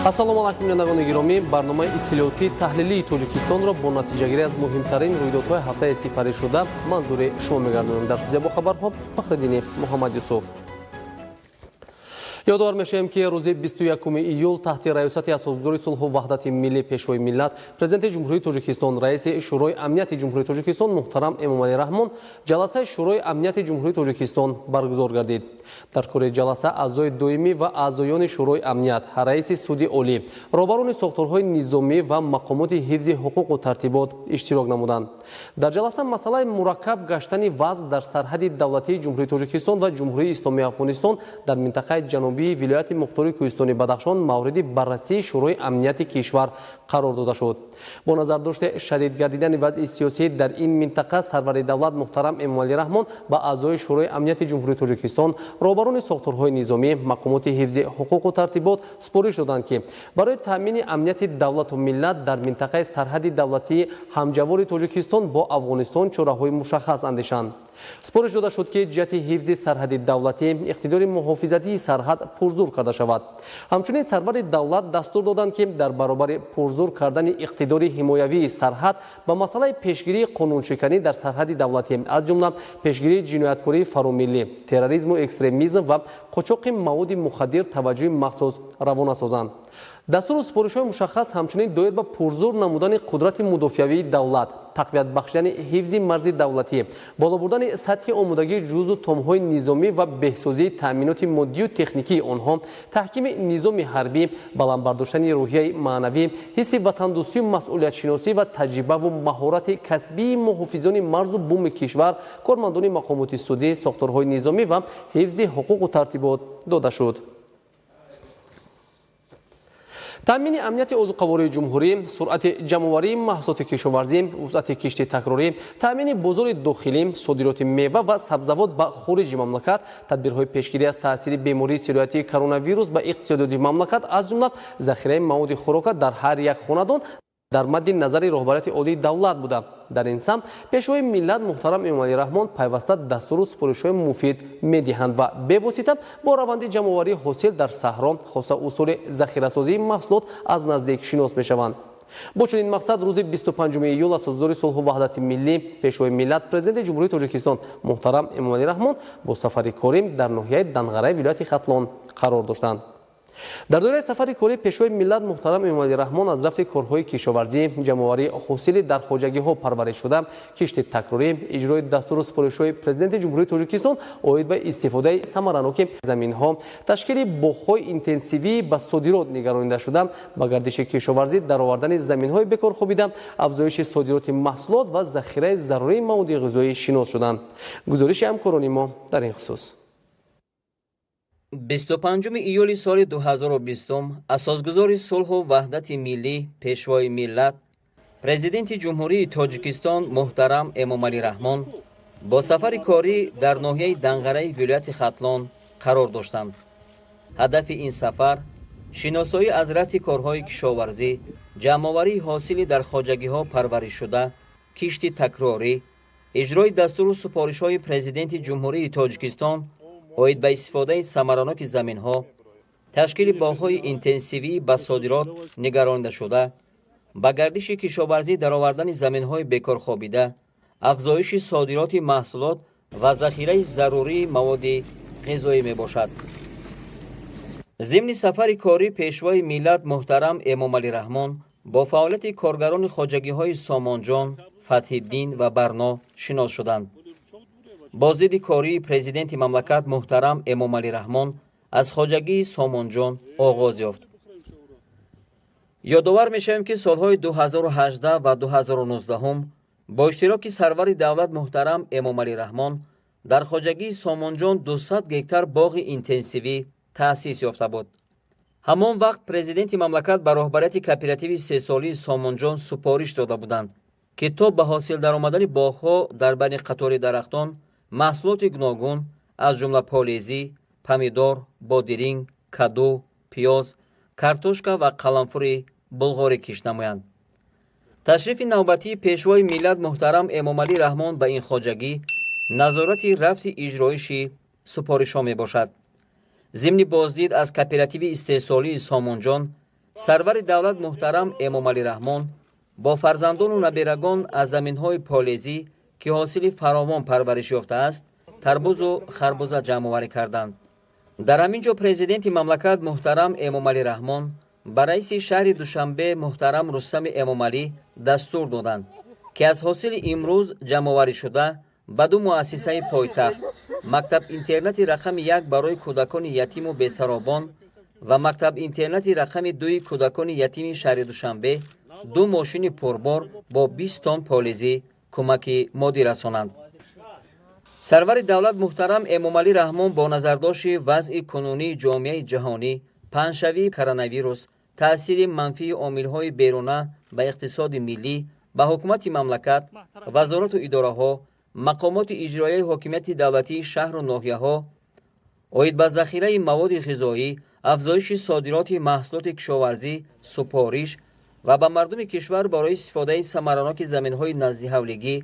Ассалому алайкум, бинандагони гиромӣ. Барномаи иттилоотии таҳлилии Тоҷикистонро бо натиҷагирӣ аз муҳимтарин рӯйдодҳои ҳафтаи сипаришуда манзури шумо мегардонем. Дар студия бо хабарҳо Фахриддини Муҳаммад Юсуф. Ёдовар мешавем, ки рӯзи 21 июл таҳти раёсати Асосгузори сулҳу ваҳдати миллӣ, Пешвои миллат, Президенти Ҷумҳурии Тоҷикистон, Раиси Шӯрои Амнияти Ҷумҳурии Тоҷикистон муҳтарам Эмомалӣ Раҳмон ҷаласаи Шӯрои Амнияти Ҷумҳурии Тоҷикистон баргузор гардид. Дар кори ҷаласа аъзои доимӣ ва аъзоёни Шӯрои Амният, раиси Суди Олӣ, роҳбарони сохторҳои низомӣ ва мақомоти ҳифзи ҳуқуқу тартибот иштирок намуданд. Дар ҷаласа масъалаи мураккаб гаштани вазъ дар сарҳади давлатии Ҷумҳурии Тоҷикистон ва Ҷумҳурии Исломии Афғонистон дар минтақаи ҷанубии вилояти мухтори кӯҳистони Бадахшон мавриди баррасии Шӯрои Амнияти кишвар қарор дода шуд. Бо назардошти шадид гардидани вазъи сиёсӣ дар ин минтақа, сарвари давлат муҳтарам Эмомалӣ Раҳмон ба аъзои Шӯрои Амнияти Ҷумҳурии Тоҷикистон, роҳбарони сохторҳои низомӣ, мақомоти ҳифзи ҳуқуқу тартибот супориш доданд, ки барои таъмини амнияти давлату миллат дар минтақаи сарҳади давлатии ҳамҷавори Тоҷикистон бо Афғонистон чораҳои мушаххас андешанд. Супориш дода шуд, ки ҷиҳати ҳифзи сарҳади давлатӣ иқтидори муҳофизатии сарҳад пурзур карда шавад. Ҳамчунин сарвари давлат дастур доданд, ки дар баробари пурзур кардани иқтидори ҳимоявии сарҳад ба масъалаи пешгирии қонуншиканӣ дар сарҳади давлатӣ, аз ҷумла пешгирии ҷинояткории фаромиллӣ, терроризму экстремизм ва қочоқи маводи мухаддир таваҷҷӯҳи махсус равона созанд. Дастуру супоришҳои мушаххас ҳамчунин доир ба пурзур намудани қудрати мудофиавии давлат, тақвият бахшидани ҳифзи марзи давлатӣ, боло бурдани сатҳи омодагии ҷузу томҳои низомӣ ва беҳсозии таъминоти моддию техникии онҳо, таҳкими низоми ҳарбӣ, баланд бардоштани рӯҳияи маънавӣ, ҳисси ватандӯстию масъулиятшиносӣ ва таҷрибаву маҳорати касбии муҳофизони марзу буми кишвар, кормандони мақомоти судӣ, сохторҳои низомӣ ва ҳифзи ҳуқуқу тартибот дода шуд. Таъмини амнияти озуқавории ҷумҳурӣ, суръати ҷамъоварии маҳсулоти кишоварзӣ, вусъати кишти такрорӣ, таъмини бозори дохилӣ, содироти мева ва сабзавот ба хориҷи мамлакат, тадбирҳои пешгирӣ аз таъсири бемории сироятии коронавирус ба иқтисодиёти мамлакат, аз ҷумла захираи маводи хӯрока дар ҳар як хонадон дар мадди назари роҳбарияти олии давлат буда, дар ин самт Пешвои миллат муҳтарам Эмомалӣ Раҳмон пайваста дастуру супоришҳои муфид медиҳанд ва бевосита бо раванди ҷамъоварии ҳосил дар саҳро, хоса усули захирасозии маҳсулот аз наздик шинос мешаванд. Бо чунин мақсад рӯзи 25 июл Асосгузори сулҳу ваҳдати миллӣ, Пешвои миллат, Президенти Ҷумҳурии Тоҷикистон муҳтарам Эмомалӣ Раҳмон бо сафари корӣ дар ноҳияи Данғараи вилояти Хатлон қарор доштанд. Дар доираи сафари корӣ Пешвои миллат муҳтарам Эмомалӣ Раҳмон аз рафти корҳои кишоварзӣ, ҷамъоварии ҳосили дар хоҷагиҳо парваришшуда, кишти такрорӣ, иҷрои дастуру супоришҳои Президенти Ҷумҳурии Тоҷикистон оид ба истифодаи самараноки заминҳо, ташкили боғҳои интенсивии ба содирот нигаронидашуда, ба гардиши кишоварзӣ даровардани заминҳои бекор хобида, афзоиши содироти маҳсулот ва захираи зарурии маводи ғизоӣ шинос шуданд. Гузориши ҳамкорони мо дар ин хусус. 25 июли соли 2020 Асосгузори сулҳу ваҳдати миллӣ, Пешвои миллат, Президенти Ҷумҳурии Тоҷикистон муҳтарам Эмомалӣ Раҳмон бо сафари корӣ дар ноҳияи Данғараи вилояти Хатлон қарор доштанд. Ҳадафи ин сафар шиносоӣ аз рафти корҳои кишоварзӣ, ҷамъоварии ҳосили дар хоҷагиҳо парваришшуда, кишти такрорӣ, иҷрои дастуру супоришҳои Президенти Ҷумҳурии Тоҷикистон оид ба истифодаи самараноки заминҳо, ташкили боғҳои интенсивии ба содирот нигаронидашуда, ба гардиши кишоварзӣ даровардани заминҳои бекорхобида, афзоиши содироти маҳсулот ва захираи зарурии маводи ғизоӣ мебошад. Зимни сафари корӣ Пешвои миллат муҳтарам Эмомалӣ Раҳмон бо фаъолияти коргарони хоҷагиҳои Сомонҷон, Фатҳиддин ва Барно шинос шуданд. Боздиди кории Президенти мамлакат муҳтарам Эмомалӣ Раҳмон аз хоҷагии Сомонҷон оғоз ёфт. Ёдовар мешавем, ки солҳои 2018 ва 2019 бо иштироки сарвари давлат муҳтарам Эмомалӣ Раҳмон дар хоҷагии Сомонҷон 200 гектар боғи интенсивӣ таъсис ёфта буд. Ҳамон вақт Президенти мамлакат ба роҳбарияти кооперативи сесолии Сомонҷон супориш дода буданд, ки то ба ҳосил даромадани боғҳо дар байни қатори дарахтон маҳсулоти гуногун, аз ҷумла полезӣ, помидор, бодиринг, каду, пиёз, картошка ва қаламфури булғорӣ кишт намоянд. Ташрифи навбатии Пешвои миллат муҳтарам Эмомалӣ Раҳмон ба ин хоҷагӣ назорати рафти иҷроиши супоришҳо мебошад. Зимни боздид аз кооперативи истеҳсолии Сомонҷон Сарвари давлат муҳтарам Эмомалӣ Раҳмон бо фарзандону набирагон аз заминҳои полезӣ, ки ҳосили фаровон парвариш ёфтааст, тарбузу харбуза ҷамъоварӣ карданд. Дар ҳамин ҷо президенти мамлакат муҳтарам Эмомалӣ Раҳмон ба раиси шаҳри Душанбе муҳтарам Рустами Эмомалӣ дастур доданд, ки аз ҳосили имрӯз ҷамъоварӣшуда ба ду муассисаи пойтахт, мактаб-интернати рақами 1 барои кӯдакони ятиму бесаробон ва мактаб-интернати рақами 2 кӯдакони ятими шаҳри Душанбе, ду мошини пурбор бо 20 тонн полизӣ кӯмаки моддӣ расонанд. Сарвари давлат муҳтарам Эмомалӣ Раҳмон бо назардошти вазъи кунунии ҷомеаи ҷаҳонӣ, паҳншавии коронавирус, таъсири манфии омилҳои беруна ба иқтисоди миллӣ, ба ҳукумати мамлакат, вазорату идораҳо, мақомоти иҷроияи ҳокимияти давлатии шаҳру ноҳияҳо оид ба захираи маводи ғизоӣ, афзоиши содироти маҳсулоти кишоварзӣ, супориш ва ба мардуми кишвар барои истифодаи самараноки заминҳои наздиҳавлигӣ,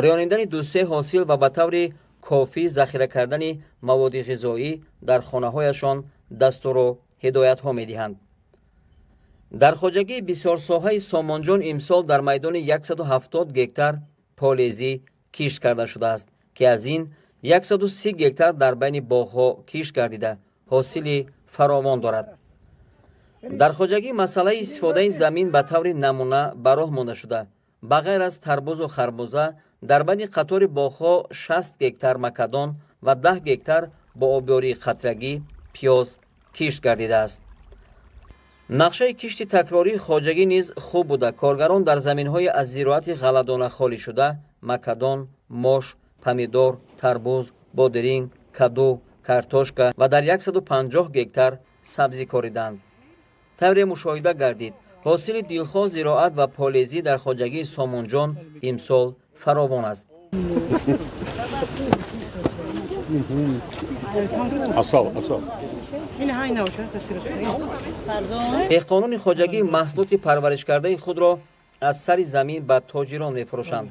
рӯёнидани дусе ҳосил ва ба таври кофӣ захира кардани маводи ғизоӣ дар хонаҳояшон дастуру ҳидоятҳо медиҳанд. Дар хоҷагии бисёрсоҳаи Сомонҷон имсол дар майдони 170 гектар полезӣ кишт карда шудааст, ки аз ин 130 гектар дар байни боғҳо кишт гардида, ҳосили фаровон дорад. Дар хоҷагӣ масъалаи истифодаи замин ба таври намуна ба роҳ монда шуда, ба ғайр аз тарбузу харбуза дар байни қатори боғҳо 60 гектар макадон ва 10 гектар бо обёрии қатрагӣ пиёз кишт гардидааст. Нақшаи кишти такрории хоҷагӣ низ хуб буда, коргарон дар заминҳои аз зироати ғалладона холӣ шуда макадон, мош, помидор, тарбуз, бодиринг, каду, картошка ва дар 150 гектар сабзӣ кориданд. Тавре мушоҳида гардид, ҳосили дилхоҳ зироат ва полезӣ дар хоҷагии Сомонҷон имсол фаровон аст. Деҳқонони хоҷагӣ маҳсулоти парваришкардаи худро аз сари замин ба тоҷирон мефурӯшанд.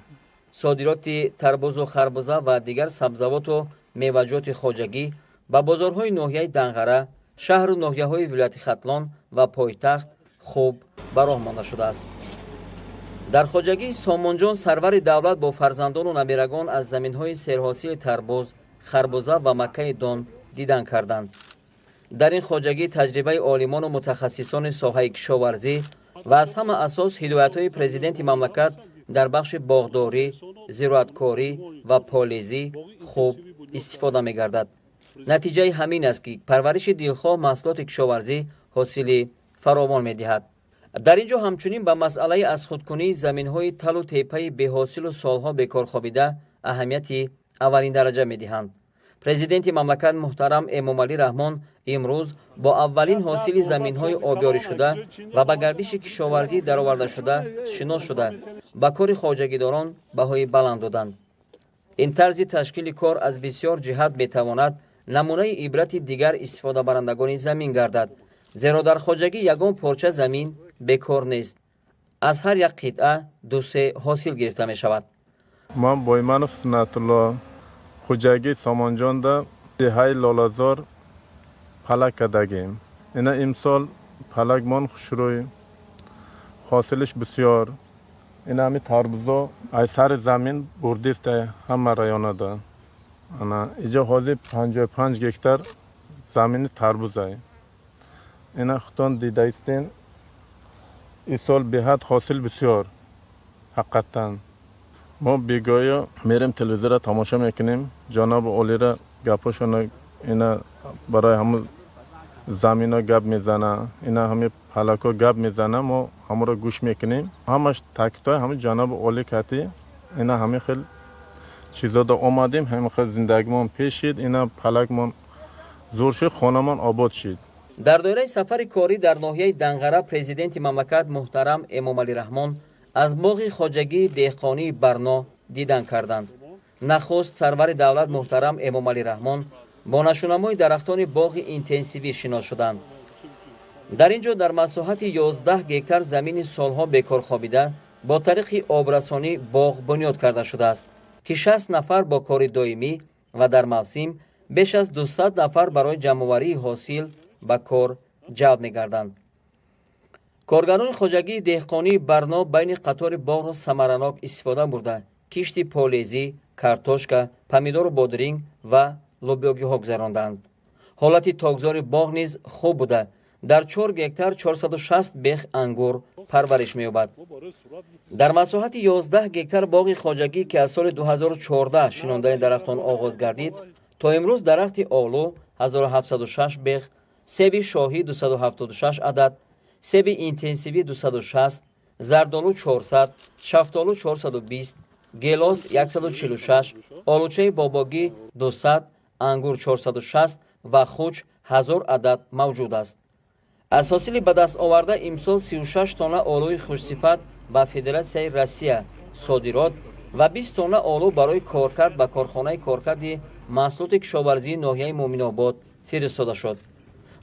Содироти тарбузу харбуза ва дигар сабзавоту меваҷоти хоҷагӣ ба бозорҳои ноҳияи Данғара, шаҳру ноҳияҳои вилояти Хатлон ва пойтахт хуб ба роҳ монда шудааст. Дар хоҷагии Сомонҷон сарвари давлат бо фарзандону набирагон аз заминҳои серҳосили тарбуз, харбуза ва маккаи дон дидан карданд. Дар ин хоҷагӣ таҷрибаи олимону мутахассисони соҳаи кишоварзӣ ва аз ҳама асос ҳидоятҳои президенти мамлакат дар бахши боғдорӣ, зироаткорӣ ва полезӣ хуб истифода мегардад. Натиҷаи ҳамин аст, ки парвариши дилхоҳ маҳсулоти кишоварзӣ ҳосили фаровон медиҳад. Дар ин ҷо ҳамчунин ба масъалаи аз худкунии заминҳои талу тепаи беҳосилу солҳо бекор хобида аҳамияти аввалиндараҷа медиҳанд. Президенти мамлакат муҳтарам Эмомалӣ Раҳмон имрӯз бо аввалин ҳосили заминҳои обёришуда ва ба гардиши кишоварзӣ даровардашуда шинос шуда, ба кори хоҷагидорон баҳои баланд доданд. Ин тарзи ташкили кор аз бисёр ҷиҳат метавонад намунаи ибрати дигар истифодабарандагони замин гардад, зеро дар хоҷагӣ ягон порча замин бекор нест. Аз ҳар як қитъа дусе ҳосил гирифта мешавад. Ман Бойманов Суннатулло, хоҷагии Сомонҷонда деҳаи Лолазор палак кардагем. Ина имсол палакмон хушрӯй, ҳосилиш бисёр. Ина ҳами тарбузо аз сари замин бурдиста ҳама районада. Ана иҷо ҳозир 55 гектар замини тарбузай. Ина худтон дидаистен, ин сол беҳад ҳосил бисёр ҳақиқатан. Мо бегоҳиё мерем телевизорро тамошо мекунем, ҷаноби олиро гапҳошона ина барои ҳамун замино гап мезана, ина ҳами палакҳо гап мезана, мо ҳамонро гӯш мекунем. Ҳамаш таъкидҳои ҳамин ҷаноби олӣ кати ина ҳамин хел чизода омадем, ҳамин хел зиндагимон пеш шид, ина палакмон зур шид, хонамон обод шид. Дар доираи сафари корӣ дар ноҳияи Данғара президенти мамлакат муҳтарам Эмомалӣ Раҳмон аз боғи хоҷагии деҳқонии Барно дидан карданд. Нахуст сарвари давлат муҳтарам Эмомалӣ Раҳмон бо нашунамои дарахтони боғи интенсивӣ шинос шуданд. Дар ин ҷо дар масоҳати 11 гектар замини солҳо бекор хобида бо тариқи обрасонӣ боғ бунёд карда шудааст, ки 60 нафар бо кори доимӣ ва дар мавсим беш аз 200 нафар барои ҷамъоварии ҳосил ба кор ҷалб мегарданд. Коргарони хоҷагии деҳқонии Барно байни қатори боғро самаранок истифода бурда, кишти полезӣ, картошка, помидору бодринг ва лӯбиёгиҳо гузаронданд. Ҳолати токзори боғ низ хуб буда, дар 4 гектар 460 бех ангур парвариш меёбад. Дар масоҳати 11 гектар боғи хоҷагӣ, ки аз соли 2014 шинондани дарахтон оғоз гардид, то имрӯз дарахти олу 1706 бех, себи шоҳӣ 276 адад, себи интенсивӣ 260, зардолу 400, шафтолу 420, гелос 146, олучаи бобогӣ 200, ангур 460 ва хуч 1000 адад мавҷуд аст. Аз ҳосили ба даст оварда имсол 36 тонна олӯи хушсифат ба Федератсияи Россия содирот ва 20 тонна олӯ барои коркард ба корхонаи коркарди маҳсулоти кишоварзии ноҳияи Муъминобод фиристода шуд.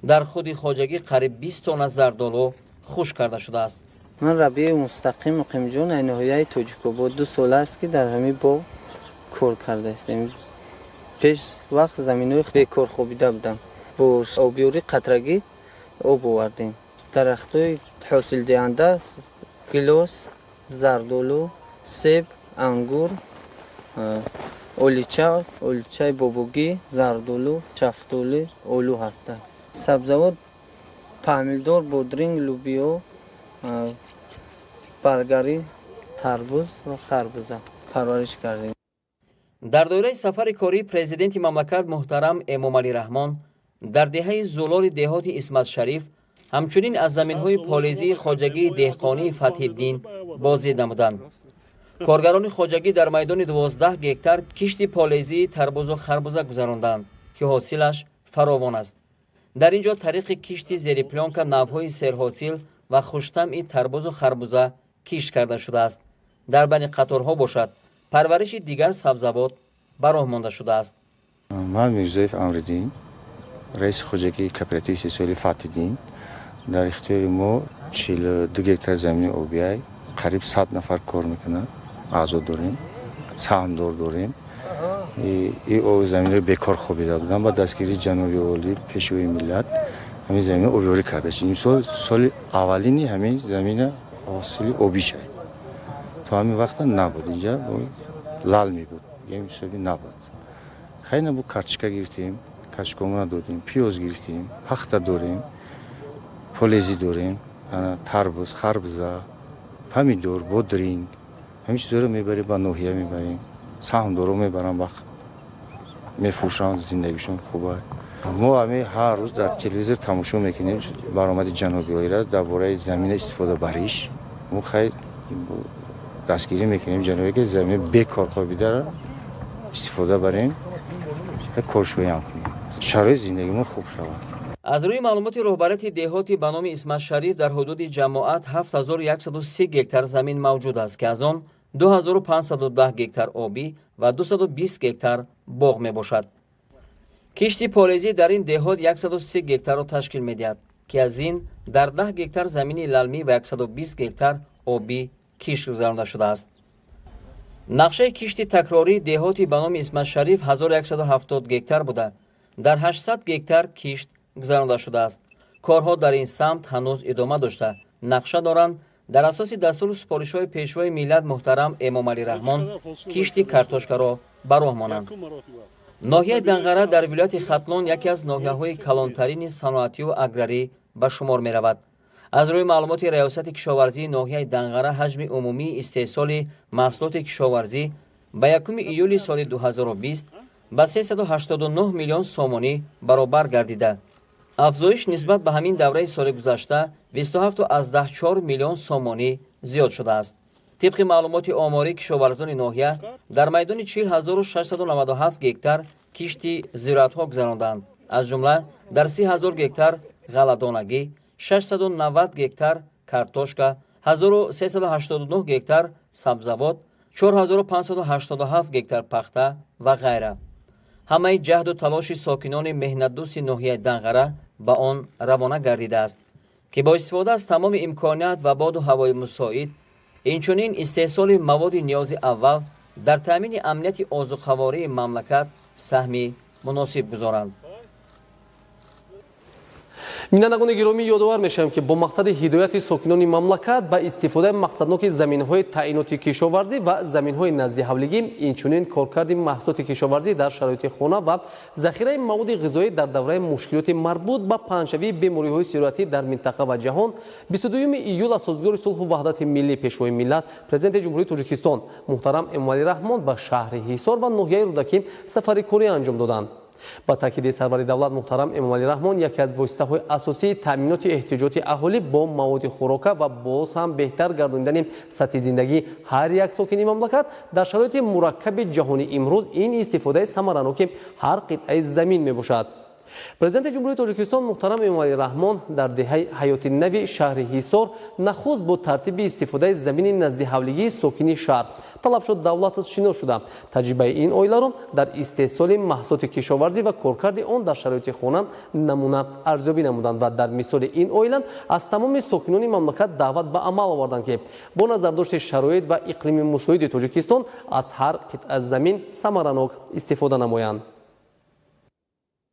Дар худи хоҷагӣ қариб 20 тонна зардолу хушк карда шудааст. Ман Рабии Мустақим Муқимҷон, аз ноҳияи Тоҷикобод. 2 сол аст, ки дар ҳамин боғ кор кардаистем. Пеш вақт заминҳои бекор хобида будам. Бо обёрии қатрагӣ об овардем. Дарахтҳои ҳосилдиҳанда гилос, зардолу, себ, ангур, олича, оличаи бобогӣ, зардолу, шафтолу, олу ҳастанд. Сабзавот помидор, бодринг, лӯбиё, балгарӣ, тарбуз ва харбуза парвариш кардем. Дар доираи сафари кории президенти мамлакат муҳтарам Эмомалӣ Раҳмон дар деҳаи Зулоли деҳоти Исматшариф ҳамчунин аз заминҳои полезии хоҷагии деҳқонии Фатҳиддин боздид намуданд. Коргарони хоҷагӣ дар майдони 12 гектар кишти полезии тарбузу харбуза гузаронданд, ки ҳосилаш фаровон аст. Дар ин ҷо тариқи кишти зери плёнка навъҳои серҳосил ва хуштамъи тарбузу харбуза кишт карда шудааст. Дар байни қаторҳо бошад парвариши дигар сабзавот ба роҳ монда шудааст. Ман Мирзоев Амриддин, раиси хоҷагии кооперативи истеҳсоли Фатҳиддин. Дар ихтиёри мо 42 гектар замини обиай, қариб 100 нафар кор мекунад, аъзо дорем, саҳмдор дорем. И заминҳои бекор хобида буданд. Ба дастгирии ҷаноби олӣ, пешвои миллат, ҳамин замина обёрӣ карда шуд. Имсол соли аввалини ҳамин замина ҳосили обӣ шуд. То ҳамин вақта набуд, инҷа лал мебуд, ҳисоби набуд. Хайна бу картошка гирифтем, картошкамона додем, пиёз гирифтем, пахта дорем, полезӣ дорем, тарбуз, харбуза, помидор, бодринг, ҳамин чизҳоро мебарем, ба ноҳия мебарем, саҳмдоро мебарам, вақт мефурӯшанд, зиндагишон хуба. Мо ҳамин ҳар рӯз дар телевизор тамошо мекунем баромади ҷаноби олиро дар бораи замина истифода бариш. Мо хай дастгирӣ мекунем ҷаноби, ки замина бекор хобидаро истифода барем ва коршӯям кунем, шароити зиндагии мо хуб шавад. Аз рӯи маълумоти роҳбарияти деҳоти ба номи Исматшариф дар ҳудуди ҷамоат 7130 гектар замин мавҷуд аст, ки аз он 2510 гектар обӣ ва 220 гектар боғ мебошад. Кишти полезӣ дар ин деҳот 130 гектарро ташкил медиҳад, ки аз ин дар 10 гектар замини лалмӣ ва 120 гектар обӣ кишт гузаронда шудааст. Нақшаи кишти такрории деҳоти ба номи Исматшариф 1170 гектар буда, дар 800 гектар кишт гузаронда шудааст. Корҳо дар ин самт ҳанӯз идома дошта, нақша доранд дар асоси дастуру супоришҳои пешвои миллат муҳтарам Эмомалӣ Раҳмон кишти картошкаро ба роҳ монанд. Ноҳияи Данғара дар вилояти Хатлон яке аз ноҳияҳои калонтарини саноатию аграрӣ ба шумор меравад. Аз рӯи маълумоти раёсати кишоварзии ноҳияи Данғара ҳаҷми умумии истеҳсоли маҳсулоти кишоварзӣ ба 1 июли соли 2020 ба 389 миллион сомонӣ баробар гардида. Афзоиш нисбат ба ҳамин давраи соли гузашта 27,4 миллион сомонӣ зиёд шудааст. Тибқи маълумоти оморӣ кишоварзони ноҳия дар майдони 40697 гектар кишти зироатҳо гузаронданд. Аз ҷумла дар 30 000 гектар ғалладонагӣ, 690 гектар картошка, 1389 гектар сабзавот, 4587 гектар пахта ва ғайра. Ҳамаи ҷаҳду талоши сокинони меҳнатдӯсти ноҳияи Данғара ба он равона гардидааст, ки бо истифода аз тамоми имконият ва боду ҳавои мусоид, инчунин истеҳсоли маводи ниёзи аввал дар таъмини амнияти озуқавории мамлакат саҳми муносиб гузоранд. Бинандагони гиромӣ, ёдовар мешавем, ки бо мақсади ҳидояти сокинони мамлакат ба истифодаи мақсадноки заминҳои таъиноти кишоварзӣ ва заминҳои наздиҳавлигӣ, инчунин коркарди маҳсулоти кишоварзӣ дар шароити хона ва захираи маводи ғизоӣ дар давраи мушкилоти марбут ба паҳншавии бемориҳои сироятӣ дар минтақа ва ҷаҳон, 22 июл Асосгузори сулҳу ваҳдати миллӣ, Пешвои миллат, Президенти Ҷумҳурии Тоҷикистон муҳтарам Эмомалӣ Раҳмон ба шаҳри Ҳисор ва ноҳияи Рӯдакӣ сафари корӣ анҷом доданд. Ба таъкиди сарвари давлат муҳтарам Эмомалӣ Раҳмон, яке аз воситаҳои асосии таъминоти эҳтиёҷоти аҳолӣ бо маводи хӯрока ва боз ҳам беҳтар гардонидани сатҳи зиндагии ҳар як сокини мамлакат дар шароити мураккаби ҷаҳони имрӯз ин истифодаи самараноки ҳар қитъаи замин мебошад. Президенти Ҷумҳурии Тоҷикистон муҳтарам Эмомалӣ Раҳмон дар деҳаи Ҳаёти Нави шаҳри Ҳисор нахуст бо тартиби истифодаи замини наздиҳавлигии сокини шаҳр Талабшод Давлатов шинос шуда, таҷрибаи ин оиларо дар истеҳсоли маҳсулоти кишоварзӣ ва коркарди он дар шароити хона намуна арзёбӣ намуданд ва дар мисоли ин оила аз тамоми сокинони мамлакат даъват ба амал оварданд, ки бо назардошти шароит ва иқлими мусоиди Тоҷикистон аз ҳар қитъа замин самаранок истифода намоянд.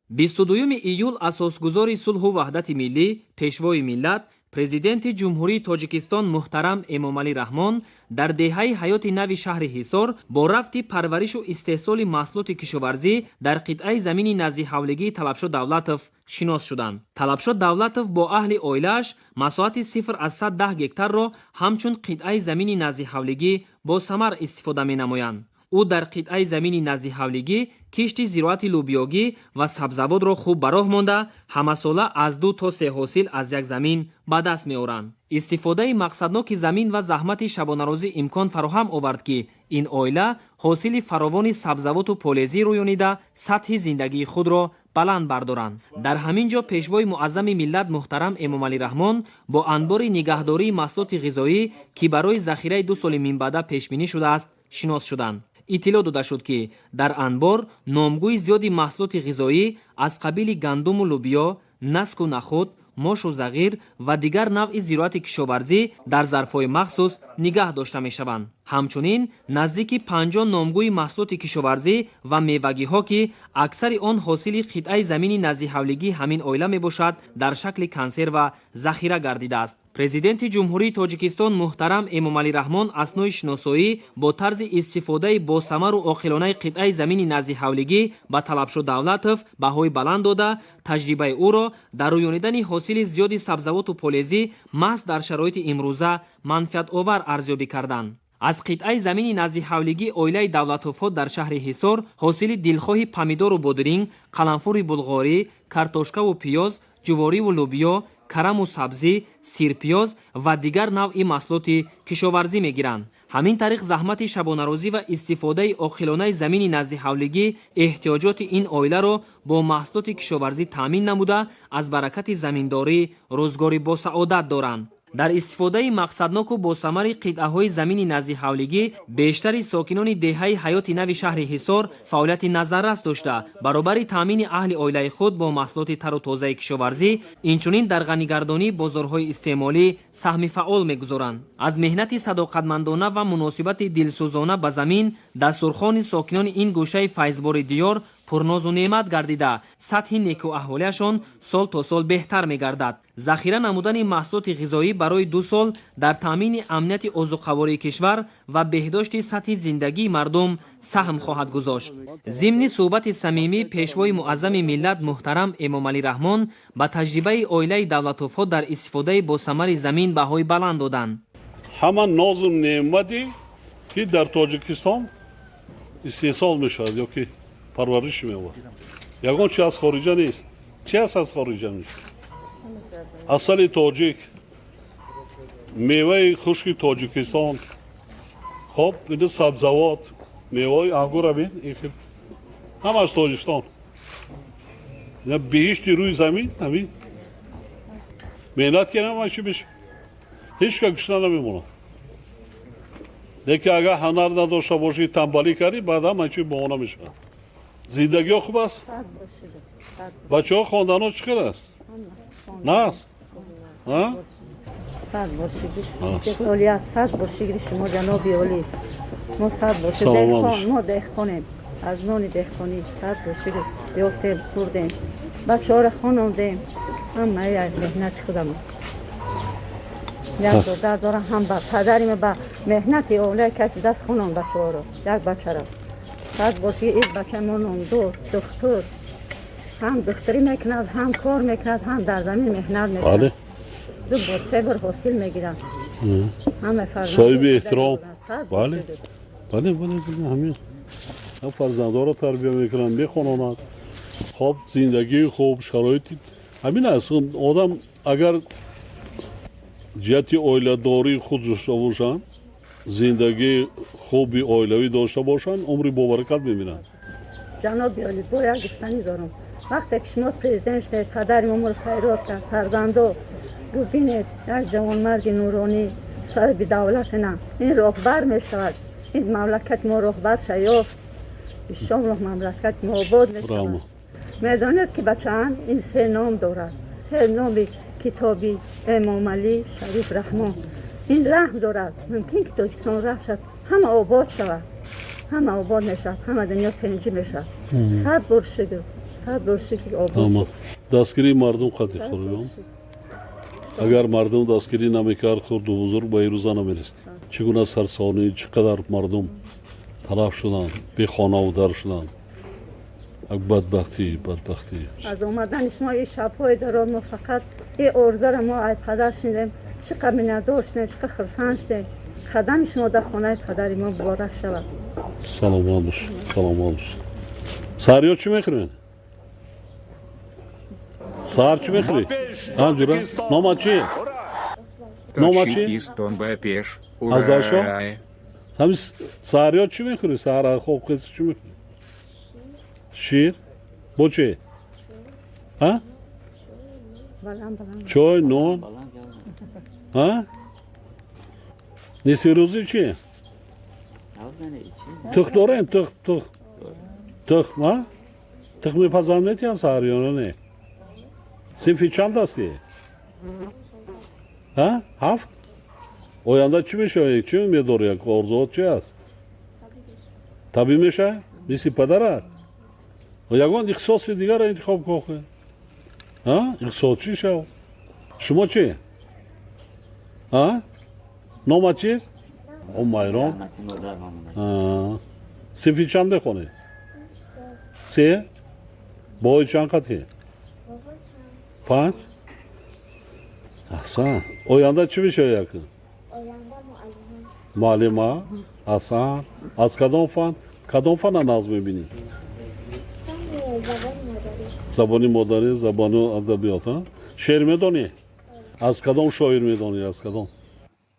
22 июл Асосгузори сулҳу ваҳдати миллӣ, Пешвои миллат, Президенти Ҷумҳурии Тоҷикистон муҳтарам Эмомалӣ Раҳмон дар деҳаи Ҳаёти Нави шаҳри Ҳисор бо рафти парваришу истеҳсоли маҳсулоти кишоварзӣ дар қитъаи замини наздиҳавлигии Талабшо Давлатов шинос шуданд. Талабшо Давлатов бо аҳли оилааш масоҳати 0,1 гектарро ҳамчун қитъаи замини наздиҳавлигӣ бо самар истифода менамоянд. Ӯ дар қитъаи замини наздиҳавлигӣ кишти зироати лӯбиёгӣ ва сабзавотро хуб ба роҳ монда, ҳамасола аз 2 то 3 ҳосил аз як замин ба даст меоранд. Истифодаи мақсадноки замин ва заҳмати шабонарӯзӣ имкон фароҳам овард, ки ин оила ҳосили фаровони сабзавоту полезӣ рӯёнида, сатҳи зиндагии худро баланд бардоранд. Дар ҳамин ҷо Пешвои муаззами миллат муҳтарам Эмомалӣ Раҳмон бо анбори нигаҳдории маҳсулоти ғизоӣ, ки барои захираи 2 соли минбаъда пешбинӣ шудааст, шинос шуданд. Иттилоъ дода шуд, ки дар анбор номгӯи зиёди маҳсулоти ғизоӣ аз қабили гандуму лӯбиё, наску нахуд, мошу зағир ва дигар навъи зироати кишоварзӣ дар зарфҳои махсус нигаҳ дошта мешаванд. Ҳамчунин наздики 50 номгӯи маҳсулоти кишоварзӣ ва мевагиҳо, ки аксари он ҳосили қитъаи замини наздиҳавлигии ҳамин оила мебошад, дар шакли консерва захира гардидааст. Президенти Ҷумҳурии Тоҷикистон муҳтарам Эмомалӣ Раҳмон аснои шиносоӣ бо тарзи истифодаи босамару оқилонаи қитъаи замини наздиҳавлигӣ ба Талабшо Давлатов баҳои баланд дода, таҷрибаи ӯро дар рӯёнидани ҳосили зиёди сабзавоту полезӣ маҳз дар шароити имрӯза манфиатовар арзёбӣ карданд. Аз қитъаи замини наздиҳавлигӣ оилаи Давлатовҳо дар шаҳри Ҳисор ҳосили дилхоҳи помидору бодиринг, қаламфури булғорӣ, картошкаву пиёз, ҷувориву лӯбиё, караму сабзӣ, сирпиёз ва дигар навъи маҳсулоти кишоварзӣ мегиранд. Ҳамин тариқ заҳмати шабонарӯзӣ ва истифодаи оқилонаи замини наздиҳавлигӣ эҳтиёҷоти ин оиларо бо маҳсулоти кишоварзӣ таъмин намуда, аз баракати заминдорӣ рӯзгори босаодат доранд. Дар истифодаи мақсадноку босамари қитъаҳои замини наздиҳавлигӣ бештари сокинони деҳаи Ҳаёти Нави шаҳри Ҳисор фаъолияти назаррас дошта, баробари таъмини аҳли оилаи худ бо маҳсулоти тару тозаи кишоварзӣ, инчунин дар ғанигардонии бозорҳои истеъмолӣ саҳми фаъол мегузоранд. Аз меҳнати садоқатмандона ва муносибати дилсӯзона ба замин дастурхони сокинони ин гӯшаи файзбори диёр пурнозу неъмат гардида, сатҳи некӯаҳолиашон сол то сол беҳтар мегардад. Захира намудани маҳсулоти ғизоӣ барои 2 сол дар таъмини амнияти озуқавории кишвар ва беҳдошти сатҳи зиндагии мардум саҳм хоҳад гузошт. Зимни суҳбати самимӣ Пешвои муаззами миллат муҳтарам Эмомалӣ Раҳмон ба таҷрибаи оилаи Давлатовҳо дар истифодаи босамари замин баҳои баланд доданд. Ҳама нозу неъмате, ки дар Тоҷикистон истеҳсол мешавад ё ки парвариш меёбад, ягон чи аз хориҷа нест. Чи аст аз хориҷа мешавад? Асали тоҷик, меваи хушки Тоҷикистон, хоб, ин сабзавот, меваи ангура бин, ҳама аз Тоҷикистон. Биҳишти рӯи замин. Ҳамин меҳнат кардам, ҳама чи мешавад, ҳеҷ ка гушна намемонад. Лекин агар ҳунар надошта бошӣ, тамбалӣ кардӣ, баъд ҳама чи баҳона мешавад. Зиндагиҳо хуб аст, бачаҳо хонданҳо чӣ хел аст? Наст? 100 бор шукр, истиқлолият, 100 бор шукри шумо, ҷаноби олӣ. Мо 100 бор шукр, мо деҳқонем, аз нони деҳқонӣ 100 бор шукр ёфтем, хӯрдем, бачаҳоро хонондем. Ҳамаи меҳнати худам. Як додар дорам, ҳам ба падари ма ба меҳнати оилаи каси даст хонам бачаҳоро, як бачаро. Сад боши ин бача мо номдор, духтур. Ҳам духтурӣ мекунад, ҳам кор мекунад, ҳам дар замин меҳнат мекунад. Ду бор, се бор ҳосил мегирад. Ҳама фарзанд соҳиби эҳтиром. Бале. Бале, бале, ҳамин. Ҳам фарзандҳоро тарбия мекунанд, мехононанд. Хоб, зиндагии хуб, шароити ҳамин аст. Одам агар ҷиҳати оиладории худ дошта бошанд, зиндагии хуби оилавӣ дошта бошанд, умри бобаракат мебинанд. Ҷаноби олӣ, бо як гуфтанӣ дорам. Вақте ки шумо президент шудед, падари мо моро хайрот кард, фарзандо бубинед, як ҷавонмарди нуронӣ, соҳиби давлат на, ин роҳбар мешавад. Ин мамлакати мо роҳбар шаёфт. Иншоаллоҳ мамлакати мо обод мешавад. Медонед ки бачаам ин се ном дорад. Се номи китоби Эмомалӣ Шариф Раҳмон. Ин раҳм дорад. Мумкин ки Тоҷикистон раҳм шавад, ҳама обод шавад. Ҳама обод мешавад, ҳама дунё тинҷӣ мешавад. Сад бор шукр, сад бор шукр обод. Дастгирии мардум қатъи хӯрдам. Агар мардум дастгирӣ намекард, хурду бузург ба ин рӯза намерасид. Чӣ гуна сарсонӣ, чӣ қадар мардум талаф шуданд, бехонаву дар шуданд. Як бадбахтӣ, бадбахтӣ. Аз омадани шумо ин шабҳои дароз мо фақат ин орзуро мо аз падар шунидем. Чӣ қадр миннатдор шудем, чӣ қадр хурсанд шудем. Қадами шумо дар хонаи падари мо муборак шавад. Саломат бош, саломат бош. Саҳариё чӣ мехӯред? Саҳар чӣ мехӯрӣ? Ҷура? Номат чӣ? Номат чӣ? Тоҷикистон ба пеш. Афзалшо? Ҳамин саҳариё чӣ мехӯрӣ? Саҳар хоб хез чӣ мехӯрӣ? Шир? Бо чӣ? Ҳа? Чой, нон? Ҳа? Нисфи рӯзӣ чӣ? Тухм дорем? Тухм, тухм. Тухм, ҳа? Тухм мепазанд метиҳанд саҳар ё не? Синфи чанд ҳастӣ? Ҳа? Ҳафт? Оянда чӣ мешавӣ? Чӣ умед дорӣ? Орзуот чӣ аст? Табиб мешавӣ? Мисли падарат? Ягон ихтисоси дигарро интихоб кун. Ҳа? Иқтисодчӣ шав. Шумо чӣ? Ҳа? Номат чист? Умайрон. Синфи чанд мехонӣ? Се? Баҳои чанд қатӣ? Панҷ? Аҳсан. Оянда чӣ мешавӣ якн? Муаллима. Аҳсан. Аз кадом фан? Кадом фанна нағз мебинӣ? Забони модарӣ, забону адабиёт. Шеър медонӣ? Аз кадом шоир медонӣ? Аз кадом?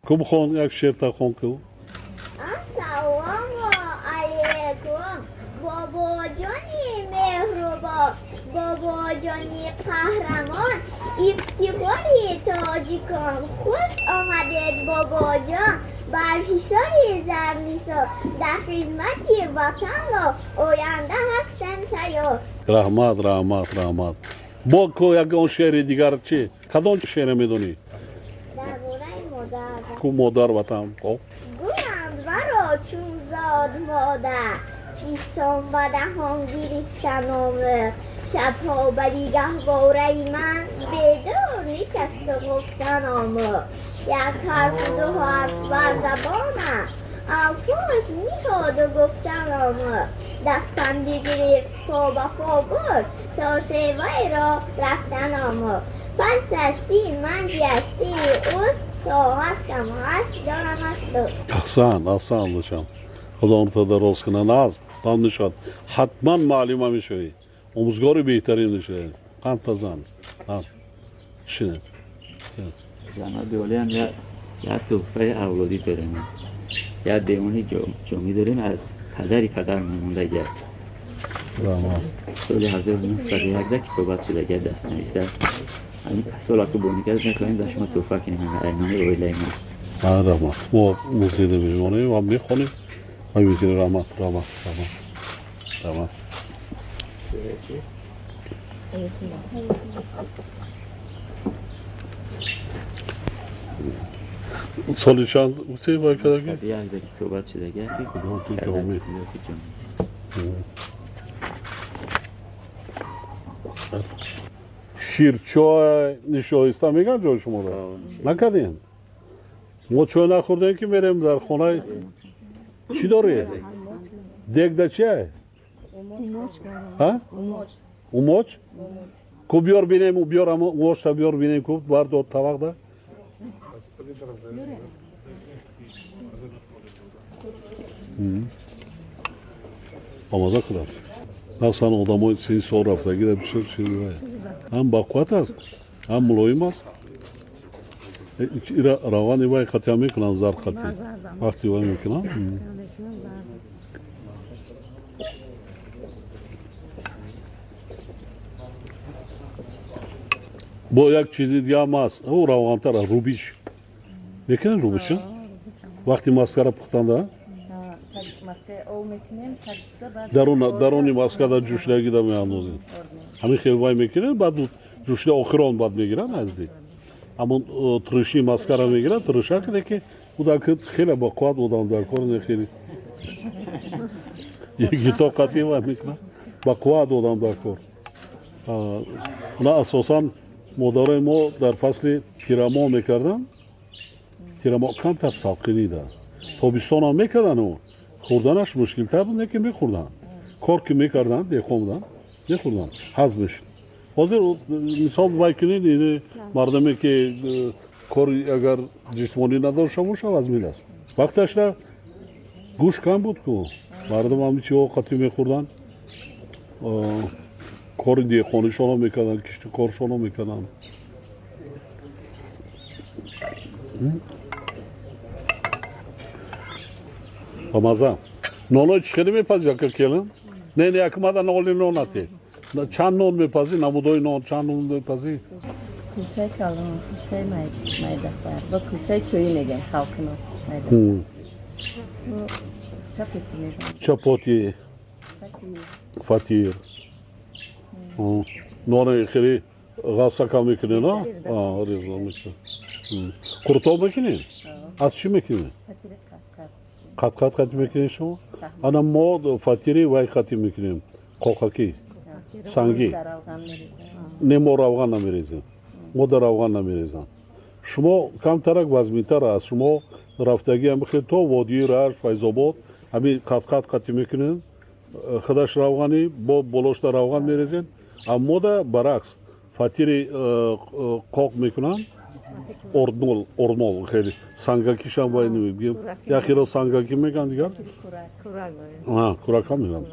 Ку бихон, як шеър тахон ку. Ассалому алайкум, бобоҷони меҳрубон, бобоҷони қаҳрамон, ифтихори тоҷикон. Хуш омадед, бобоҷон, бар ҳисори зарнисор, дар хизмати ватанро оянда ҳастем тайёр. Раҳмат, раҳмат, раҳмат. Бо ку ягон шеъри дигар чӣ? Кадом шеъре медонӣ? Дар бораи модар. Ку модар ватан. Хоб. Гӯянд маро чун зод модар, пистон ба даҳон гирифта номӯ, шабҳо ба гаҳвораи ман бедор нишасту гуфта номӯ. Як ҳарфу ду ҳарф бар забонам, алфоз ниҳоду гуфта номӯ. Дастам бигирифт по ба по бурд, то шеваеро рафта номӯ. Пас ҳастии ман ҳастии ӯст, то ҳастам ҳаст дорам аст дӯст. Аҳсан, аҳсан бошам. Худо умрта дароз кунад. Назм там мешавад. Ҳатман муаллима мешавӣ. Омӯзгори беҳтарин мешавӣ. Қандта зан. Шинед. Ҷаноби олиам як туҳфаи авлодӣ дорем. Як девони ҷомӣ дорем аз падари падармон мондагиак. Раҳмат. Соли 1901 китобат шудагиак дастнависа. Ҳамин сола ку боникар мехоҳем ба шумо туҳфа кунем аз номи оилаи мо. Раҳмат. Мо музида мемонем ва мехонем ва мегирем. Раҳмат, раҳмат, раҳмат, раҳмат. Соли чанд гуфтӣ вай кардагӣ? 101 китобат шудагиак. Ҷомӣ. Ширчой нишоиста мегӯянд ҷои шуморо? Накардем? Мо чой нахӯрдем ки мерем дар хонаи чӣ дорӣ? Дегда чия? Умоч? Ку биёр бинем, биёр умочта биёр бинем, ку бардор тавақда. Бамаза кудааст. Махсусан одамои сини сол рафтагида бисёр чизи ҳам бақувват аст, ҳам мулоим аст. Ира равғани вай қатъиам мекунанд, зар қатъи. Вақти вай мекунанд. Бо як чизи дигаам аст, ӯ равғантар аст, рубиш. Мекунед рубиша? Вақти маскара пухтанда? Даруни маскада ҷӯшидагида меандозед. Ҳамин хел вай мекунед, баъд ҷӯшида охирон баъд мегиранд наздик. Ҳамон тириши маскара мегиранд, тиришак ки ӯ хеле бо қувват одам дар кор не хеле. Гито қатъи вай мекунад, ба қувват одам дар кор. Она асосан модарои мо дар фасли тирамоҳ мекарданд. Тирамоҳ камтар салқинида. Тобистонам мекарданд, хӯрданаш мушкилтар буд, не ки мехӯрданд. Кор ки мекарданд, деҳқон буданд, мехӯрданд, ҳазм мешуд. Ҳозир мисол вай кунед, мардуме ки кори агар ҷисмонӣ надошта бошад, вазмил аст. Вақташра гӯшт кам буд ку, мардум ҳами чиҳо қатъӣ мехӯрданд, кори деҳқонишонро мекарданд, кишту коршонро мекарданд. Ба маза. Нонои чӣ хеле мепазӣ, ака келин? Не, не, ака мада ноли нон ате. Чанд нон мепазӣ? Намудои нон чанд нон мепазӣ? Кулчаи калон, кулчаи майдатар, бо кулчаи чӯӣ мегӯем халқи мо. Чапоти мегӯем. Чапоти, фатир. Нони хеле ғафсака мекунӣ, на? Реза мекунӣ. Қуртоб мекунӣ? Аз чӣ мекунӣ? Қат-қат қатӣ мекунед шумо? Ана мо фатири вай қатӣ мекунем, қоқакӣ, сангӣ. Не, мо равған намерезем. Мо дар равған намерезам. Шумо камтарак вазминтар аст. Шумо рафтагиам бихел то водии Рашт, Файзобод, ҳамин қат-қат қатӣ мекунед, худаш равғанӣ, бо болошта равған мерезед. Аммо да баръакс, фатири қоқ мекунанд, ордмол, ормол хеле сангакишам вай намегӯем. Яхиро сангакӣ мегӯянд дигар? Курака мегӯянд.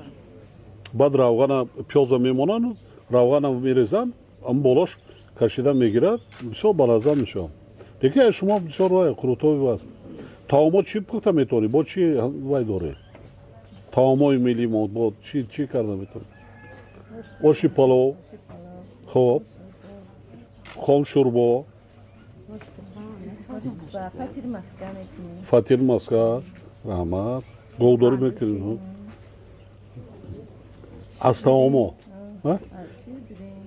Баъд равғана пиёза мемонанд, равғана мерезанд, ам болош кашида мегирад, бисёр балаззат мешавад. Лекин шумо бисёр вай қурутови аст. Таомҳо чӣ пухта метавонӣ? Бо чӣ вай дорӣ? Таомҳои миллии мо бо чӣ карда метавонӣ? Оши палов, хоб, хом шӯрбо, фатир маска, раҳмат, говдорӣ мекунем. Аз таомҳо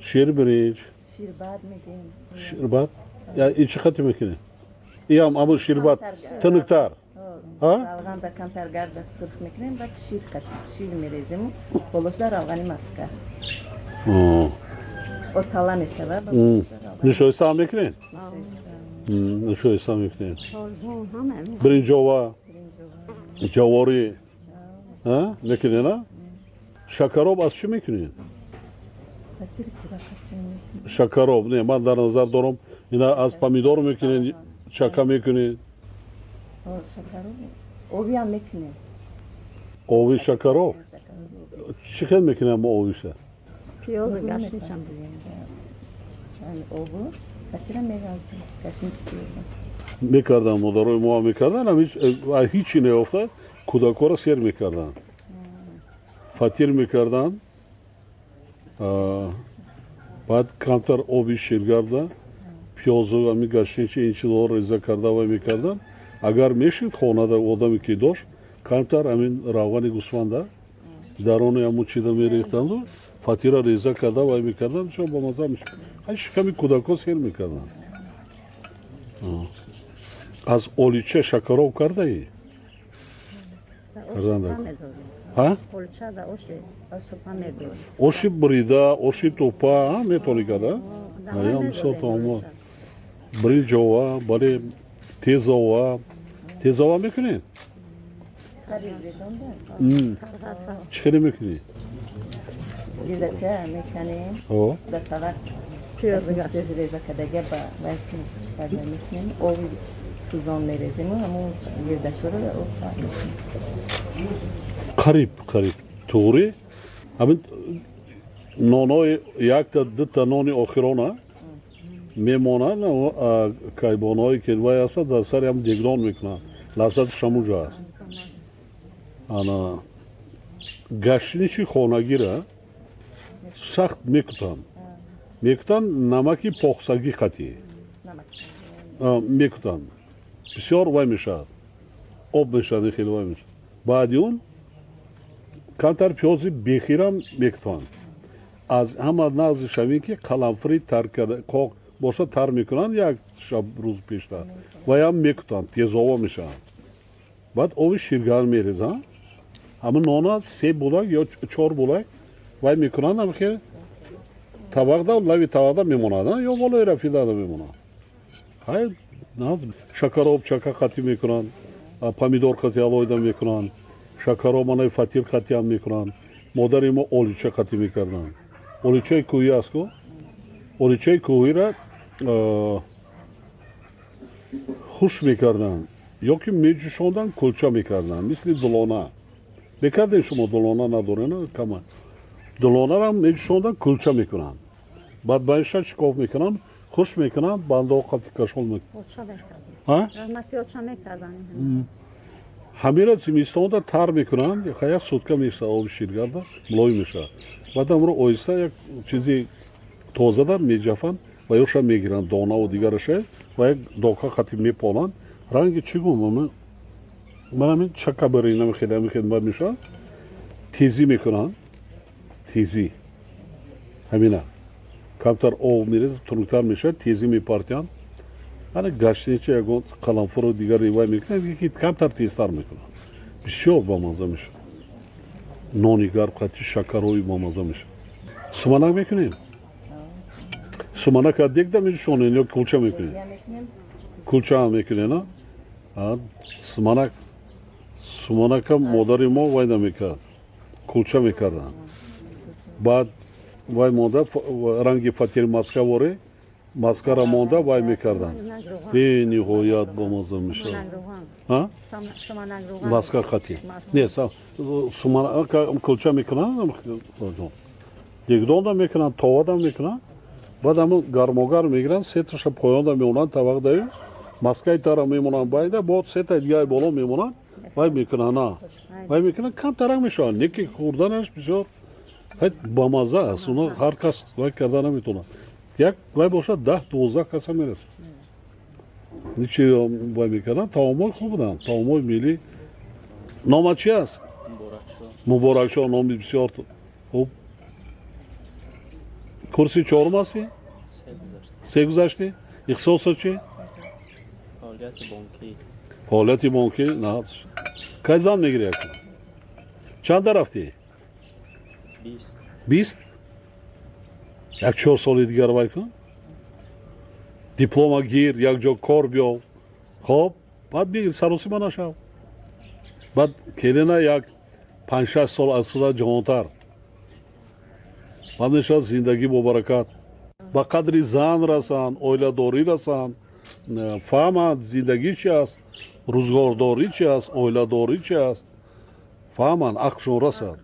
шир биринҷ, ширбат, ин чӣ қатӣ мекунем? Иам аммо ширбат тунуктар. Равғанда камтар гарда сурх мекунем, баъд шир шир мерезем, болошда равғани маска. Отала мешавад. Нишоиста ҳам мекунед? Нишоиста мекунед. Биринҷова, ҷаворӣ мекунед, а? Шакароб аз чӣ мекунед? Шакароб, не, ман дар назар дорам, ина аз помидор мекунед, чака мекунед. Овиам мекунем. Ови шакароб? Чӣ хел мекунем мо овиша? Пиёзу гашничам. Ову, фатира меғалзем, гашничи пиёза. Мекарданд, модарои мо мекарданд, ҳичи неёфта, кӯдакҳоро сер мекарданд. Фатир мекарданд, баъд камтар оби ширгарда, пиёзу ами гашничи ин чизҳоро реза карда вай мекарданд. Агар мешид хонада одаме ки дошт, камтар ҳамин равғани гӯсфанда дарони ҳамун чида мерехтанду фатира реза карда вай мекарданд, бисёр бомазза мешуд. Ҳай шиками кӯдакҳо сер мекарданд. Аз олича шакароб кардаӣ? Кардан. Оши бурида, оши тӯпа метавонӣ карда? Ям бисёр таомҳо. Биринҷова, бале, тезова. Тезова мекунед? Чӣ хеле мекунӣ? Гирдача меканем. Дар тавақ тез реза кардага ба вай карда мекунем. Оби сӯзон мерезему ҳамон гирдачаро дар об мекунем. Қариб, қариб. Туғри ҳамин нонои якта дута нони охирона мемонад, кайбонҳое ки вай ҳастад, дар сари ҳам дегдон мекунанд. Лаззаташ ҳамуҷо аст. Ана гаштиничи хонагира сахт мекутанд. Мекутанд намаки похсагӣ қатӣ мекутанд. Бисёр вай мешавад, об мешавад, хеле вай мешавад. Баъди он камтар пиёзи бехирам мекутанд. Аз ҳама нағзиш ҳамин ки қаламфури тар карда қоқ боша тар мекунанд як шаб рӯз пештар, ваям мекутанд, тезова мешаванд. Баъд оби ширгарм мерезанд. Ҳамин нона се булак ё чор булак вай мекунанд, ҳамхел табақда, лави табақда мемонад ё болои рафидада мемонад. Хай шакароб чака қатӣ мекунанд, помидор қатӣ алоҳида мекунанд, шакароб манаи фатир қатиам мекунанд. Модари мо олича қатӣ мекарданд. Оличаи кӯҳӣ аст ку? Оличаи кӯҳира хуш мекарданд ё ки меҷӯшонданд, кулча мекарданд, мисли дулона. Мекардем шумо дулона надорена кама. Дулонарам меҷӯшонданд, кулча мекунанд. Баъд байша шикоф мекунанд, хуш мекунанд, бандо қати кашол мекунанд. Ҳамира зимистонда тар мекунанд, як сутка мешавад оби ширгарда, мулоим мешавад. Баъд амро оҳиста як чизи тозада меҷафанд ва ёша мегиранд, донаву дигараша ва як дока қати меполанд. Ранги чӣ гум? Ман ҳамин чака бари хеле хеле мешавад. Тезӣ мекунанд, тезӣ ҳамина камтар об мерезад, тунуктар мешавад, тезӣ мепартиянд. Ана гаштинича ягон қаламфуру дигар вай мекунад, ки камтар тезтар мекунад. Бисёр бамаза мешавад. Нони гарм қати шакарои бамаза мешавад. Суманак мекунем? Суманак аз дегда меҷӯшонем ё кулча мекунем? Кулча мекунем, а? Суманак, суманака модари мо вай намекард, кулча мекарданд. Баъд вай монда ранги фатири маска воре, маскара монда вай мекарданд. Бениҳоят бамаза мешавад. Маска қатӣ. Не, суманака кулча мекунанд, дегдонда мекунанд, товада мекунанд. Баъд ҳамон гармогарм мегиранд, сеташа поёнда мемонанд табақдаю, маскаи тара мемонанд байда, бо сетаи дигаи боло мемонанд, вай мекунанд, на. Вай мекунанд, камтарак мешаванд. Не ки хӯрданаш бисёр бамаза аст. Уна ҳар кас вай карда наметавонад. Як вай бошад 10-12 каса мерасад. Ничи вай мекарданд, таомҳои хуб буданд, таомҳои миллӣ. Номат чи аст? Муборакшо, номи бисёр хуб. Курси чорум ҳастӣ? Се гузаштӣ? Ихтисосо чи? Фаъолияти бонкӣ. Фаъолияти бонкӣ? На. Кай зан мегирӣ яку? Чанда рафтӣ? 20. 20? Як 4 соли дигар вай кун. Диплома гир, як ҷо кор биёв. Хоб, баъд бигир, саросима нашав. Баъд келина як 5-6 сол аз суда ҷавонтар. Баъд мешавад зиндагӣ бо баракат. Ба қадри зан расанд, оиладорӣ расанд, фаҳманд зиндагӣ чи аст, рӯзгордорӣ чи аст, оиладорӣ чи аст. Фаҳманд, ақлшон расад.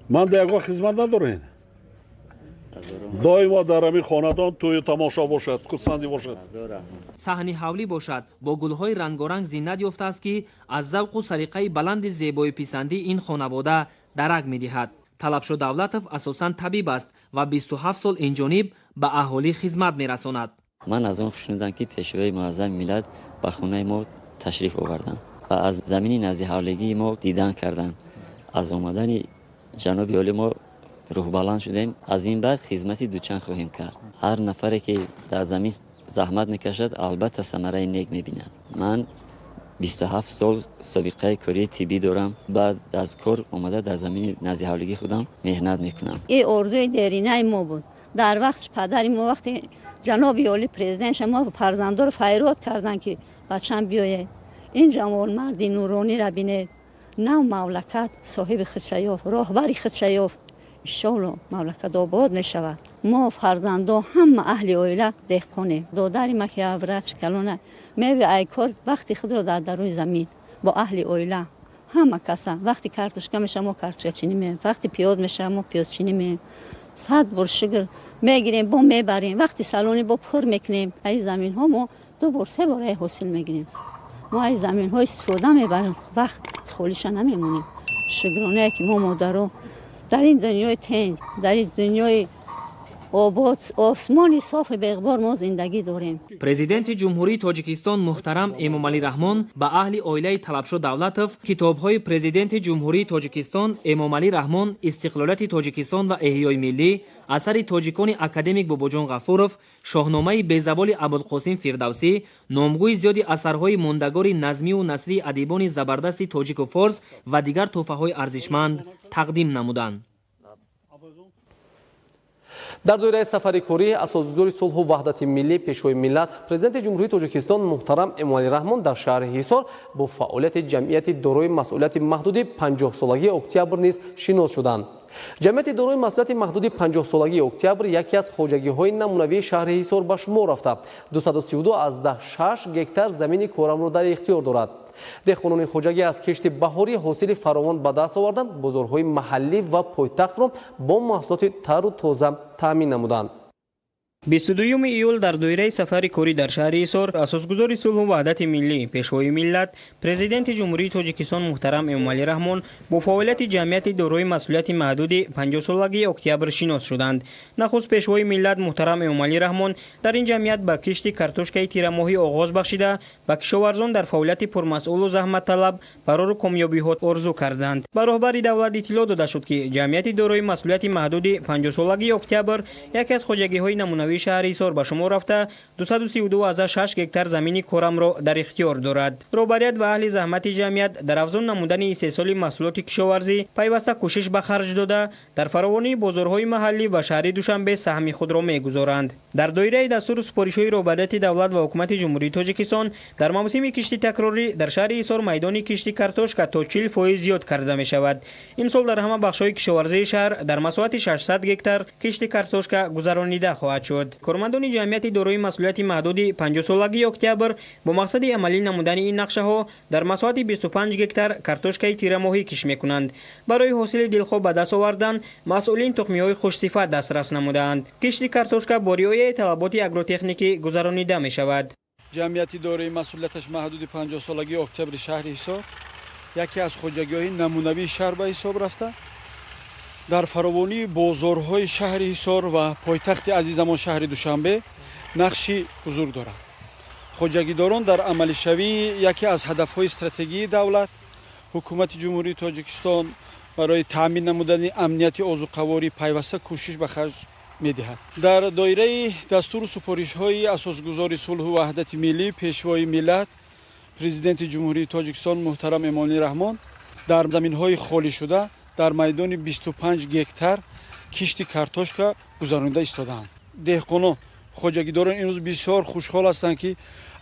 Ман да ягон хизмат надорем. Доимо дар ҳамин хонадон тӯю тамошо бошад, хурсандӣ бошад. Саҳни ҳавлӣ бошад бо гулҳои рангоранг зинат ёфтааст, ки аз завқу салиқаи баланди зебоиписандӣ ин хонавода дарак медиҳад. Талабшо Давлатов асосан табиб аст ва 27 сол инҷониб ба аҳолӣ хизмат мерасонад. Ман аз он хушнудам, ки пешвои муаззами миллат ба хонаи мо ташриф оварданд ва аз замини назди ҳавлигии мо дидан карданд. Аз омадани ҷаноби олӣ мо рӯҳбаланд шудем. Аз ин баъд хизмати дучанд хоҳем кард. Ҳар нафаре ки дар замин заҳмат мекашад, албатта самараи нек мебинад. Ман 27 сол собиқаи кории тиббӣ дорам. Баъд аз кор омада дар замини назди ҳавлигии худам меҳнат мекунам. Ин орзуи деринаи мо буд. Дар вақти падари мо, вақте ҷаноби олӣ президент мо фарзандоро файрод карданд, ки бачам биёед, ин ҷавонмарди нурониро бинед, нав мамлакат соҳиби худша ёфт, роҳбари худша ёфт, иншоалло мамлакат обод мешавад. Мо фарзандо ҳама аҳли оила деҳқонем. Додари ма ки врач калона меви ай кор вақти худро дар даруни замин бо аҳли оила ҳама каса. Вақти картошка меша, мо картошкачинӣ меем, вақти пиёз меша, мо пиёзчинӣ меем. 100 бор шукр мегирем, бо мебарем, вақти салонӣ бо пур мекунем. Ай заминҳо мо 2 бор 3 бор ай ҳосил мегирем. Мо ай заминҳо истифода мебарем, вақт холиша намемонем. Шукронае ки мо модаро дар ин дунёи тинҷ, дар ин дунёи обод, осмони софи беғбор мо зиндагӣ дорем. Президенти Ҷумҳурии Тоҷикистон муҳтарам Эмомалӣ Раҳмон ба аҳли оилаи Талабшо Давлатов китобҳои Президенти Ҷумҳурии Тоҷикистон Эмомалӣ Раҳмон, Истиқлолияти Тоҷикистон ва эҳёи миллӣ, асари тоҷикони академик Бобоҷон Ғафуров, Шоҳномаи безаволи Абулқосим Фирдавсӣ, номгӯи зиёди асарҳои мондагори назмию насрии адибони забардасти тоҷику форс ва дигар тӯҳфаҳои арзишманд тақдим намуданд. Дар доираи сафари корӣ асосгузори сулҳу ваҳдати миллӣ, пешвои миллат, президенти Ҷумҳурии Тоҷикистон муҳтарам Эмомалӣ Раҳмон дар шаҳри Ҳисор бо фаъолияти ҷамъияти дорои масъулияти маҳдуди 50-солагии Октябр низ шинос шуданд. Ҷамъияти дорои масъулияти маҳдуди 50-солагии Октябр яке аз хоҷагиҳои намунавии шаҳри Ҳисор ба шумор рафта, 232,6 гектар замини корамро дар ихтиёр дорад. Деҳқонони хоҷагӣ аз кишти баҳорӣ ҳосили фаровон ба даст оварданд, бозорҳои маҳаллӣ ва пойтахтро бо маҳсулоти тару тоза таъмин намуданд. 22 июл дар доираи сафари корӣ дар шаҳри Ҳисор асосгузори сулҳу ваҳдати миллӣ, пешвои миллат, президенти Ҷумҳурии Тоҷикистон муҳтарам Эмомалӣ Раҳмон бо фаъолияти ҷамъияти дорои масъулияти маҳдуди 50-солагии Октябр шинос шуданд. Нахуст пешвои миллат муҳтарам Эмомалӣ Раҳмон дар ин ҷамъият ба кишти картошкаи тирамоҳӣ оғоз бахшида, ба кишоварзон дар фаъолияти пурмасъулу заҳматталаб барору комёбиҳо орзу карданд. Ба роҳбари давлат иттилоъ дода шуд, ки ҷамъияти дорои масъулияти маҳдуди 50-солагии Октябр яке аз хоҷагиҳои намунавии шаҳри Ҳисор ба шумор рафта, 232,6 гектар замини корамро дар ихтиёр дорад. Роҳбарият ва аҳли заҳмати ҷамъият дар афзун намудани истеҳсоли маҳсулоти кишоварзӣ пайваста кӯшиш ба харҷ дода, дар фаровонии бозорҳои маҳаллӣ ва шаҳри Душанбе саҳми худро мегузоранд. Дар доираи дастуру супоришҳои роҳбарияти давлат ва ҳукумати Ҷумҳурии Тоҷикистон дар мавсими кишти такрорӣ дар шаҳри Ҳисор майдони кишти картошка то 40% зиёд карда мешавад. Имсол дар ҳама бахшҳои кишоварзии шаҳр дар масоҳати 600 гектар кишти картошка гузаронида хоҳад шуд. Кормандони ҷамъияти дорои масъулияти маҳдуди 50-солагии Октябр бо мақсади амалӣ намудани ин нақшаҳо дар масоҳати 25 гектар картошкаи тирамоҳӣ кишт мекунанд. Барои ҳосили дилхоҳ ба даст овардан масъулин тухмиҳои хушсифат дастрас намудаанд. Кишти картошка бо риояи талаботи агротехникӣ гузаронида мешавад. Ҷамъияти дорои масъулияташ маҳдуди 50-солагии Октябри шаҳри Ҳисор яке аз хоҷагиҳои намунавии шаҳр ба ҳисоб рафта, дар фаровонии бозорҳои шаҳри Ҳисор ва пойтахти азизамон шаҳри Душанбе нақши бузург дорад. Хоҷагидорон дар амалишавии яке аз ҳадафҳои стратегии давлат, ҳукумати Ҷумҳурии Тоҷикистон барои таъмин намудани амнияти озуқаворӣ пайваста кӯшиш ба харҷ медиҳад. Дар доираи дастуру супоришҳои асосгузори сулҳу ваҳдати миллӣ, пешвои миллат, президенти Ҷумҳурии Тоҷикистон муҳтарам Эмомалӣ Раҳмон дар заминҳои холишуда дар майдони 25 гектар кишти картошка гузаронида истодаанд. Деҳқонон, хоҷагидорон имрӯз бисёр хушҳол ҳастанд, ки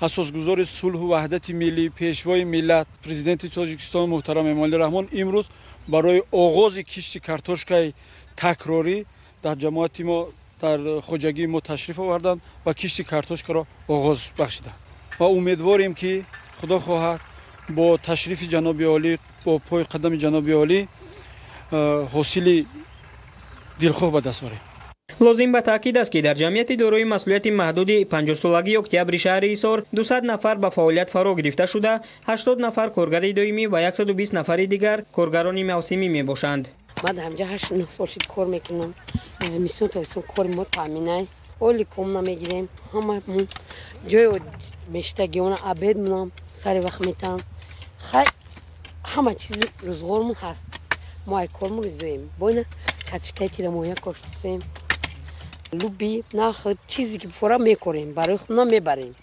асосгузори сулҳу ваҳдати миллӣ, пешвои миллат, президенти Тоҷикистон муҳтарам Эмомалӣ Раҳмон имрӯз барои оғози кишти картошкаи такрорӣ дар ҷамоати мо, дар хоҷагии мо ташриф оварданд ва кишти картошкаро оғоз бахшиданд. Ва умедворем, ки худо хоҳад бо ташрифи ҷаноби олӣ, бо пои қадами ҷаноби олӣ ҳосили дилхоҳ ба даст барем. Лозим ба таъкид аст, ки дар ҷамъияти дорои масъулияти маҳдуди 50-солагии Октябри шаҳри Ҳисор 200 нафар ба фаъолият фаро гирифта шуда, 80 нафар коргари доимӣ ва 120 нафари дигар коргарони мавсимӣ мебошанд. Ман дар ҳамҷа 8-9 сол шуд кор мекунам. Зимистон тобистон кори мо таъминай. Оли ком намегирем. Ҳамамон ҷои мештагиона обед мунам, сари вақт метам. Хай ҳама чизи рӯзғормон ҳаст. Мо ай кормон ризоем. Бойна качкаи тирамоҳия коштем. Луби, нах, чизе ки фора мекорем, барои худ намебарем.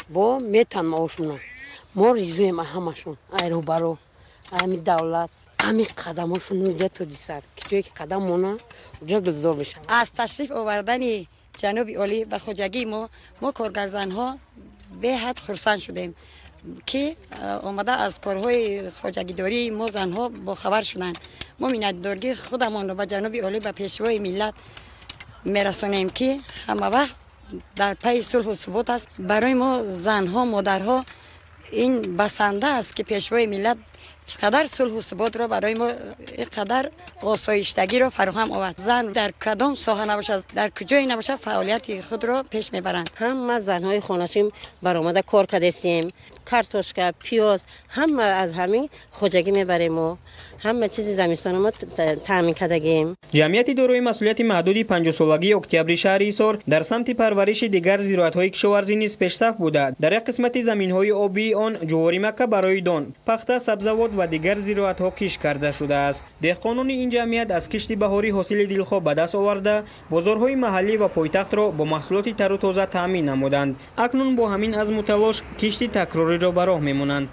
Бо метан маошмона. Мо ризоем ҳамашон, ай роҳбаро, ами давлат, ами қадамошон уҷа тоҷисар, ки ҷое ки қадам мона, уҷа гулзор мешавад. Аз ташриф овардани ҷаноби олӣ ба хоҷагии мо коргарзанҳо беҳад хурсанд шудем, ки омада аз корҳои хоҷагидории мо занҳо бохабар шуданд. Мо миннатдории худамонро ба ҷаноби олӣ, ба пешвои миллат мерасонем, ки ҳама вақт дар пайи сулҳу субот аст. Барои мо занҳо, модарҳо ин басанда аст, ки пешвои миллат чӣ қадар сулҳу суботро барои мо, ин қадар осоиштагиро фароҳам овард. Зан дар кадом соҳа набошад, дар куҷое набошад, фаъолияти худро пеш мебаранд. Ҳама занҳои хонашин баромада кор кардастем. Картошка, пиёз, ҳама аз ҳамин хоҷагӣ мебарем мо. Ҳама чизи замистони мо таъмин кардагем. Ҷамъияти дорои масъулияти маҳдуди 50-солагии Октябри шаҳри Ҳисор дар самти парвариши дигар зироатҳои кишоварзӣ низ пешсаф буда, дар як қисмати заминҳои обии он ҷуворӣ макка барои дон, пахта, сабзавот ва дигар зироатҳо кишт карда шудааст. Деҳқонони ин ҷамъият аз кишти баҳорӣ ҳосили дилхоҳ ба даст оварда, бозорҳои маҳаллӣ ва пойтахтро бо маҳсулоти тару тоза таъмин намуданд. Акнун бо ҳамин азму талош кишти такрориро ба роҳ мемонанд.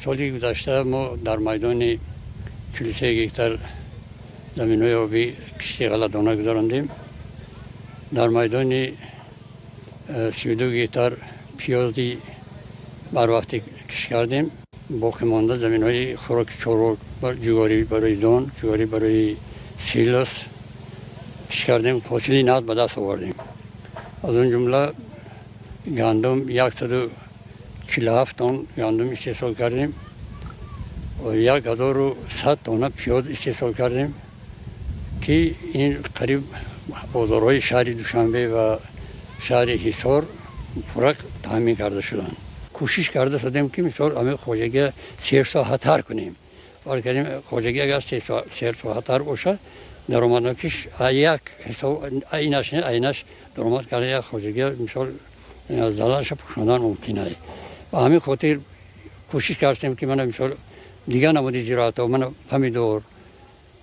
Соли гузашта мо дар майдони 43 гектар заминҳои обӣ кишти ғалладона гузарондем. Дар майдони 32 гектар пиёзи барвақти кишт кардем. Боқӣ монда заминҳои хӯроки чорво, ҷуворӣ барои дон, ҷуворӣ барои силос кишт кардем. Ҳосили нағз ба даст овардем. Аз он ҷумла гандум 147 тонн гандум истеҳсол кардем, 1100 тонна пиёз истеҳсол кардем, ки ин қариб бозорҳои шаҳри Душанбе ва шаҳри Ҳисор пурра таъмин карда шуданд. Кӯшиш карда шудем, ки мисол ҳамин хоҷагия серсоҳатар кунем. Фарз кардем, хоҷагӣ агар серсоҳатар бошад, даромаднокиш як ҳисоб айнаш не, айнаш даромад карда як хоҷагия мисол залалша пӯшондан мумкин аст. Ба ҳамин хотир кӯшиш кардем, ки мана мисол дигар намуди зироатҳо, мана помидор,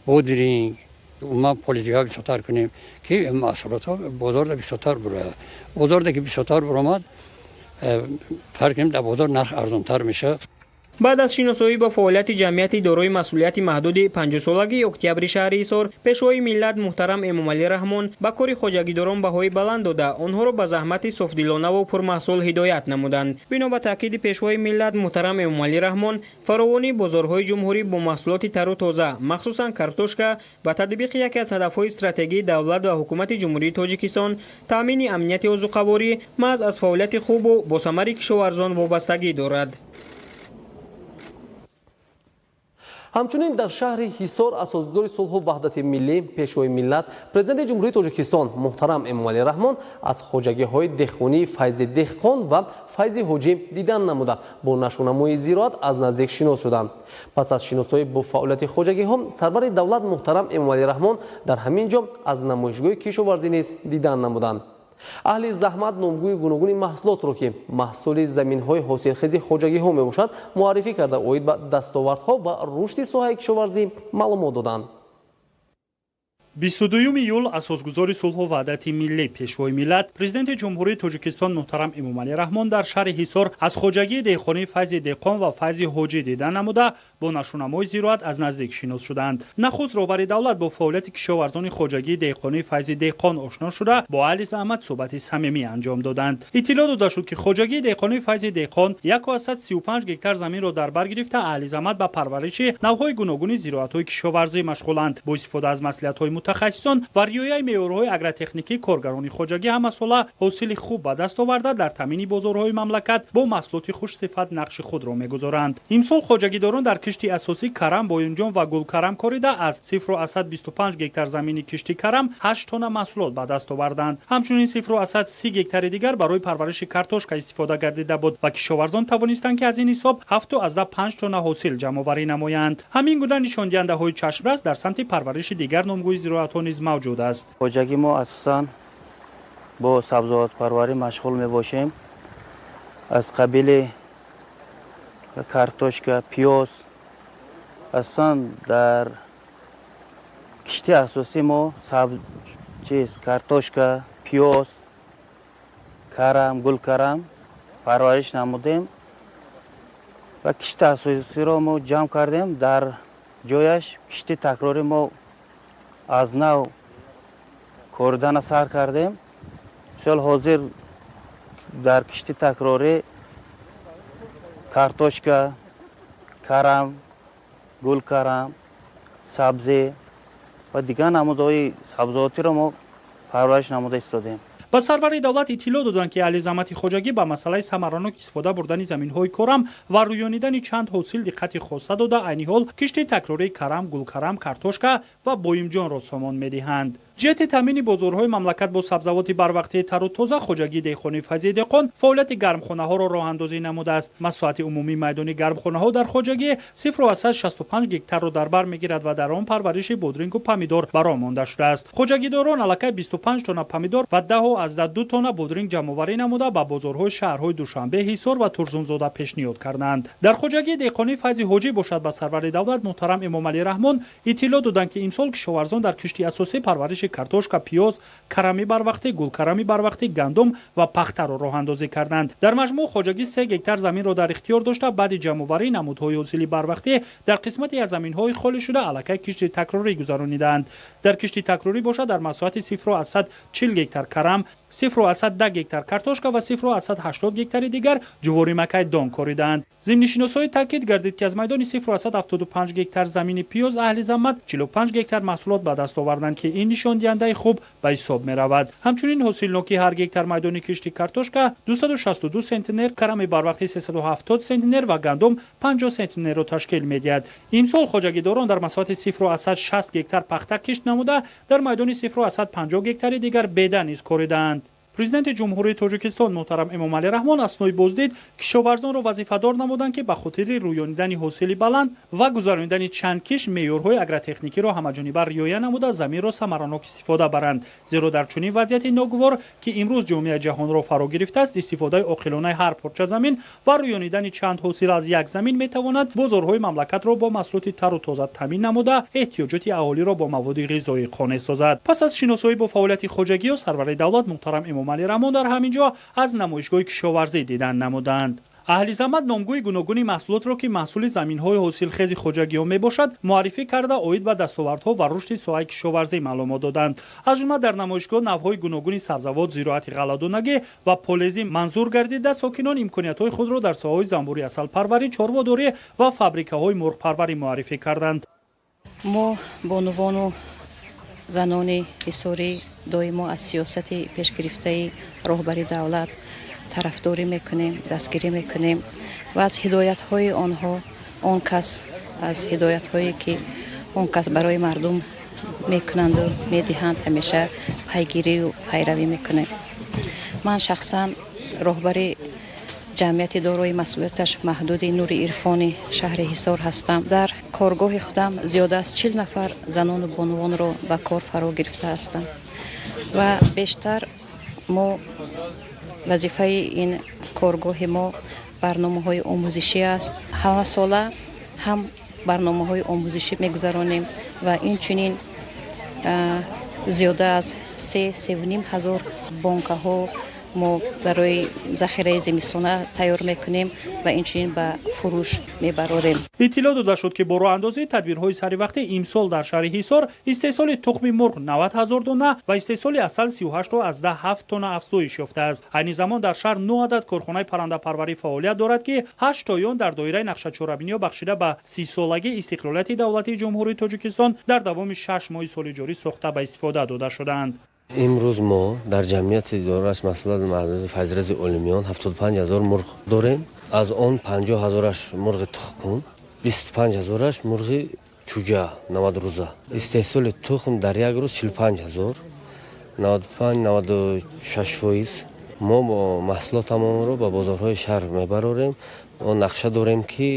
бодринг, умуман полизиҳо бисёртар кунем, ки маҳсулотҳо бозорда бисёртар бурояд. Бозорда ки бисёртар буромад, фарқ кунем, дар бозор нарх арзонтар мешавад. Баъд аз шиносоӣ бо фаъолияти ҷамъияти дорои масъулияти маҳдуди 50-солагии Октябри шаҳри Ҳисор, пешвои миллат муҳтарам Эмомалӣ Раҳмон ба кори хоҷагидорон баҳои баланд дода, онҳоро ба заҳмати софдилонаву пурмаҳсул ҳидоят намуданд. Бино ба таъкиди пешвои миллат муҳтарам Эмомалӣ Раҳмон, фаровонии бозорҳои ҷумҳурӣ бо маҳсулоти тару тоза, махсусан картошка, ба татбиқи яке аз ҳадафҳои стратегии давлат ва ҳукумати Ҷумҳурии Тоҷикистон, таъмини амнияти озуқаворӣ, маҳз аз фаъолияти хубу босамари кишоварзон вобастагӣ дорад. Ҳамчунин дар шаҳри Ҳисор асосгузори сулҳу ваҳдати миллӣ, пешвои миллат, президенти Ҷумҳурии Тоҷикистон муҳтарам Эмомалӣ Раҳмон аз хоҷагиҳои деҳқонии Файзи Деҳқон ва Файзи Ҳоҷӣ дидан намуда, бо нашъунамои зироат аз наздик шинос шуданд. Пас аз шиносоӣ бо фаъолияти хоҷагиҳо, сарвари давлат муҳтарам Эмомалӣ Раҳмон дар ҳамин ҷо аз намоишгоҳи кишоварзӣ низ дидан намуданд. Аҳли заҳмат номгӯи гуногуни маҳсулотро, ки маҳсули заминҳои ҳосилхези хоҷагиҳо мебошад, муаррифӣ карда, оид ба дастовардҳо ва рушди соҳаи кишоварзӣ маълумот доданд. 22 июл асосгузори сулҳу ваҳдати миллӣ, пешвои миллат, президенти Ҷумҳурии Тоҷикистон муҳтарам Эмомалӣ Раҳмон дар шаҳри Ҳисор аз хоҷагии деҳқонии Файзи Деҳқон ва Файзи Ҳоҷӣ дидан намуда, бо нашъунамои зироат аз наздик шинос шуданд. Нахуст роҳбари давлат бо фаъолияти кишоварзони хоҷагии деҳқонии Файзи Деҳқон ошно шуда, бо аҳли заҳмат суҳбати самимӣ анҷом доданд. Иттилоъ дода шуд, ки хоҷагии деҳқонии Файзи Деҳқон 1,35 гектар заминро дар бар гирифта, аҳли заҳмат ба парвариши навъҳои гуногуни зироатҳои кишоварзӣ машғуланд. Бо истифода аз маслиҳатҳои мутахассисон ва риояи меъёрҳои агротехникӣ, коргарони хоҷагӣ ҳамасола ҳосили хуб ба даст оварда, дар таъмини бозорҳои мамлакат бо маҳсулоти хушсифат нақши худро мегузоранд. Имсол хоҷагидорон дар кишти асосӣ карам, боюнҷон ва гулкарам корида, аз 0,25 гектар замини кишти карам 8 тонна маҳсулот ба даст оварданд. Ҳамчунин 0,30 гектари дигар барои парвариши картошка истифода гардида буд ва кишоварзон тавонистанд, ки аз ин ҳисоб 7,5 тонна ҳосил ҷамъоварӣ намоянд. Ҳамин гуна нишондиҳандаҳои чашмрас дар самти парвариши дигар номгӯи зироатҳо низ мавҷуд аст. Хоҷагии мо асосан бо сабзавотпарварӣ машғул мебошем, аз қабили картошка, пиёз. Асосан дар кишти асосӣ мо картошка, пиёз, карам, гулкарам парвариш намудем. Ва кишти асосиро мо ҷамъ кардем, дар ҷояш кишти такрорӣ мо аз нав коридана сар кардем. Мисол, ҳозир дар кишти такрорӣ картошка, карам, гулкарам, сабзӣ ва дигар намудҳои сабзавотиро мо парвариш намуда истодем. Ба сарвари давлат иттилоъ доданд, ки аҳли заҳмати хоҷагӣ ба масъалаи самаранок истифода бурдани заминҳои корам ва рӯёнидани чанд ҳосил диққати хоса дода, айни ҳол кишти такрории карам, гулкарам, картошка ва боимҷонро сомон медиҳанд. Ҷиҳати таъмини бозорҳои мамлакат бо сабзавоти барвақтии тару тоза, хоҷагии деҳқонии Файзи Деҳқон фаъолияти гармхонаҳоро роҳандозӣ намудааст. Масоҳати умумии майдони гармхонаҳо дар хоҷагӣ 0,65 гектарро дар бар мегирад ва дар он парвариши бодрингу помидор ба роҳ монда шудааст. Хоҷагидорон аллакай 25 тонна помидор ва 10,2 тонна бодринг ҷамъоварӣ намуда, ба бозорҳои шаҳрҳои Душанбе, Ҳисор ва Турсунзода пешниҳод карданд. Дар хоҷагии деҳқонии Файзи Ҳоҷӣ бошад, ба сарвари давлат муҳтарам Эмомалӣ Раҳмон иттилоъ доданд, ки имсол кишоварзон дар кишти асосӣ парвариши картошка, пиёз, карами барвақтӣ, гулкарами барвақтӣ, гандум ва пахтаро роҳандозӣ карданд. Дар маҷмӯъ хоҷагӣ 3 гектар заминро дар ихтиёр дошта, баъди ҷамъоварии намудҳои ҳосили барвақтӣ дар қисмати аз заминҳои холӣ шуда аллакай кишти такрорӣ гузаронидаанд. Дар кишти такрорӣ бошад, дар масоҳати 0,40 гектар карам, 0,10 гектар картошка ва 0,80 гектари дигар ҷуворимакай дон коридаанд. Зимни шиносоӣ таъкид гардид, ки аз майдони 0,75 гектар замини пиёз аҳли заҳмат 45 гектар маҳсулот ба даст оварданд, ки ин нишондиҳандаи хуб ба ҳисоб меравад. Ҳамчунин ҳосилнокии ҳар гектар майдони кишти картошка 262 сентнер, карами барвақтӣ 370 сентнер ва гандум 50 сентнерро ташкил медиҳад. Имсол хоҷагидорон дар масоҳати 0,60 гектар пахта кишт намуда, дар майдони 0,50 гектари дигар беда низ коридаанд. Президенти Ҷумҳурии Тоҷикистон муҳтарам Эмомалӣ Раҳмон аснои боздид кишоварзонро вазифадор намуданд, ки ба хотири рӯёнидани ҳосили баланд ва гузаронидани чанд кишт меъёрҳои агротехникиро ҳамаҷониба риоя намуда, заминро самаранок истифода баранд. Зеро дар чунин вазъияти ногувор, ки имрӯз ҷомеаи ҷаҳонро фаро гирифтааст, истифодаи оқилонаи ҳар порча замин ва рӯёнидани чанд ҳосил аз як замин метавонад бозорҳои мамлакатро бо маҳсулоти тару тоза таъмин намуда, эҳтиёҷоти аҳолиро бо маводи ғизоӣ қонеъ созад. Пас аз шиносоӣ бо фаъолияти хоҷагиё, сарвари давлат муҳтарам Эмомалӣ Раҳмон дар ҳамин ҷо аз намоишгоҳи кишоварзӣ дидан намуданд. Аҳли заҳмат номгӯи гуногуни маҳсулотро, ки маҳсули заминҳои ҳосилхези хоҷагиҳо мебошад, муаррифӣ карда, оид ба дастовардҳо ва рушди соҳаи кишоварзӣ маълумот доданд. Аз ҷумла дар намоишгоҳ навъҳои гуногуни сабзавот, зироати ғалладонагӣ ва полезӣ манзур гардида, сокинон имкониятҳои худро дар соҳаҳои занбӯри асалпарварӣ, чорводорӣ ва фабрикаҳои мурғпарварӣ муаррифӣ карданд. Мо бонувону занони ҳисорӣ доимо аз сиёсати пешгирифтаи роҳбари давлат тарафдорӣ мекунем, дастгирӣ мекунем ва аз ҳидоятҳои онҳо, он кас аз ҳидоятҳое ки он кас барои мардум мекунанду медиҳанд, ҳамеша пайгирию пайравӣ мекунем. Ман шахсан роҳбари ҷамъияти дорои масъулияташ маҳдуди Нури Ирфони шаҳри Ҳисор ҳастам. Дар коргоҳи худам зиёда аз 40 нафар занону бонувонро ба кор фаро гирифта ҳастам ва бештар мо вазифаи ин коргоҳи мо барномаҳои омӯзишӣ аст. Ҳамасола ҳам барномаҳои омӯзишӣ мегузаронем ва инчунин зиёда аз 3-3,5 ҳазор бонкаҳо мо барои захираи зимистона тайёр мекунем ва инчунин ба фурӯш мебарорем. Иттилоъ дода шуд, ки бо роҳандозии тадбирҳои саривақтӣ имсол дар шаҳри Ҳисор истеҳсоли тухми мурғ 90 ҳазор дона ва истеҳсоли асал 38,7 тонна афзоиш ёфтааст. Айни замон дар шаҳр 9 адад корхонаи паррандапарварӣ фаъолият дорад, ки 8 тои он дар доираи нақшачорабиниҳо бахшида ба 30-солагии истиқлолияти давлатии Ҷумҳурии Тоҷикистон дар давоми 6 моҳи соли ҷорӣ сохта ба истифода дода шудаанд. Имрӯз мо дар ҷамъияти дорои масъулияти маҳдуди Файзрази Олимиён 75 ҳазор мурғ дорем. Аз он 50 ҳазораш мурғи тухмкун, 25 ҳазораш мурғи чӯҷа 90 рӯза. Истеҳсоли тухм дар як рӯз 45 ҳазор, 95-96%. Мо маҳсулотамонро ба бозорҳои шаҳр мебарорем. Мо нақша дорем, ки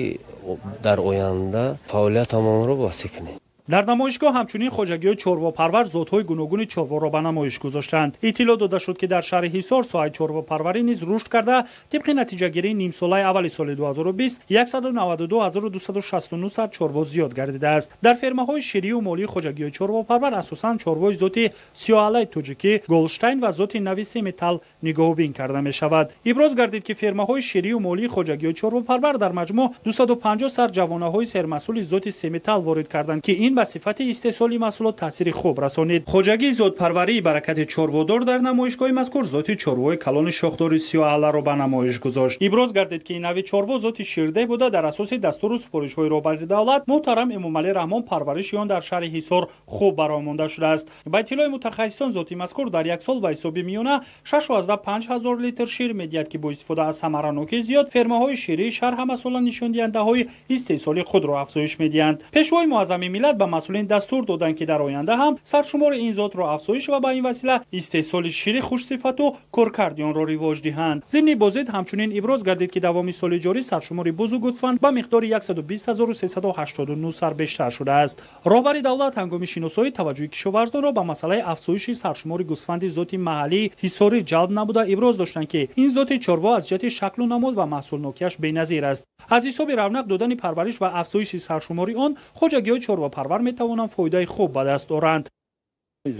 дар оянда фаъолиятамонро васеъ кунем. Дар намоишгоҳ ҳамчунин хоҷагиҳои чорвопарвар зотҳои гуногуни чорворо ба намоиш гузоштанд. Иттилоъ дода шуд, ки дар шаҳри Ҳисор соҳаи чорвопарварӣ низ рушд карда, тибқи натиҷагирии нимсолаи аввали соли 2020 192269 сар чорво зиёд гардидааст. Дар фермаҳои ширию молии хоҷагиҳои чорвопарвар асосан чорвои зоти сиёҳалаи тоҷикӣ, Голштайн ва зоти нави семитал нигоҳубин карда мешавад. Иброз гардид, ки фермаҳои ширию молии хоҷагиҳои чорвопарвар дар маҷмӯъ 250 сар ҷавонаҳои сермаҳсули зоти семитал ворид карданд, ки ин ба сифати истеҳсоли маҳсулот таъсири хуб расонид. Хоҷагии зотпарварии Баракати чорводор дар намоишгоҳи мазкур зоти чорвои калони шохдори сиёҳаларо ба намоиш гузошт. Иброз гардид, ки ин нави чорво зоти ширдеҳ буда, дар асоси дастуру супоришҳои роҳбари давлат муҳтарам Эмомалӣ Раҳмон парвариши он дар шаҳри Ҳисор хуб баромонда шудааст. Ба иттилои мутахассисон, зоти мазкур дар як сол ба ҳисоби миёна 6,5 ҳазор литр шир медиҳад, ки бо истифода аз самаранокии зиёд фермаҳои ширии шаҳр ҳамасола нишондиҳандаҳои истеҳсоли худро афзоиш медиҳанд. Пешвои муаззами миллат ба масъулин дастур доданд, ки дар оянда ҳам саршумори ин зотро афзоиш ва ба ин васила истеҳсоли шири хушсифату коркарди онро ривоҷ диҳанд. Зимни боздид ҳамчунин иброз гардид, ки давоми соли ҷорӣ саршумори бузу гӯсфанд ба миқдори 120389 сар бештар шудааст. Роҳбари давлат ҳангоми шиносоӣ таваҷҷӯҳи кишоварзонро ба масъалаи афзоиши саршумори гӯсфанди зоти маҳаллии Ҳисорӣ ҷалб намуда, иброз доштанд, ки ин зоти чорво аз ҷиҳати шаклу намуд ва маҳсулнокиаш беназир аст. Аз ҳисоби равнақ додани парвариш ва афзоиши саршумори он хоҷагиҳои чорвопарвар метавонанд фоидаи хуб ба даст оранд.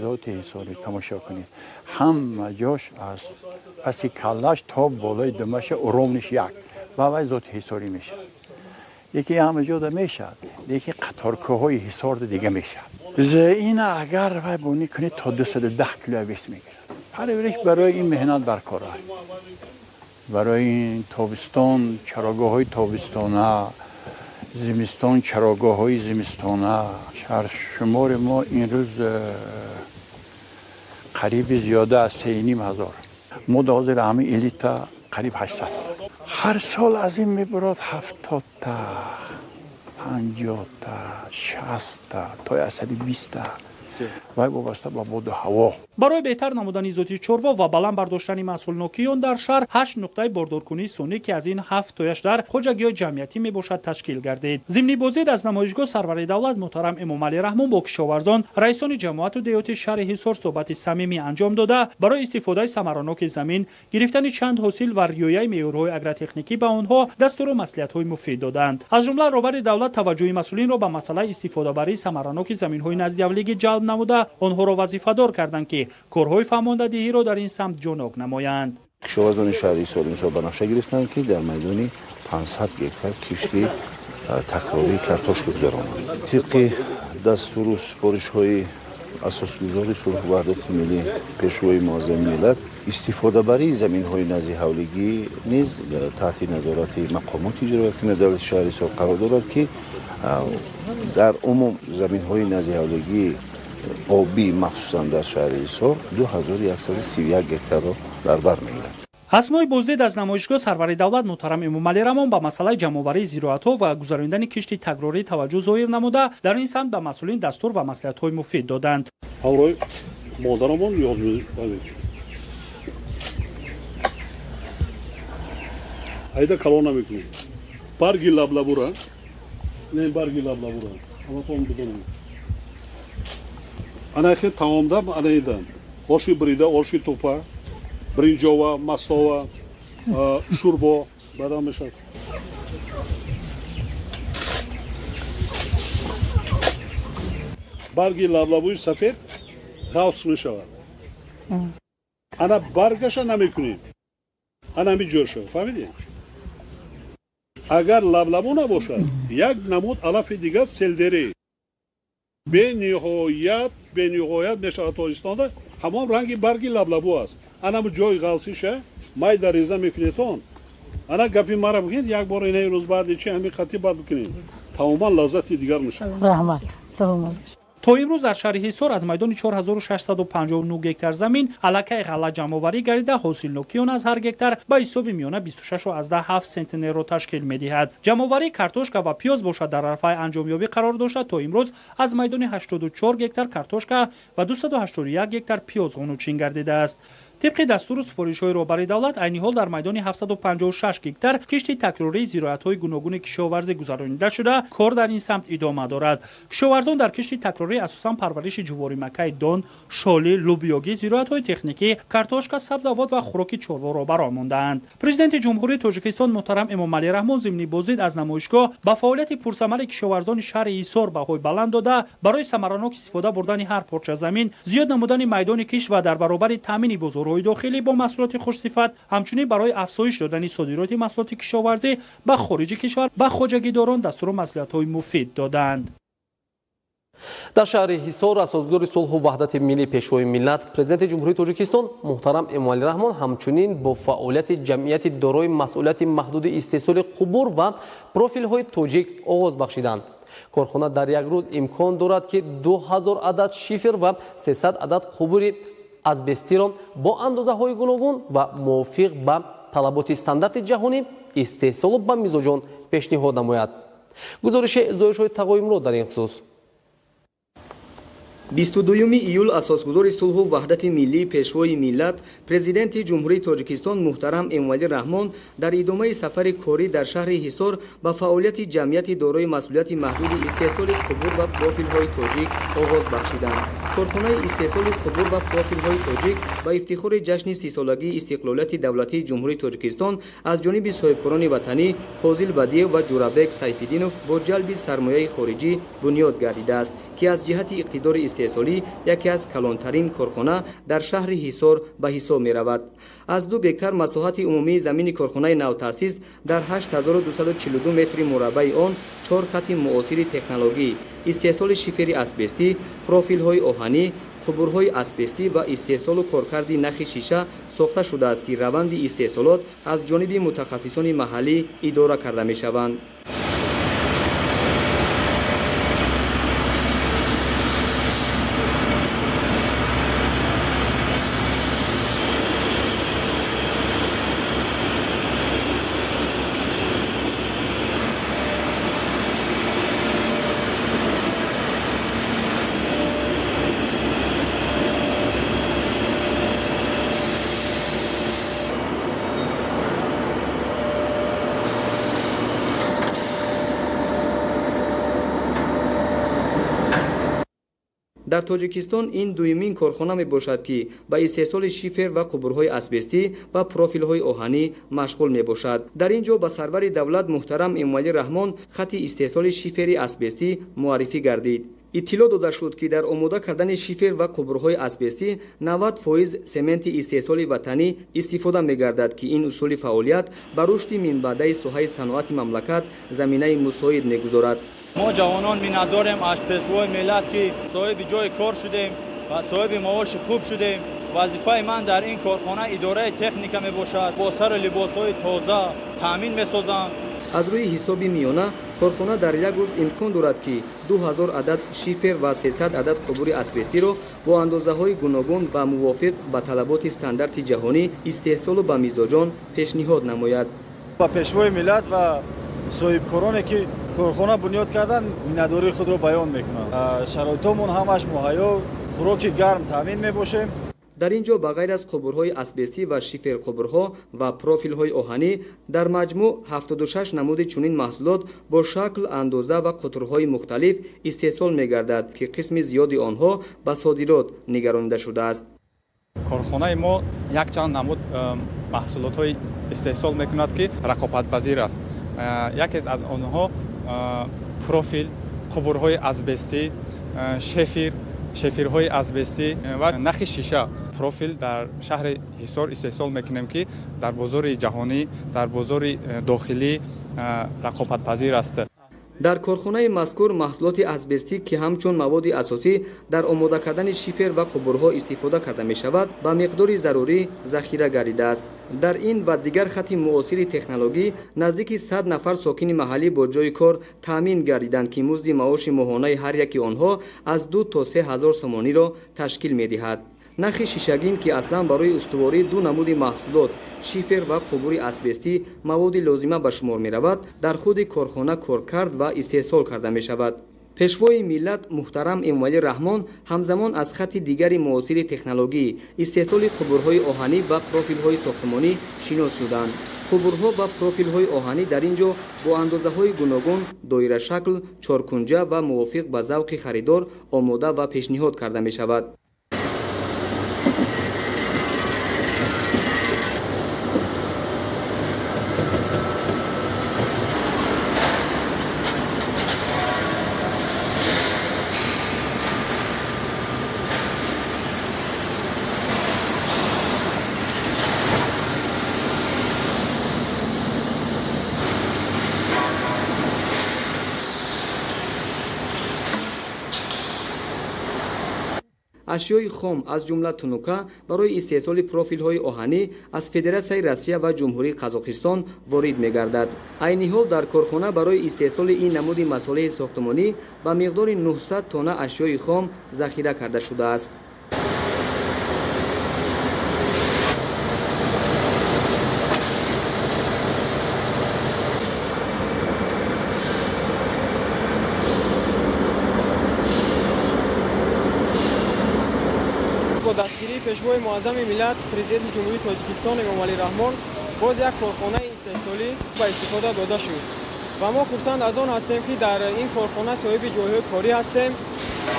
Зоти Ҳисорӣ тамошо кунед, ҳама ҷош аз паси каллаш то болои думаша уромниш як ва вай зоти Ҳисорӣ мешавад. Яке ҳама ҷода мешавад, лекин қаторкӯҳҳои Ҳисорда дига мешавад. Ина агар вай бунӣ кунед то 210 кило вес мегирад. Парвариш барои ин меҳнат баркор аст. Барои ин тобистон чарогоҳҳои тобистона, зимистон чарогоҳҳои зимистона. Шаршумори мо имрӯз қариби зиёда аз 3,5 ҳазор. Мо дар ҳозир ҳамин элита қариб 800. Ҳар сол аз ин мебурад 70-та, 50-та, 60-та, то 120-та. Вай вобаста ба боду ҳаво. Барои беҳтар намудани зоти чорво ва баланд бардоштани маҳсулнокии он дар шаҳр 8 нуқтаи бордоркунии суннӣ, ки аз ин 7 тояш дар хоҷагиҳои ҷамъиятӣ мебошад, ташкил гардид. Зимни боздид аз намоишгоҳ сарвари давлат муҳтарам Эмомалӣ Раҳмон бо кишоварзон, раисони ҷамоату деҳоти шаҳри Ҳисор суҳбати самимӣ анҷом дода, барои истифодаи самараноки замин, гирифтани чанд ҳосил ва риояи меъёрҳои агротехникӣ ба онҳо дастуру маслиҳатҳои муфид доданд. Аз ҷумла роҳбари давлат таваҷҷӯҳи масъулинро ба масъалаи истифодабарии самараноки заминҳои наздиавлигӣ ҷалб намуда, онҳоро вазифадор карданд, ки корҳои фаҳмондадиҳиро дар ин самт ҷонок намоянд. Кишоварзони шаҳри Ҳисор имсол ба нақша гирифтанд, ки дар майдони 500 гектар кишти такрории картошка гузаронанд. Тибқи дастуру супоришҳои асосгузори сулҳу ваҳдати миллӣ, пешвои муаззами миллат, истифодабарии заминҳои наздиҳавлигӣ низ таҳти назорати мақомоти иҷроияи давлати шаҳри Ҳисор қарор дорад, ки дар умум заминҳои наздиҳавлигӣ обӣ махсусан дар шаҳри Ҳисор 2131 гектарро дар бар мегирад. Аснои боздид аз намоишгоҳ сарвари давлат муҳтарам Эмомалӣ Раҳмон ба масъалаи ҷамъоварии зироатҳо ва гузаронидани кишти такрорӣ таваҷҷӯҳ зоҳир намуда, дар ин самт ба масъулин дастур ва маслиҳатҳои муфид доданд. Ҳамроҳи модарамон ёд мебарем. Айда калона мекунем. Барги лаблабура, не барги лаблабура. Ҳаматон бидонем. Ана хе таомда, ана ида. Оши брида, оши тупа, бринҷова, маслова, шурбо, баъдам мешавад. Барги лаблабуи сафед ғафс мешавад. Ана баргаша намекунем. Ана ҳамин ҷоша, фаҳмидӣ? Агар лаблабу набошад, як намуд алафи дигар селдерӣ. Бениҳоят мешавад Тоҷикистонда, ҳамон ранги барги лаблабу аст. Анам ҷои ғалсиша майда реза мекунедон. Ана гапи мара бикунед, як бор ина рӯз баъди чи ҳамин қатӣ баъд бикунед. Тамоман лаззати дигар мешавад. Раҳмат. Саломат. То имрӯз дар шаҳри Ҳисор аз майдони 4659 гектар замин аллакай ғалла ҷамъоварӣ гардида, ҳосилнокии он аз ҳар гектар ба ҳисоби миёна 26,7 сентнерро ташкил медиҳад. Ҷамъоварии картошка ва пиёз бошад дар арафаи анҷомёбӣ қарор дошта, то имрӯз аз майдони 84 гектар картошка ва 281 гектар пиёз ғунучин гардидааст. Тибқи дастуру супоришҳои роҳбари давлат, айни ҳол дар майдони 756 гектар кишти такрории зироатҳои гуногуни кишоварзӣ гузаронида шуда, кор дар ин самт идома дорад. Кишоварзон дар кишти такрорӣ асосан парвариши ҷуворимакаи дон, шолӣ, лӯбиёгӣ, зироатҳои техникӣ, картошка, сабзавот ва хӯроки чорворо бароҳ мондаанд. Президенти Ҷумҳурии Тоҷикистон муҳтарам Эмомалӣ Раҳмон зимни боздид аз намоишгоҳ ба фаъолияти пурсамари кишоварзони шаҳри Ҳисор баҳои баланд дода, барои самаранок истифода бурдани ҳар порча замин, зиёд намудани майдони кишт ва дар баробари таъмини бозорҳои дохилӣ бо маҳсулоти хушсифат, ҳамчунин барои афзоиш додани содироти маҳсулоти кишоварзӣ ба хориҷи кишвар ба хоҷагидорон дастуру маслиҳатҳои муфид доданд. Дар шаҳри Ҳисор асосгузори сулҳу ваҳдати миллӣ, Пешвои миллат, Президенти Ҷумҳурии Тоҷикистон муҳтарам Эмомалӣ Раҳмон ҳамчунин бо фаъолияти ҷамъияти дорои масъулияти маҳдуди истеҳсоли қубур ва профилҳои тоҷик оғоз бахшиданд. Корхона дар як рӯз имкон дорад, ки 2000 адад шифер ва 300 адад қубури азбестиро бо андозаҳои гуногун ва мувофиқ ба талаботи стандарти ҷаҳонӣ истеҳсолу ба мизоҷон пешниҳод намояд. Гузориши Зоиршоҳи Тағоимурод дар ин хусус. 22 июл асосгузори сулҳу ваҳдати миллӣ, Пешвои миллат, Президенти Ҷумҳурии Тоҷикистон муҳтарам Эмомалӣ Раҳмон дар идомаи сафари корӣ дар шаҳри Ҳисор ба фаъолияти ҷамъияти дорои масъулияти маҳдуди истеҳсоли қубур ва профилҳои тоҷик оғоз бахшиданд. Корхонаи истеҳсоли қубур ва профилҳои тоҷик ба ифтихори ҷашни 30-солагии истиқлолияти давлатии Ҷумҳурии Тоҷикистон аз ҷониби соҳибкорони ватанӣ Фозил Бадиев ва Ҷурабек Сайфиддинов бо ҷалби сармояи хориҷӣ бунёд гардидааст, ки аз ҷиҳати иқтидори истеҳсолӣ яке аз калонтарин корхона дар шаҳри Ҳисор ба ҳисоб меравад. Аз 2 гектар масоҳати умумии замини корхонаи навтаъсис дар 8242 метри мураббаи он 4 хати муосири технологӣ, истеҳсоли шифери асбестӣ, профилҳои оҳанӣ, қубурҳои асбестӣ ва истеҳсолу коркарди нахи шиша сохта шудааст, ки раванди истеҳсолот аз ҷониби мутахассисони маҳаллӣ идора карда мешаванд. Дар Тоҷикистон ин дуюмин корхона мебошад, ки ба истеҳсоли шифер ва қубурҳои асбестӣ ва профилҳои оҳанӣ машғул мебошад. Дар ин ҷо ба сарвари давлат муҳтарам Эмомалӣ Раҳмон хати истеҳсоли шифери асбестӣ муаррифӣ гардид. Иттилоъ дода шуд, ки дар омода кардани шифер ва қубурҳои асбестӣ 90% сементи истеҳсоли ватанӣ истифода мегардад, ки ин усули фаъолият ба рушди минбаъдаи соҳаи саноати мамлакат заминаи мусоид мегузорад. Мо ҷавонон миннатдорем аз Пешвои миллат, ки соҳиби ҷои кор шудем ва соҳиби маоши хуб шудем. Вазифаи ман дар ин корхона идораи техника мебошад. Бо сару либосҳои тоза таъмин месозам. Аз рӯи ҳисоби миёна корхона дар як рӯз имкон дорад, ки 2000 адад шифер ва 300 адад қубури асбестиро бо андозаҳои гуногун ва мувофиқ ба талаботи стандарти ҷаҳонӣ истеҳсолу ба мизоҷон пешниҳод намояд. Ба Пешвои миллат ва соҳибкороне, ки корхона бунёд карданд, миннатдории худро баён мекунам. Шароитомон ҳамаш муҳайё, хӯроки гарм таъмин мебошем. Дар ин ҷо ба ғайр аз қубурҳои асбестӣ ва шиферқубурҳо ва профилҳои оҳанӣ дар маҷмӯъ 76 намуди чунин маҳсулот бо шакл, андоза ва қутрҳои мухталиф истеҳсол мегардад, ки қисми зиёди онҳо ба содирот нигаронида шудааст. Корхонаи мо якчанд намуд маҳсулотҳои истеҳсол мекунад, ки рақобатпазир аст. Яке аз онҳо профил, қубурҳои асбестӣ, шефир, шефирҳои асбестӣ ва нахи шиша. Профил дар шаҳри Ҳисор истеҳсол мекунем, ки дар бозори ҷаҳонӣ, дар бозори дохилӣ рақобатпазир аст. Дар корхонаи мазкур маҳсулоти асбестӣ, ки ҳамчун маводи асосӣ дар омода кардани шифер ва қубурҳо истифода карда мешавад, ба миқдори зарурӣ захира гардидааст. Дар ин ва дигар хати муосири технологӣ наздики 100 нафар сокини маҳаллӣ бо ҷои кор таъмин гардиданд, ки музди маоши моҳонаи ҳар яки онҳо аз 2 то 3 ҳазор сомониро ташкил медиҳад. Нахи шишагин, ки аслан барои устувории ду намуди маҳсулот шифер ва қубури асбестӣ маводи лозима ба шумор меравад, дар худи корхона коркард ва истеҳсол карда мешавад. Пешвои миллат муҳтарам Эмомалӣ Раҳмон ҳамзамон аз хатти дигари муосири технологӣ истеҳсоли қубурҳои оҳанӣ ва профилҳои сохтмонӣ шинос шуданд. Қубурҳо ва профилҳои оҳанӣ дар ин ҷо бо андозаҳои гуногун, доирашакл, чоркунҷа ва мувофиқ ба завқи харидор омода ва пешниҳод карда мешавад. Ашёи хом аз ҷумла тунука барои истеҳсоли профилҳои оҳанӣ аз Федератсияи Россия ва Ҷумҳурии Қазоқистон ворид мегардад. Айни ҳол дар корхона барои истеҳсоли ин намуди масолеҳи сохтмонӣ ба миқдори 900 тонна ашёи хом захира карда шудааст. Бо дастгирии Пешвои муаззами миллат, Президенти Ҷумҳурии Тоҷикистон Эмомалӣ Раҳмон боз як корхонаи истеҳсолӣ ба истифода дода шуд ва мо хурсанд аз он ҳастем, ки дар ин корхона соҳиби ҷойҳои корӣ ҳастем.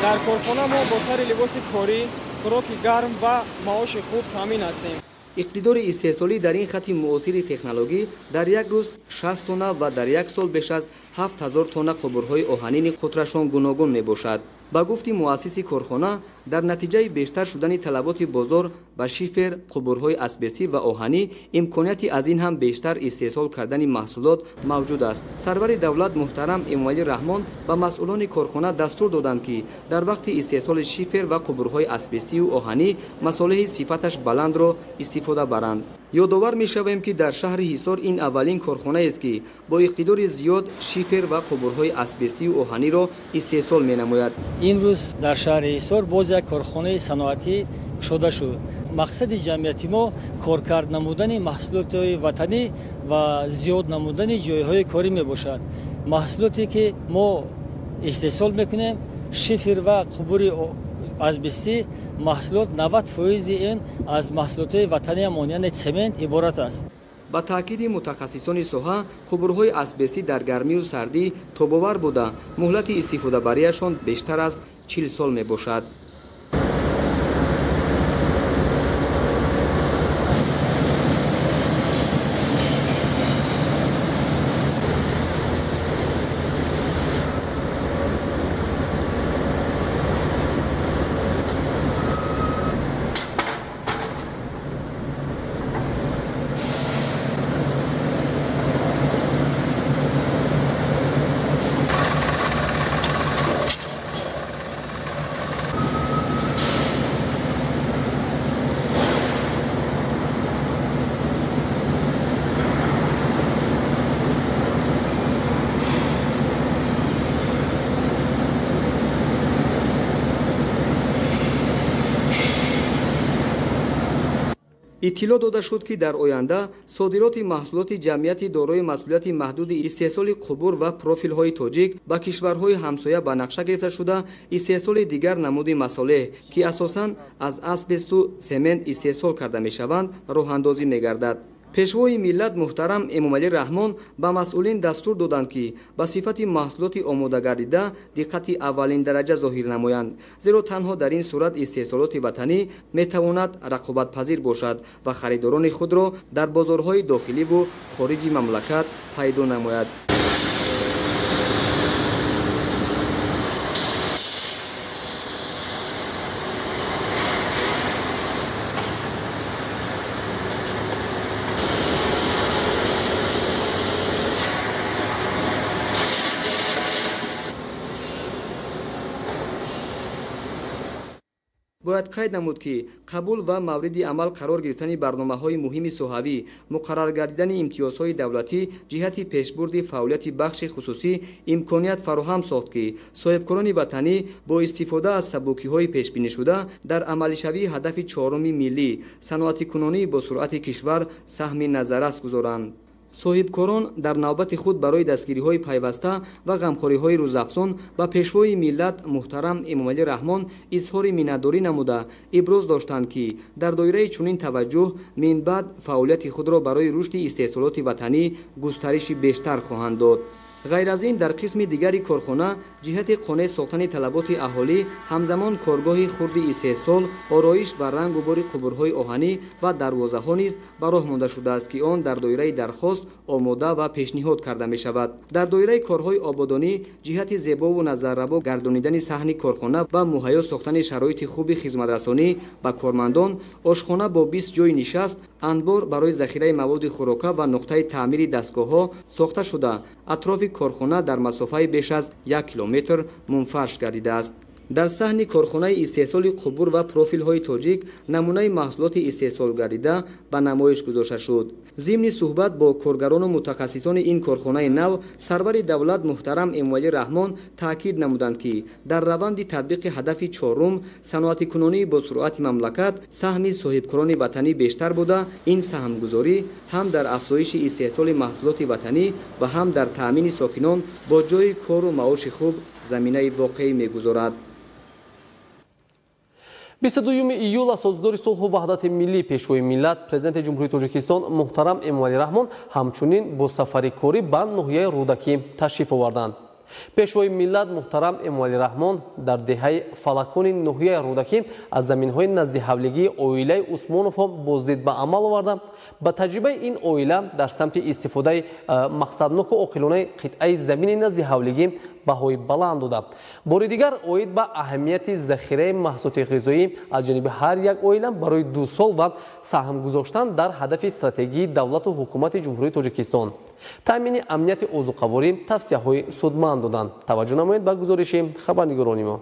Дар корхона мо бо сари либоси корӣ, хӯроки гарм ва маоши хуб таъмин ҳастем. Иқтидори истеҳсолӣ дар ин хатти муосири технологӣ дар як рӯз 6 тонна ва дар як сол беш аз 7000 тонна қубурҳои оҳанини қутрашон гуногун мебошад. Ба гуфти муассиси корхона, дар натиҷаи бештар шудани талаботи бозор ба шифер, қубурҳои асбестӣ ва оҳанӣ имконияти аз ин ҳам бештар истеҳсол кардани маҳсулот мавҷуд аст. Сарвари давлат муҳтарам Эмомалӣ Раҳмон ба масъулони корхона дастур доданд, ки дар вақти истеҳсоли шифер ва қубурҳои асбестию оҳанӣ масолеҳи сифаташ баландро истифода баранд. Ёдовар мешавем, ки дар шаҳри Ҳисор ин аввалин корхонаест, ки бо иқтидори зиёд шифер ва қубурҳои асбестию оҳаниро истеҳсол менамояд. Имрӯз дар шаҳри Ҳисор боз як корхонаи саноатӣ кушода шуд. Мақсади ҷамъияти мо коркард намудани маҳсулотҳои ватанӣ ва зиёд намудани ҷойҳои корӣ мебошад. Маҳсулоте ки мо истеҳсол мекунем, шифер ва қубури асбестӣ, маҳсулот 90% ин аз маҳсулотҳои ватаниамон, яъне цемент иборат аст. Ба таъкиди мутахассисони соҳа, қубурҳои асбестӣ дар гармию сардӣ тобовар буда, муҳлати истифодабарияшон бештар аз 40 сол мебошад. Иттилоъ дода шуд, ки дар оянда содироти маҳсулоти ҷамъияти дорои масъулияти маҳдуди истеҳсоли қубур ва профилҳои тоҷик ба кишварҳои ҳамсоя ба нақша гирифта шуда, истеҳсоли дигар намуди масолеҳ, ки асосан аз асбесту семент истеҳсол карда мешаванд, роҳандозӣ мегардад. Пешвои миллат муҳтарам Эмомалӣ Раҳмон ба масъулин дастур доданд, ки ба сифати маҳсулоти омодагардида диққати аввалин дараҷа зоҳир намоянд, зеро танҳо дар ин сурат истеҳсолоти ватанӣ метавонад рақобатпазир бошад ва харидорони худро дар бозорҳои дохиливу хориҷи мамлакат пайдо намояд. Бояд қайд намуд, ки қабул ва мавриди амал қарор гирифтани барномаҳои муҳими соҳавӣ, муқаррар гардидани имтиёзҳои давлатӣ ҷиҳати пешбурди фаъолияти бахши хусусӣ имконият фароҳам сохт, ки соҳибкорони ватанӣ бо истифода аз сабукиҳои пешбинишуда дар амалишавии ҳадафи чоруми миллӣ саноатикунонии босуръати кишвар саҳми назаррас гузоранд. Соҳибкорон дар навбати худ барои дастгириҳои пайваста ва ғамхориҳои рӯзафзон ба Пешвои миллат муҳтарам Эмомалӣ Раҳмон изҳори миннатдорӣ намуда, иброз доштанд, ки дар доираи чунин таваҷҷӯҳ минбаъд фаъолияти худро барои рушди истеҳсолоти ватанӣ густариши бештар хоҳанд дод. Ғайр аз ин, дар қисми дигари корхона ҷиҳати қонеъ сохтани талаботи аҳолӣ ҳамзамон коргоҳи хурди истеҳсол, ороиш ва рангу бори қубурҳои оҳанӣ ва дарвозаҳо низ ба роҳ монда шудааст, ки он дар доираи дархост омода ва пешниҳод карда мешавад. Дар доираи корҳои ободонӣ ҷиҳати зебову назаррабо гардонидани саҳни корхона ва муҳайё сохтани шароити хуби хизматрасонӣ ба кормандон, ошхона бо 20 ҷойи нишаст, анбор барои захираи маводи хӯрока ва нуқтаи таъмири дастгоҳҳо сохта шуда, атрофи корхона дар масофаи беш аз 1 километр мунфарш гардидааст. Дар саҳни корхонаи истеҳсоли қубур ва профилҳои тоҷик намунаи маҳсулоти истеҳсолгардида ба намоиш гузошта шуд. Зимни суҳбат бо коргарону мутахассисони ин корхонаи нав, сарвари давлат муҳтарам Эмомалӣ Раҳмон таъкид намуданд, ки дар раванди татбиқи ҳадафи чорум саноатикунонии босуръати мамлакат саҳми соҳибкорони ватанӣ бештар буда, ин саҳмгузорӣ ҳам дар афзоиши истеҳсоли маҳсулоти ватанӣ ва ҳам дар таъмини сокинон бо ҷойи кору маоши хуб заминаи воқеӣ мегузорад. 22 июл асосгузори сулҳу ваҳдати миллӣ, Пешвои миллат, Президенти Ҷумҳурии Тоҷикистон муҳтарам Эмомалӣ Раҳмон ҳамчунин бо сафари корӣ ба ноҳияи Рӯдакӣ ташриф оварданд. Пешвои миллат муҳтарам Эмомалӣ Раҳмон дар деҳаи Фалакони ноҳияи Рӯдакӣ аз заминҳои наздиҳавлигии оилаи Усмоновҳо боздид ба амал оварда, ба таҷрибаи ин оила дар самти истифодаи мақсадноку оқилонаи қитъаи замини наздиҳавлигӣ баҳои баланд дода, бори дигар оид ба аҳамияти захираи маҳсулоти ғизоӣ аз ҷониби ҳар як оила барои 2 сол ва саҳм гузоштан дар ҳадафи стратегии давлату ҳукумати Ҷумҳурии Тоҷикистон таъмини амнияти озуқаворӣ тавсияҳои судманд доданд. Таваҷҷӯҳ намоед ба гузориши хабарнигорони мо.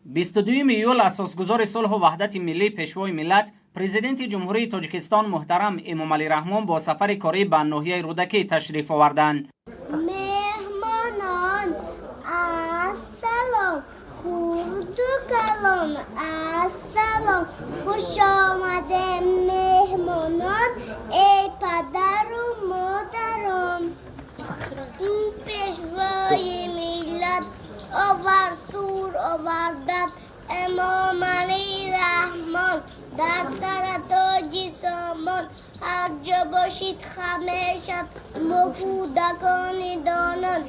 22 июл асосгузори сулҳу ваҳдати миллӣ, Пешвои миллат, Президенти Ҷумҳурии Тоҷикистон муҳтарам Эмомалӣ Раҳмон бо сафари корӣ ба ноҳияи Рӯдакӣ ташриф оварданд. Меҳмонон ассалом, хурду калон ассалом, хуш омадем меҳмонон, эй падару модарон. Ин Пешвои миллат овар сур овардад, Эмомалӣ Раҳмон дар сара тоҷи сомон, ҳар ҷо бошид ҳамеша мо кӯдакони донон,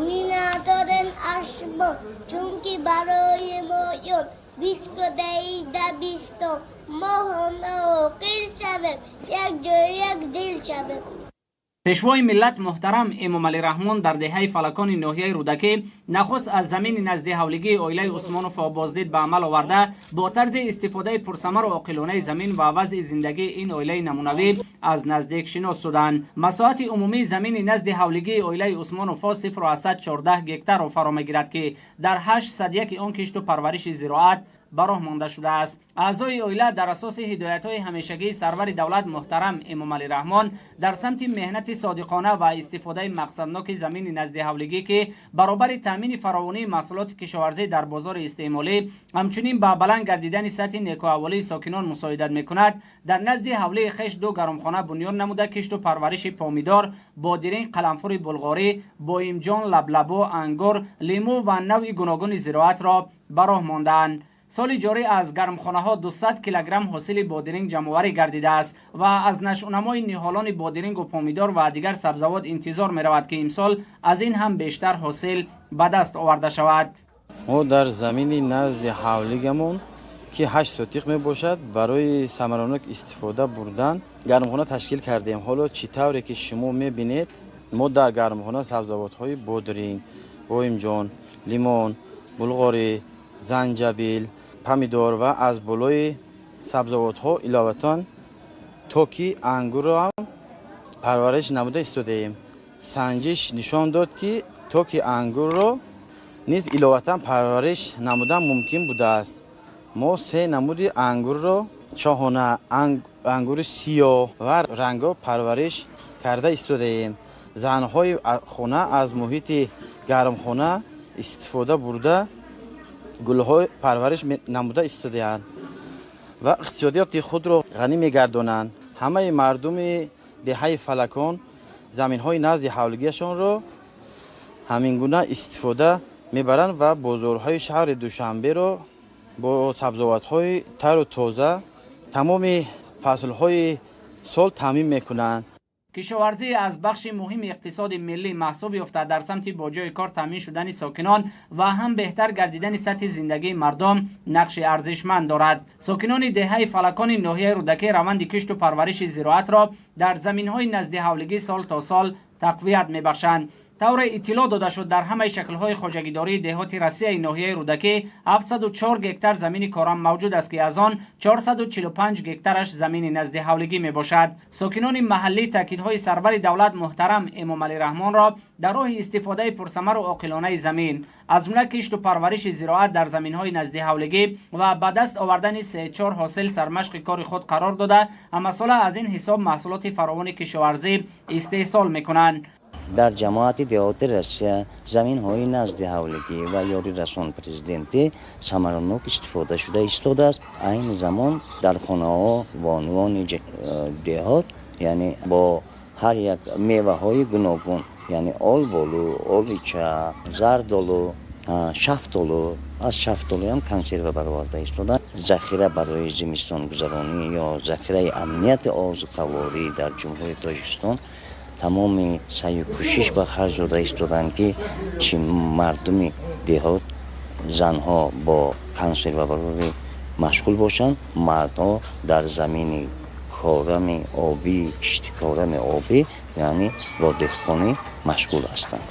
миннатдорем аз шумо, чунки барои мо ёд бискудаи дабистон, мо оқил шавем, як ҷой як дил шавем. Пешвои миллат муҳтарам Эмомалӣ Раҳмон дар деҳаи Фалакони ноҳияи Рӯдакӣ нахуст аз замини наздиҳавлигии оилаи Усмоновҳо боздид ба амал оварда, бо тарзи истифодаи пурсамару оқилонаи замин ва вазъи зиндагии ин оилаи намунавӣ аз наздик шинос шуданд. Масоҳати умумии замини назди ҳавлигии оилаи Усмоновҳо 0,14 гектарро фаро мегирад, ки дар 801 он кишту парвариши зироат ба роҳ монда шудааст. Аъзои оила дар асоси ҳидоятҳои ҳамешагии сарвари давлат муҳтарам Эмомалӣ Раҳмон дар самти меҳнати содиқона ва истифодаи мақсадноки замини наздиҳавлигӣ, ки баробари таъмини фаровонии маҳсулоти кишоварзӣ дар бозори истеъмолӣ ҳамчунин ба баланд гардидани сатҳи некуаҳволии сокинон мусоидат мекунад, дар назди ҳавлии хеш 2 гаромхона бунёд намуда, кишту парвариши помидор, бодиринг, қаламфури булғорӣ, боимҷон, лаблабу, ангур, лимӯ ва навъи гуногуни зироатро ба роҳ мондаанд. Соли ҷорӣ аз гармхонаҳо 200 килограмм ҳосили бодиринг ҷамъоварӣ гардидааст ва аз нашъунамои ниҳолони бодирингу помидор ва дигар сабзавот интизор меравад, ки имсол аз ин ҳам бештар ҳосил ба даст оварда шавад. Мо дар замини назди ҳавлигамон, ки 8 сотиқ мебошад, барои самаранок истифода бурдан гармхона ташкил кардем. Ҳоло чӣ тавре ки шумо мебинед, мо дар гармхона сабзавотҳои бодиринг, боимҷон, лимон, булғорӣ, занҷабил, помидор ва аз болои сабзавотҳо иловатан токи ангурро ҳам парвариш намуда истодаем. Санҷиш нишон дод, ки токи ангурро низ иловатан парвариш намудан мумкин будааст. Мо 3 намуди ангурро шоҳона, ангури сиёҳ ва рангро парвариш карда истодаем. Занҳои хона аз муҳити гармхона истифода бурда гулҳои парвариш намуда истодаанд ва иқтисодиёти худро ғанӣ мегардонанд. Ҳамаи мардуми Деҳаи Фалакон заминҳои назди ҳавлигиашонро ҳамин гуна истифода мебаранд ва бозорҳои шаҳри Душанберо бо сабзавотҳои тару тоза тамоми фаслҳои сол таъмин мекунанд. Кишоварзӣ аз бахши муҳими иқтисоди миллӣ маҳсуб ёфта, дар самти бо ҷои кор таъмин шудани сокинон ва ҳам беҳтар гардидани сатҳи зиндагии мардум нақши арзишманд дорад. Сокинони деҳаи Фалакони ноҳияи Рӯдакӣ раванди кишту парвариши зироатро дар заминҳои назди ҳавлигӣ сол то сол тақвият мебахшанд. Тавре иттилоъ дода шуд, дар ҳамаи шаклҳои хоҷагидории деҳоти Россияи ноҳияи Рӯдакӣ 704 гектар замини корам мавҷуд аст, ки аз он 445 гектараш замини назди ҳавлигӣ мебошад. Сокинони маҳаллӣ таъкидҳои сарвари давлат муҳтарам Эмомалӣ Раҳмонро дар роҳи истифодаи пурсамару оқилонаи замин, аз ҷумла кишту парвариши зироат дар заминҳои назди ҳавлигӣ ва ба даст овардани 3-4 ҳосил сармашқи кори худ қарор дода, ҳамасола аз ин ҳисоб маҳсулоти фаровони кишоварзӣ истеҳсол мекунанд. Дар ҷамоати деҳоти Россия заминҳои назди ҳавлигӣ ва ёрирасон президентӣ самаранок истифода шуда истодааст. Айни замон дар хонаҳо бонувони деҳот, яъне бо ҳар як меваҳои гуногун, яъне олболу, олича, зардолу, шафтолу, аз шафтолуям консерва бароварда истодаанд. Захира барои зимистонгузаронӣ ё захираи амнияти озуқаворӣ дар Ҷумҳурии Тоҷикистон тамоми саъю кӯшиш ба харҷ дода истоданд, ки чи мардуми деҳот, занҳо бо консервабарорӣ машғул бошанд, мардҳо дар замини корами обӣ, кишти корами обӣ, яъне бо деҳқонӣ машғул ҳастанд.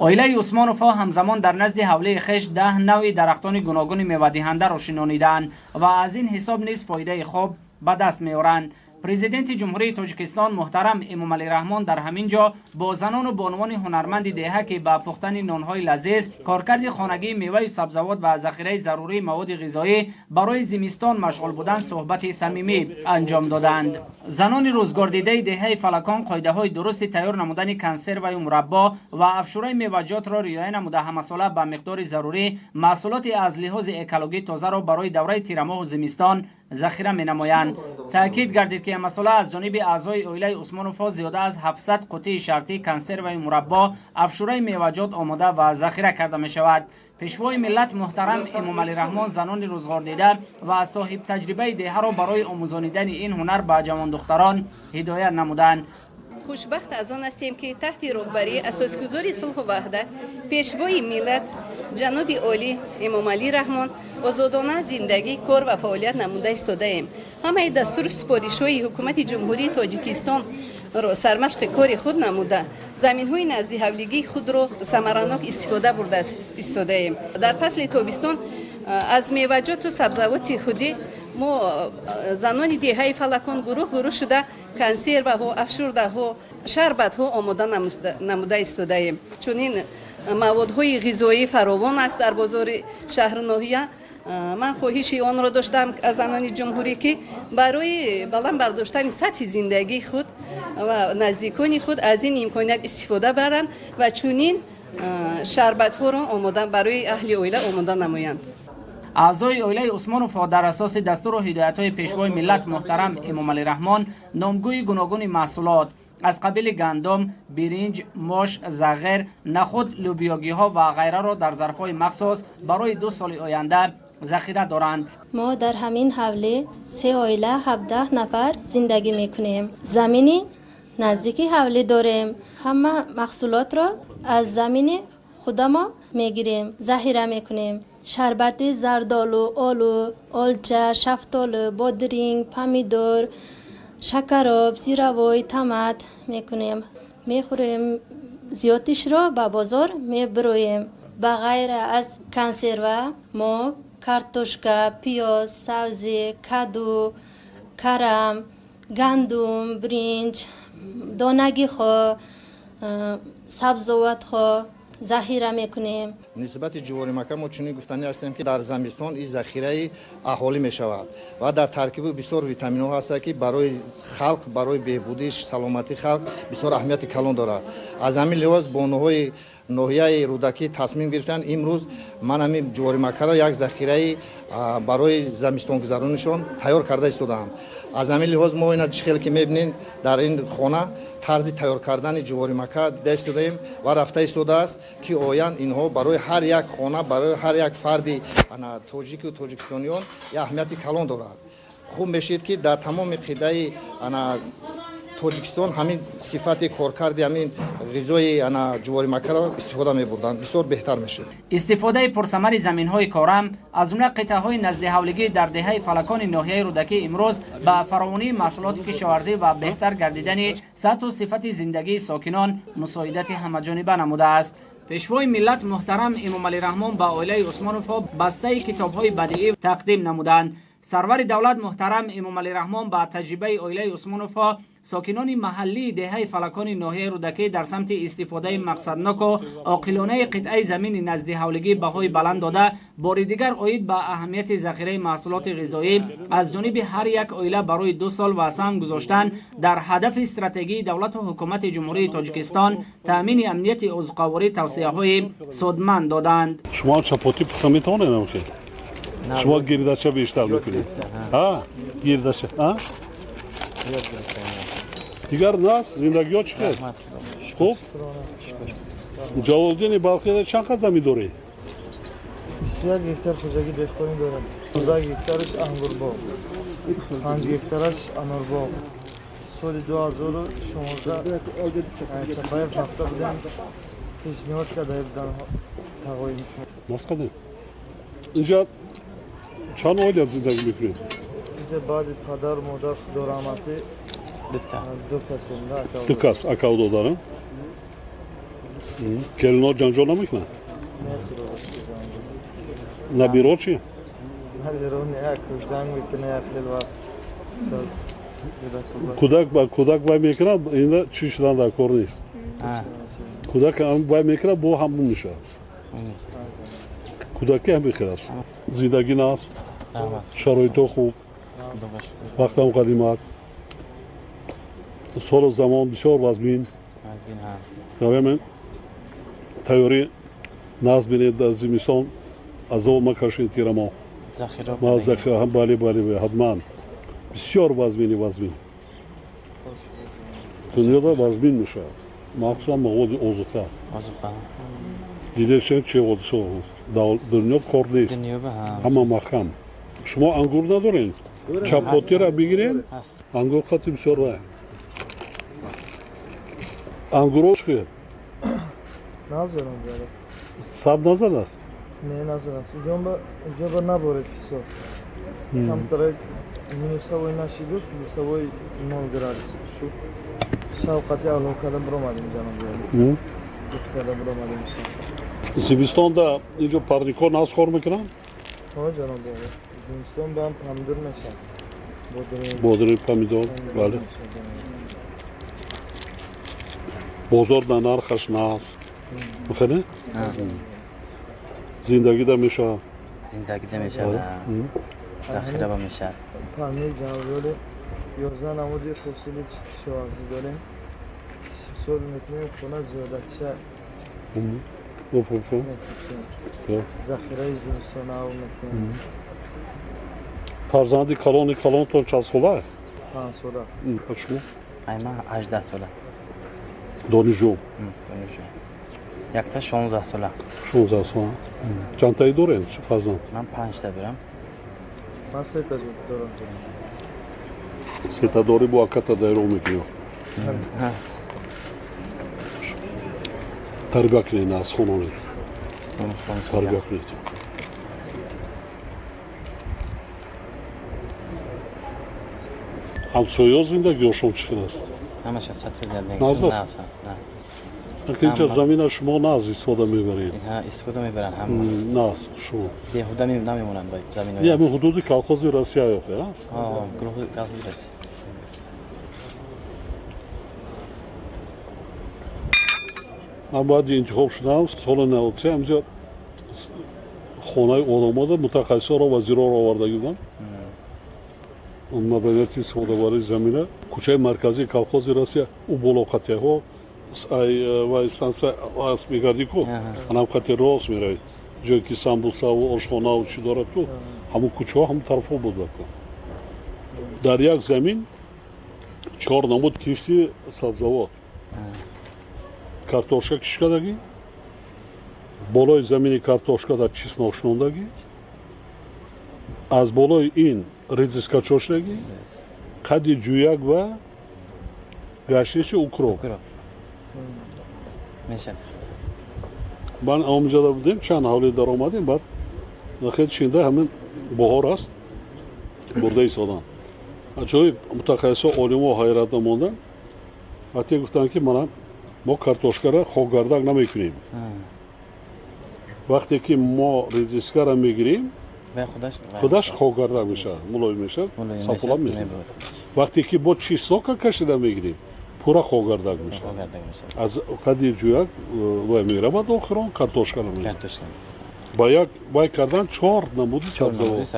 Оилаи Усмоновҳо ҳамзамон дар назди ҳавлии хеш 10 навъи дарахтони гуногуни мевадиҳандаро шинонидаанд ва аз ин ҳисоб низ фоидаи хуб ба даст меоранд. Президенти Ҷумҳурии Тоҷикистон муҳтарам Эмомалӣ Раҳмон дар ҳамин ҷо бо занону бонувони ҳунарманди деҳа, ки ба пухтани нонҳои лазиз, коркарди хонагии меваю сабзавот ва захираи зарурии маводи ғизоӣ барои зимистон машғул буданд, суҳбати самимӣ анҷом доданд. Занони рӯзгордидаи деҳаи Фалакон қоидаҳои дурусти тайёр намудани консерваю мураббо ва афшураи меваҷотро риоя намуда, ҳамасола ба миқдори зарурӣ маҳсулоти аз лиҳози экологӣ тозаро барои давраи тирамоҳу зимистон захира менамоянд. Таъкид гардид, ки ҳамасола аз ҷониби аъзои оилаи Усмоновҳо зиёда аз 700 қутии шартӣ консерваи мураббо, афшураи меваҷот омода ва захира карда мешавад. Пешвои миллат муҳтарам Эмомалӣ Раҳмон занони рӯзғордида ва соҳибтаҷрибаи деҳаро барои омӯзонидани ин ҳунар ба ҷавондухтарон ҳидоят намуданд. Хушбахт аз он ҳастем, ки таҳти роҳбарии асосгузори сулҳу ваҳдат, пешвои миллат ҷаноби олӣ Эмомалӣ Раҳмон озодона зиндагӣ, кор ва фаъолият намуда истодаем. Ҳамаи дастуру супоришҳои ҳукумати Ҷумҳурии Тоҷикистонро сармашқи кори худ намуда, заминҳои назди ҳавлигии худро самаранок истифода бурда истодаем. Дар фасли тобистон аз меваҷоту сабзавоти худӣ мо занони деҳаи Фалакон гурӯҳ гурӯҳ шуда консерваҳо, афшурдаҳо, шарбатҳо омода намуда истодаем. Чунин маводҳои ғизоӣ фаровон аст дар бозори шаҳру ноҳия. Ман хоҳиши онро доштам аз занони ҷумҳурӣ, ки барои баланд бардоштани сатҳи зиндагии худ ва наздикони худ аз ин имконият истифода баранд ва чунин шарбатҳоро омода барои аҳли оила омода намоянд. Аъзои оилаи Усмоновҳо дар асоси дастуру ҳидоятҳои пешвои миллат муҳтарам Эмомалӣ Раҳмон номгӯи гуногуни маҳсулот аз қабили гандум, биринҷ, мош, зағир, нахуд, лӯбиёгиҳо ва ғайраро дар зарфҳои махсус барои 2 соли оянда захира доранд. Мо дар ҳамин ҳавлӣ 3 оила 17 нафар зиндагӣ мекунем. Замини наздики ҳавлӣ дорем. Ҳама маҳсулотро аз замини худамо мегирем, захира мекунем. Шарбати зардолу, олу, олча, шафтолу, бодринг, помидор, шакароб, зиравой, томат мекунем. Мехӯрем, зиёдишро ба бозор мебироем. Ба ғайра аз консерва мо картошка, пиёз, сабзӣ, каду, карам, гандум, биринҷ, донагиҳо, сабзавотҳо захира мекунем. Нисбати ҷуворимака мо чунин гуфтанӣ ҳастем, ки дар замистон ин захираи аҳолӣ мешавад ва дар таркиби бисёр витаминҳо ҳастанд, ки барои халқ, барои беҳбудии саломатии халқ бисёр аҳамияти калон дорад. Аз ҳамин лиҳоз бонуҳои ноҳияи Рӯдакӣ тасмим гирифтанд имрӯз ман ҳамин ҷуворимаккаро як захираи барои замистонгузаронишон тайёр карда истодаам. Аз ҳамин лиҳоз мо ина чӣ хел ки мебинем дар ин хона тарзи тайёр кардани ҷуворимакка дида истодаем ва рафта истодааст ки оянд инҳо барои ҳар як хона, барои ҳар як фарди тоҷику тоҷикистониён як аҳамияти калон дорад. Хуб мешид ки дар тамоми қитъаи Тоҷикистон ҳамин сифати коркарди ҳамин ғизои ҷуворимаккаро истифода мебурданд, бисёр беҳтар мешуд. Истифодаи пурсамари заминҳои корам, аз ҷумла қитъаҳои наздиҳавлигӣ дар деҳаи Фалакони ноҳияи Рӯдакӣ имрӯз ба фаровонии маҳсулоти кишоварзӣ ва беҳтар гардидани сатҳу сифати зиндагии сокинон мусоидати ҳамаҷониба намудааст. Пешвои миллат муҳтарам Эмомалӣ Раҳмон ба оилаи Усмоновҳо бастаи китобҳои бадиӣ тақдим намуданд. Сарвари давлат муҳтарам Эмомалӣ Раҳмон ба таҷрибаи оилаи Усмоновҳо сокинони маҳаллии деҳаи Фалакони ноҳияи Рӯдакӣ дар самти истифодаи мақсадноку оқилонаи қитъаи замини наздиҳавлигӣ баҳои баланд дода, бори дигар оид ба аҳамияти захираи маҳсулоти ғизоӣ аз ҷониби ҳар як оила барои 2 сол ва саҳм гузоштан дар ҳадафи стратегии давлату ҳукумати Ҷумҳурии Тоҷикистон таъмини амнияти озуқаворӣ тавсияҳои судманд доданд. Шумо чапотӣ пухта метавонед? Шумо гирдача бештар мекунед? Гирдача дигар нас зиндагиҳо чӣ хел? Хуб, Ҷалолиддини Балхида чанд қад замин дорӣ? 21 гектар хоҷагии деҳқонӣ дорам. 15 гектараш ангурбоғ, 5 гектараш анорбоғ. Соли 2016 чапаев рафта будем, пешниҳод карда буданд тағоим. Нас кардем. Инҷа чанд оила зиндагӣ мекунед? Инҷа баъди падару модар Худо раҳматӣ ду кас, акаву додарам. Келино ҷанҷол намекунанд? Набиро чӣ? Кӯдак ба кӯдак вай мекунад, инда чӣ шудан дар кор нест. Кӯдак вай мекунад, бо ҳамун мешавад. Кӯдакӣ ҳам бехел аст. Зиндагӣ наст, шароитҳо хуб, вақтам қадимат, солу замон бисёр вазмин. Давемен тайёрӣ назд бинед, дар зимистон азоб макашед тирамо. Бале, бале, ҳатман. Бисёр вазмини вазмин. Дунёда вазмин мешавад, махсусан маводи озуқа. Дидед чӣ ҳодиса дунё кор нест, ҳама маҳкам. Шумо ангур надоред? Чапотира бигиред, ангур қати бисёр вай. Ангурҳо чӣ? Назорам. Саб назадааст? Не, назадааст. Уҷоба наборед ҳисоб. Камтарак минусовой нашиду, плюсовой 0 градус шуд. Шавқати алоқада биромадем, ҷаноби. Духтара биромадем. Зимистонда инҷо парникҳо наз кор мекунанд? Ҳо, ҷаноби. Зимистон ба ҳам помидор мешавад. Бодиринг, помидор, бале. Бозор дар нархаш наз. Мехӯред? Зиндагӣ да мешавад? Зиндагӣ да мешавад. Захира ба мешавад. Памир ҷаноби, 11 намуди ҳосили кишоварзӣ дорем. Истеҳсол мекунем, хона зиёдатча. Захираи зимистонав мекунем. Фарзанди калони калонтон чанд сола? 5 сола. Шумо? Ай ман 18 сола. Донишҷӯ? Донишҷӯ. Якта 16 сола. 16 сола. Чандтаи дорем фарзанд? Ман 5 та дорам. Ман 3 та дорам. Сета дорӣ, бо аката дайро мекунӣ. Тарбия кунед, аз хононед. Тарбия кунед. Ҳамсояҳо зиндагиҳошон чӣ хел аст? Ҳамаша сатҳи зиндагӣ нағз аст. Инҷа замина шумо нағз истифода мебаред? Истифода мебаранд ҳама. Нағз шумо. Беҳуда намемонанд заминои. Не, ҳамин ҳудуди колхози Россия ёфе, а? Колхози Россия. Ман баъди интихоб шудам соли 93 ҳамҷа хонаи одамода мутахассисоро вазирҳоро оварда будам. Маданияти истифодабарии замина кӯчаи марказии колхози Россия ӯ болоқатиҳо Ай станция асп мегардӣ ку, анам хати рост меравӣ, ҷое ки самбусаву ошхонаву чӣ дорад ку, ҳамун кӯчаҳо, ҳамун тарафҳо буд. Дар як замин чор намуд кишти сабзавот, картошка кишт кардагӣ, болои замини картошка дар чеснок шинондагӣ, аз болои ин редиска чоштагӣ, қади ҷӯяк ва гаштичи укроп. Ман омҷада будем, чанд ҳавле даромадем, баъд хел чинда ҳамин баҳор аст, бурда истодам. Аҷоиб, мутахассисо, олимо ҳайрат намонданд. Вақте гуфтанд, ки мана мо картошкара хокгардак намекунем, вақте ки мо редискара мегирем, худаш хокгардак мешавад, мулоим мешавад, сапулаб мешавад. Вақте ки бо чеснока кашида мегирем, пурра хокгардак мешавад. Аз қади ҷӯяк вай меравад, охирон картошкара мегирем. Ба як вай кардан чор намуди сабзавот.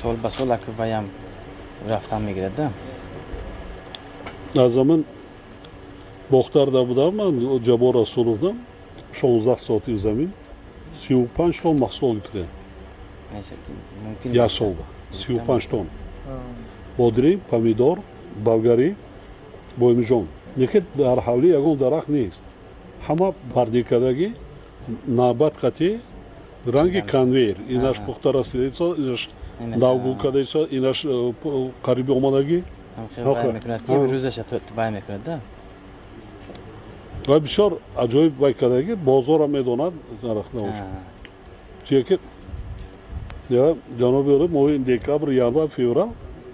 Сол ба сол аки ваям рафтан мегирад да. Аз замин Бохтарда будам ман, Ҷаббор Расуловдам, 16 соати замин 35 тонн маҳсулот гирифтем. Як солда 35 тонн. Бодиринг, помидор, болгарӣ, боймиҷон. Лекин дар ҳавлӣ ягон дарахт нест. Ҳама бардикардагӣ, навбат қатӣ, ранги конвейер. Инаш пухта расида, инаш навгул карда, инаш қариби омадагӣ. Ва бисёр аҷоиб вай кардагӣ, бозорам медонад дарахт набошад. Чунки ҷаноби олӣ, моҳи декабр, январ, феврал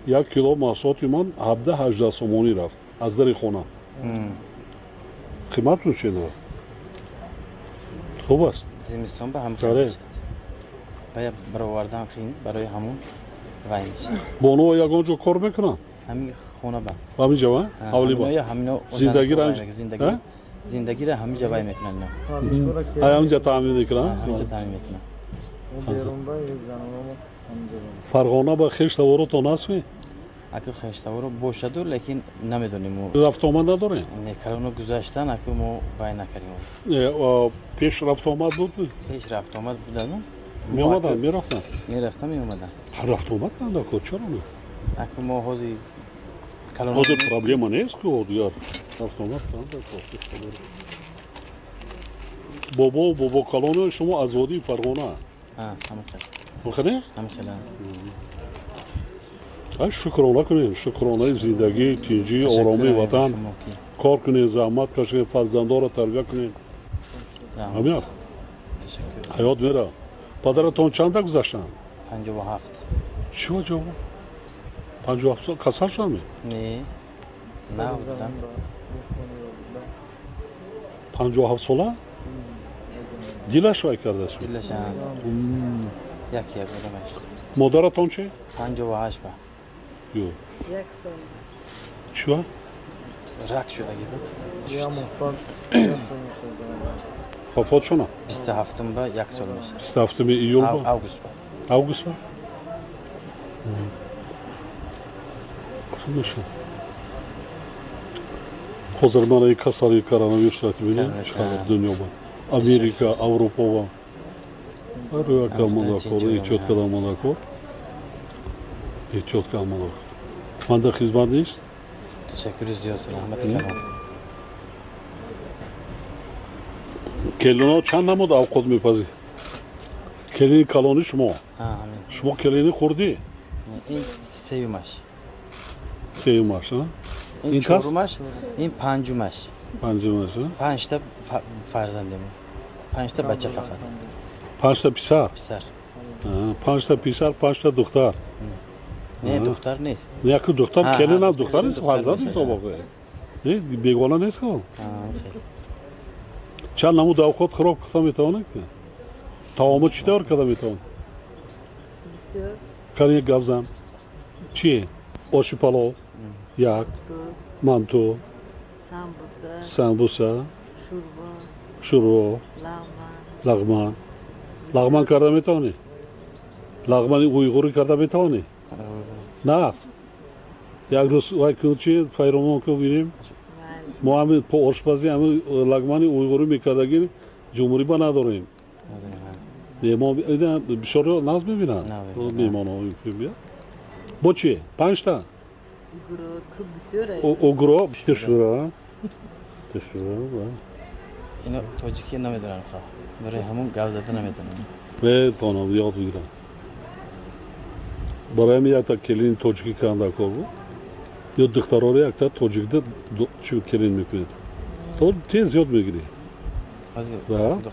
як кило маҳсулоти ман 17-18 сомонӣ рафт аз дари хона. Қиматун чӣ хуб аст. Зимистон ба ҳам бая баровардан қиин, барои ҳамун вай мешавад. Бонуо ягон ҷо кор мекунанд? Ҳамин хона ба. Ҳамин ҷо, ҳавлӣ ба. Зиндагиро зиндагиро ҳамин ҷо вай мекунанд. Ҳамин ҷо таъмин мекунанд? Ҳамин ҷо таъмин мекунанд. Фарғона ба хештаворотон ҳастми? Аку хештаворо бошаду, лекин намедонем. Рафтуомад надорем? Не, калоно гузаштан, аку мо вай накардем. Пеш рафтуомад буд? Пеш рафтуомад будану. Меомаданд, мерафтанд? Мерафтанд, меомаданд. Рафтуомад карданд, чаро не? Аку мо ҳозир ҳозир проблема нест ку дигар рафтуомад карданд. Бобо, бобо калоно шумо аз водии Фарғона? Ҳамин ҳамин. Шукрона кунем, шукронаи зиндагӣ, тинҷӣ, оромии ватан. Кор кунем, заҳмат кашем, фарзандонро тарбия кунем. Ҳамин ҳаёт меравад. Падаратон чанда гузаштанд? 57. Чӣ ва ҷавоб? 57 сол касал шуданд? Не, набудам. 57 сола? Дилаш вай кардааст? Дилаш як як будамаш. Модаратон чӣ? 58 ба. Ё. Як сол. Чӣ ва? Рак шудагӣ буд. Вафот шуна? 27 ба як сол мешавад. 27 июл ба? Август ба. Август ба? Хуб мешавад. Ҳозир мана касалии коронавирус бинед, чӣ дунё ба. Америка, Аврупо ба. Рӯяка монакор, эҳтиёт кардан монакор. Эҳтиёт кардан монакор. Ман дар хизмат нест? Ташаккури зиёд, раҳмати калон. Келино чанд намуд авқот мепазӣ? Келини калони шумо? Шумо келини хурдӣ? Ин сеюмаш. Сеюмаш, а? Ин чорумаш, ин панҷумаш. Панҷумаш, а? Панҷта фарзандем. Панҷта бача фақат. Панҷта писар? Писар. Панҷта писар, панҷта духтар. Не, духтар нест. Яку духтар, келинам духтар нест, фарзанд нест обоқе. Не, бегона нест ко? Чанд намуд авқот хӯрок пухта метавонед? Таомо чӣ тавр карда метавонед? Бисёр. Кани гап зан. Чӣ? Оши палов, як, манту, самбуса, самбуса, шӯрбо, шӯрбо, лағман. Лағман. Лағман карда метавонӣ? Лағмани уйғурӣ карда метавонӣ? Нағз. Як рӯз вай кун чи файромон кун бинем. Мо ҳамин ошпазӣ ҳамин лагмани уйғурӣ мекардагӣ ҷумҳурӣ ба надорем. Меҳмон бисёриҳо нағз мебинанд. Меҳмонҳо бо чи? Панҷта? Угро тишура. Тишура. Ино тоҷикӣ намедонам ха. Барои ҳамон гап зада наметавонам. Метавонам ёд бигирам. Барои ҳамин якта келини тоҷикӣ кардан кор буд. Ё духтароро якта тоҷикда чӣ келин мекунед. То тез ёд мегирӣ.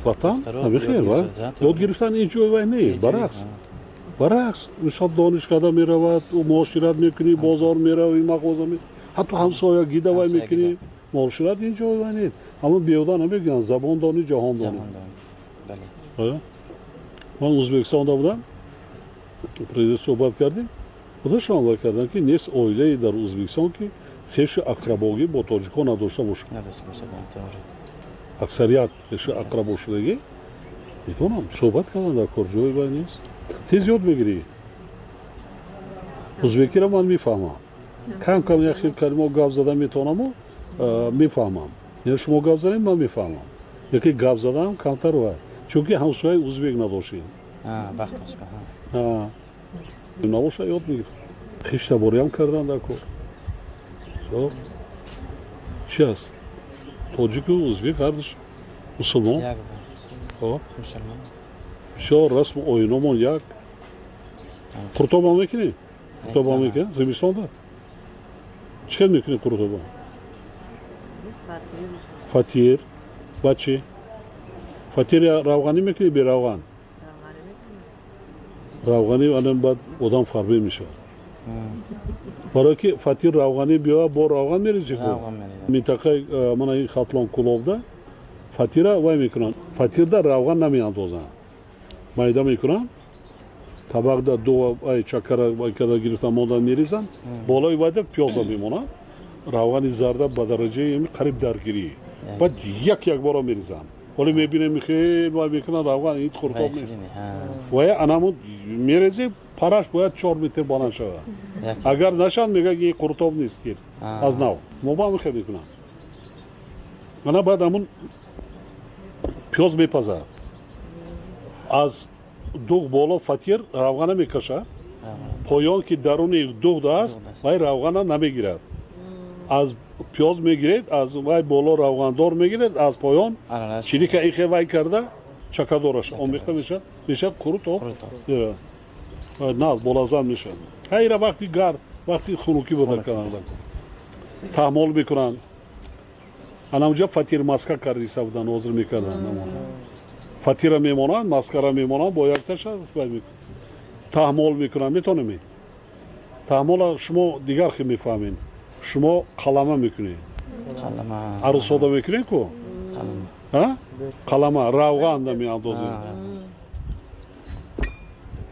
Ватан ҳамин ва ёд гирифтан ин ҷой вай нест, баръакс. Баръакс, мисол донишкада меравад, муошират мекунӣ, бозор меравӣ, мағоза ҳатто ҳамсоягида вай мекунӣ. Муошират ин ҷой вай нест. Аммо беҳуда намегӯянд забондонӣ ҷаҳондонӣ. Ман Ӯзбекистонда будам, президент суҳбат кардем, худашон вай карданд ки нест оилае дар Ӯзбекистон ки хешу ақрабогӣ бо тоҷикҳо надошта бошад. Аксарият хешу ақрабо шудагӣ медонам, суҳбат кардан дар кор ҷой вай нест. Тез ёд мегирӣ. Ӯзбекиро ман мефаҳмам. Кам кам як хел калимо гап зада метавонаму мефаҳмам. Яъне шумо гап занед, ман мефаҳмам. Яке гап задаам камтар вай. Чунки ҳамсояи ӯзбек надоштем. Набоша ёд мегирифт. Хештабориам кардан дар кор. Чи аст? Тоҷику ӯзбек ҳардуш мусулмон. Бисёр расму оиномон як. Қуртобам мекунӣ? Қуртобам мекунӣ? Зимистонда? Чӣ хел мекунӣ қуртобам? Фатир. Ба чӣ? Фатир равғанӣ мекунӣ беравған? Равғанӣ анам баъд одам фарбе мешавад. Барое ки фатир равғанӣ биёяд, бо равған мерезӣ ку. Минтақаи мана ин Хатлон Кулобда фатира вай мекунанд. Фатирда равған намеандозанд. Майда мекунанд. Табақда ду ай чакара вай карда гирифта монда мерезанд. Болои вайда пиёза мемонанд. Равғани зарда ба дараҷаи қариб даргирӣ. Баъд як як бора мерезанд. Ҳоло мебинем хеле вай мекунанд равған ин қуртоб нест. Вая анамун мерезӣ параш бояд 4 метр баланд шавад. Агар нашавад мегӯяд ин қуртоб нест гир. Аз нав. Мо ба ҳамин хел мекунам. Ана баъд ҳамун пиёз мепазад. Аз дуғ боло фатир равғана мекашад. Поён ки даруни дуғ аст, вай равғана намегирад. Аз пиёз мегиред, аз вай боло равғандор мегиред, аз поён чирика ихе вай карда чакадораш омехта мешавад, мешавад қурутоб. Наз болазан мешавад. Хайра вақти гарм, вақти хунукӣ буда кардан. Таҳмол мекунанд. Анамҷа фатир маска кардиса будан, ҳозир мекарданд. Фатира мемонанд, маскара мемонанд, бо якташа вай мекунанд. Таҳмол мекунанд, метонем? Таҳмола шумо дигар хел мефаҳмед. Шумо қалама мекунед. Арӯсода мекунед ку? Қалама, равғанда меандозед.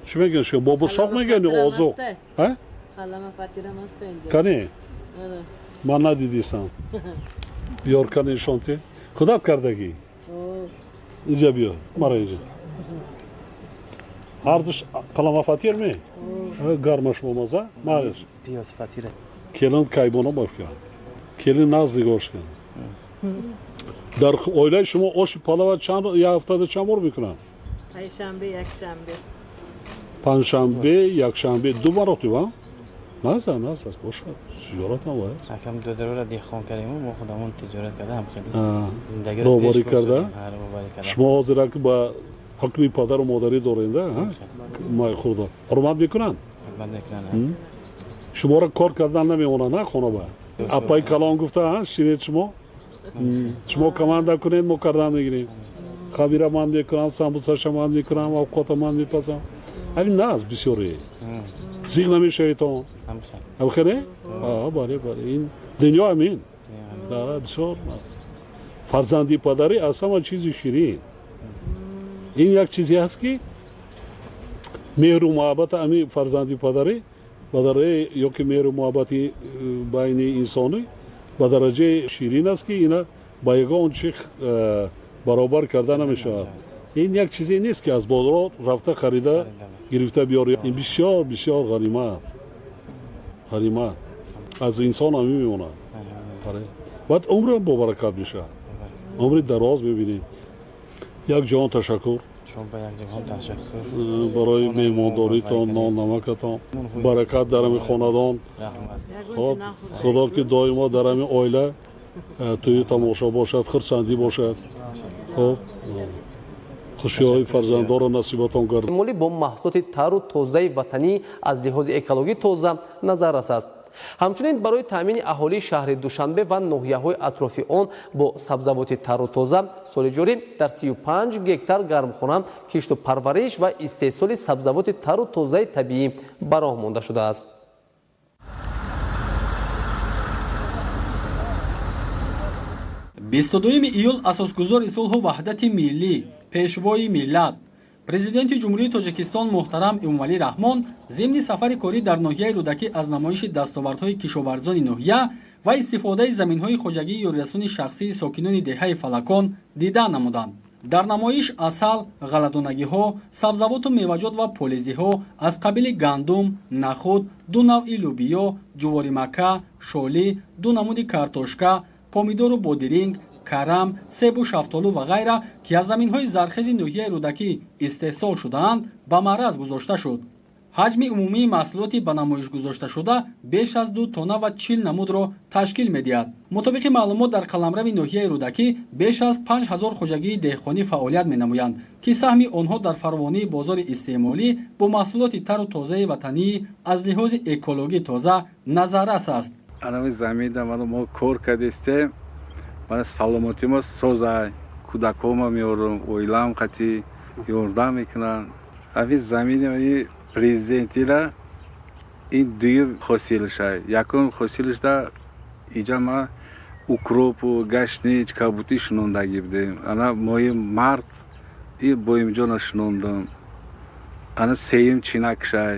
Чӣ мегӯянд шумо? Бобусоқ мегӯянд ё озуқ? Кане? Ман надидистам. Биёр кане нишонте. Худат кардагӣ? Инҷа биё, мара инҷа. Ҳардуш қалама фатир ме? Гармаш бомаза? Мареш. Пиёз фатира. Келин кайбона бошкан. Келин нағз нигоҳ кан. Дар оилаи шумо оши палава чанд як ҳафтада чанд бор мекунанд? Панҷшанбе, якшанбе. Панҷшанбе, якшанбе ду маротиба? Нағз, нағз аст, бошад. Тиҷорат ҳам вай аст. Акам додарора деҳқон кардем, мо худамон тиҷорат карда ҳам хеле зиндагиро роҳбарӣ карда. Шумо ҳозир ки ба ҳукми падару модарӣ доред, май хурда. Ҳурмат мекунанд? Ҳурмат мекунанд. Шуморо кор кардан намемонанд, на хона ба? Апаи калон гуфта, шинед шумо. Шумо команда кунед, мо кардан мегирем. Хабира ман мекунам, самбусаша ман мекунам, авқота ман мепазам. Ҳамин нағз бисёре. Зиқ намешаведон. Ҳамхере? Бале, бале. Ин дунё ҳамин. Бисёр нағз. Фарзанди падарӣ аз ҳама чизи ширин. Ин як чизе ҳаст ки меҳру муҳаббата ҳамин фарзанди падарӣ ба дараҷаи ё ки меҳру муҳаббати байни инсонӣ ба дараҷаи ширин аст ки ина ба ягон чи баробар карда намешавад. Ин як чизе нест ки аз бозор рафта харида гирифта биёрӣ. Ин бисёр бисёр ғанимат. Ғанимат. Аз инсон ҳамин мемонад. Баъд умрам бобаракат мешавад, умри дароз мебинем. Як ҷаҳон ташаккур барои меҳмондоритон, нон намакатон, баракат дар ҳамин хонадон. Хоб, худо ки доимо дар ҳамин оила тӯю тамошо бошад, хурсандӣ бошад. Хоб, хушиҳои фарзандонро насибатон гардад. Моли бо маҳсулоти тару тозаи ватанӣ аз лиҳози экологӣ тоза назаррас аст. Ҳамчунин барои таъмини аҳолии шаҳри Душанбе ва ноҳияҳои атрофи он бо сабзавоти тару тоза соли ҷорӣ дар 35 гектар гармхона кишту парвариш ва истеҳсоли сабзавоти тару тозаи табиӣ ба роҳ монда шудааст. 22 июл асосгузори сулҳу ваҳдати миллӣ, пешвои миллат, Президенти Ҷумҳурии Тоҷикистон муҳтарам Эмомалӣ Раҳмон зимни сафари корӣ дар ноҳияи Рӯдакӣ аз намоиши дастовардҳои кишоварзони ноҳия ва истифодаи заминҳои хоҷагии ёрирасони шахсии сокинони деҳаи Фалакон дида намуданд. Дар намоиш асал, ғалладонагиҳо, сабзавоту меваҷот ва полезиҳо аз қабили гандум, нахуд, ду навъи лӯбиё, ҷуворимакка, шолӣ, ду намуди картошка, помидору бодиринг, карам, себу шафтолу ва ғайра, ки аз заминҳои зархези ноҳияи Рӯдакӣ истеҳсол шудаанд, ба маъраз гузошта шуд. Ҳаҷми умумии маҳсулоти ба намоиш гузошташуда беш аз 2 тонна ва 40 намудро ташкил медиҳад. Мутобиқи маълумот, дар қаламрави ноҳияи Рӯдакӣ беш аз 5000 хоҷагии деҳқонӣ фаъолият менамоянд, ки саҳми онҳо дар фаровонии бозори истеъмолӣ бо маҳсулоти тару тозаи ватанӣ аз лиҳози экологӣ тоза назаррас аст. Анами заминда мо кор кардистем, мана саломатӣ ма созай, кӯдакҳома меорам, оилаам қатӣ ёрдам мекунанд. Ҳамин замини президентира ин дуюм ҳосилшай. Якум ҳосилшда иҷа ма укропу, гашнич, кабутӣ шунондагӣ будем. Ана моҳи март и боимҷона шунондам. Ана сеюм чинакшай.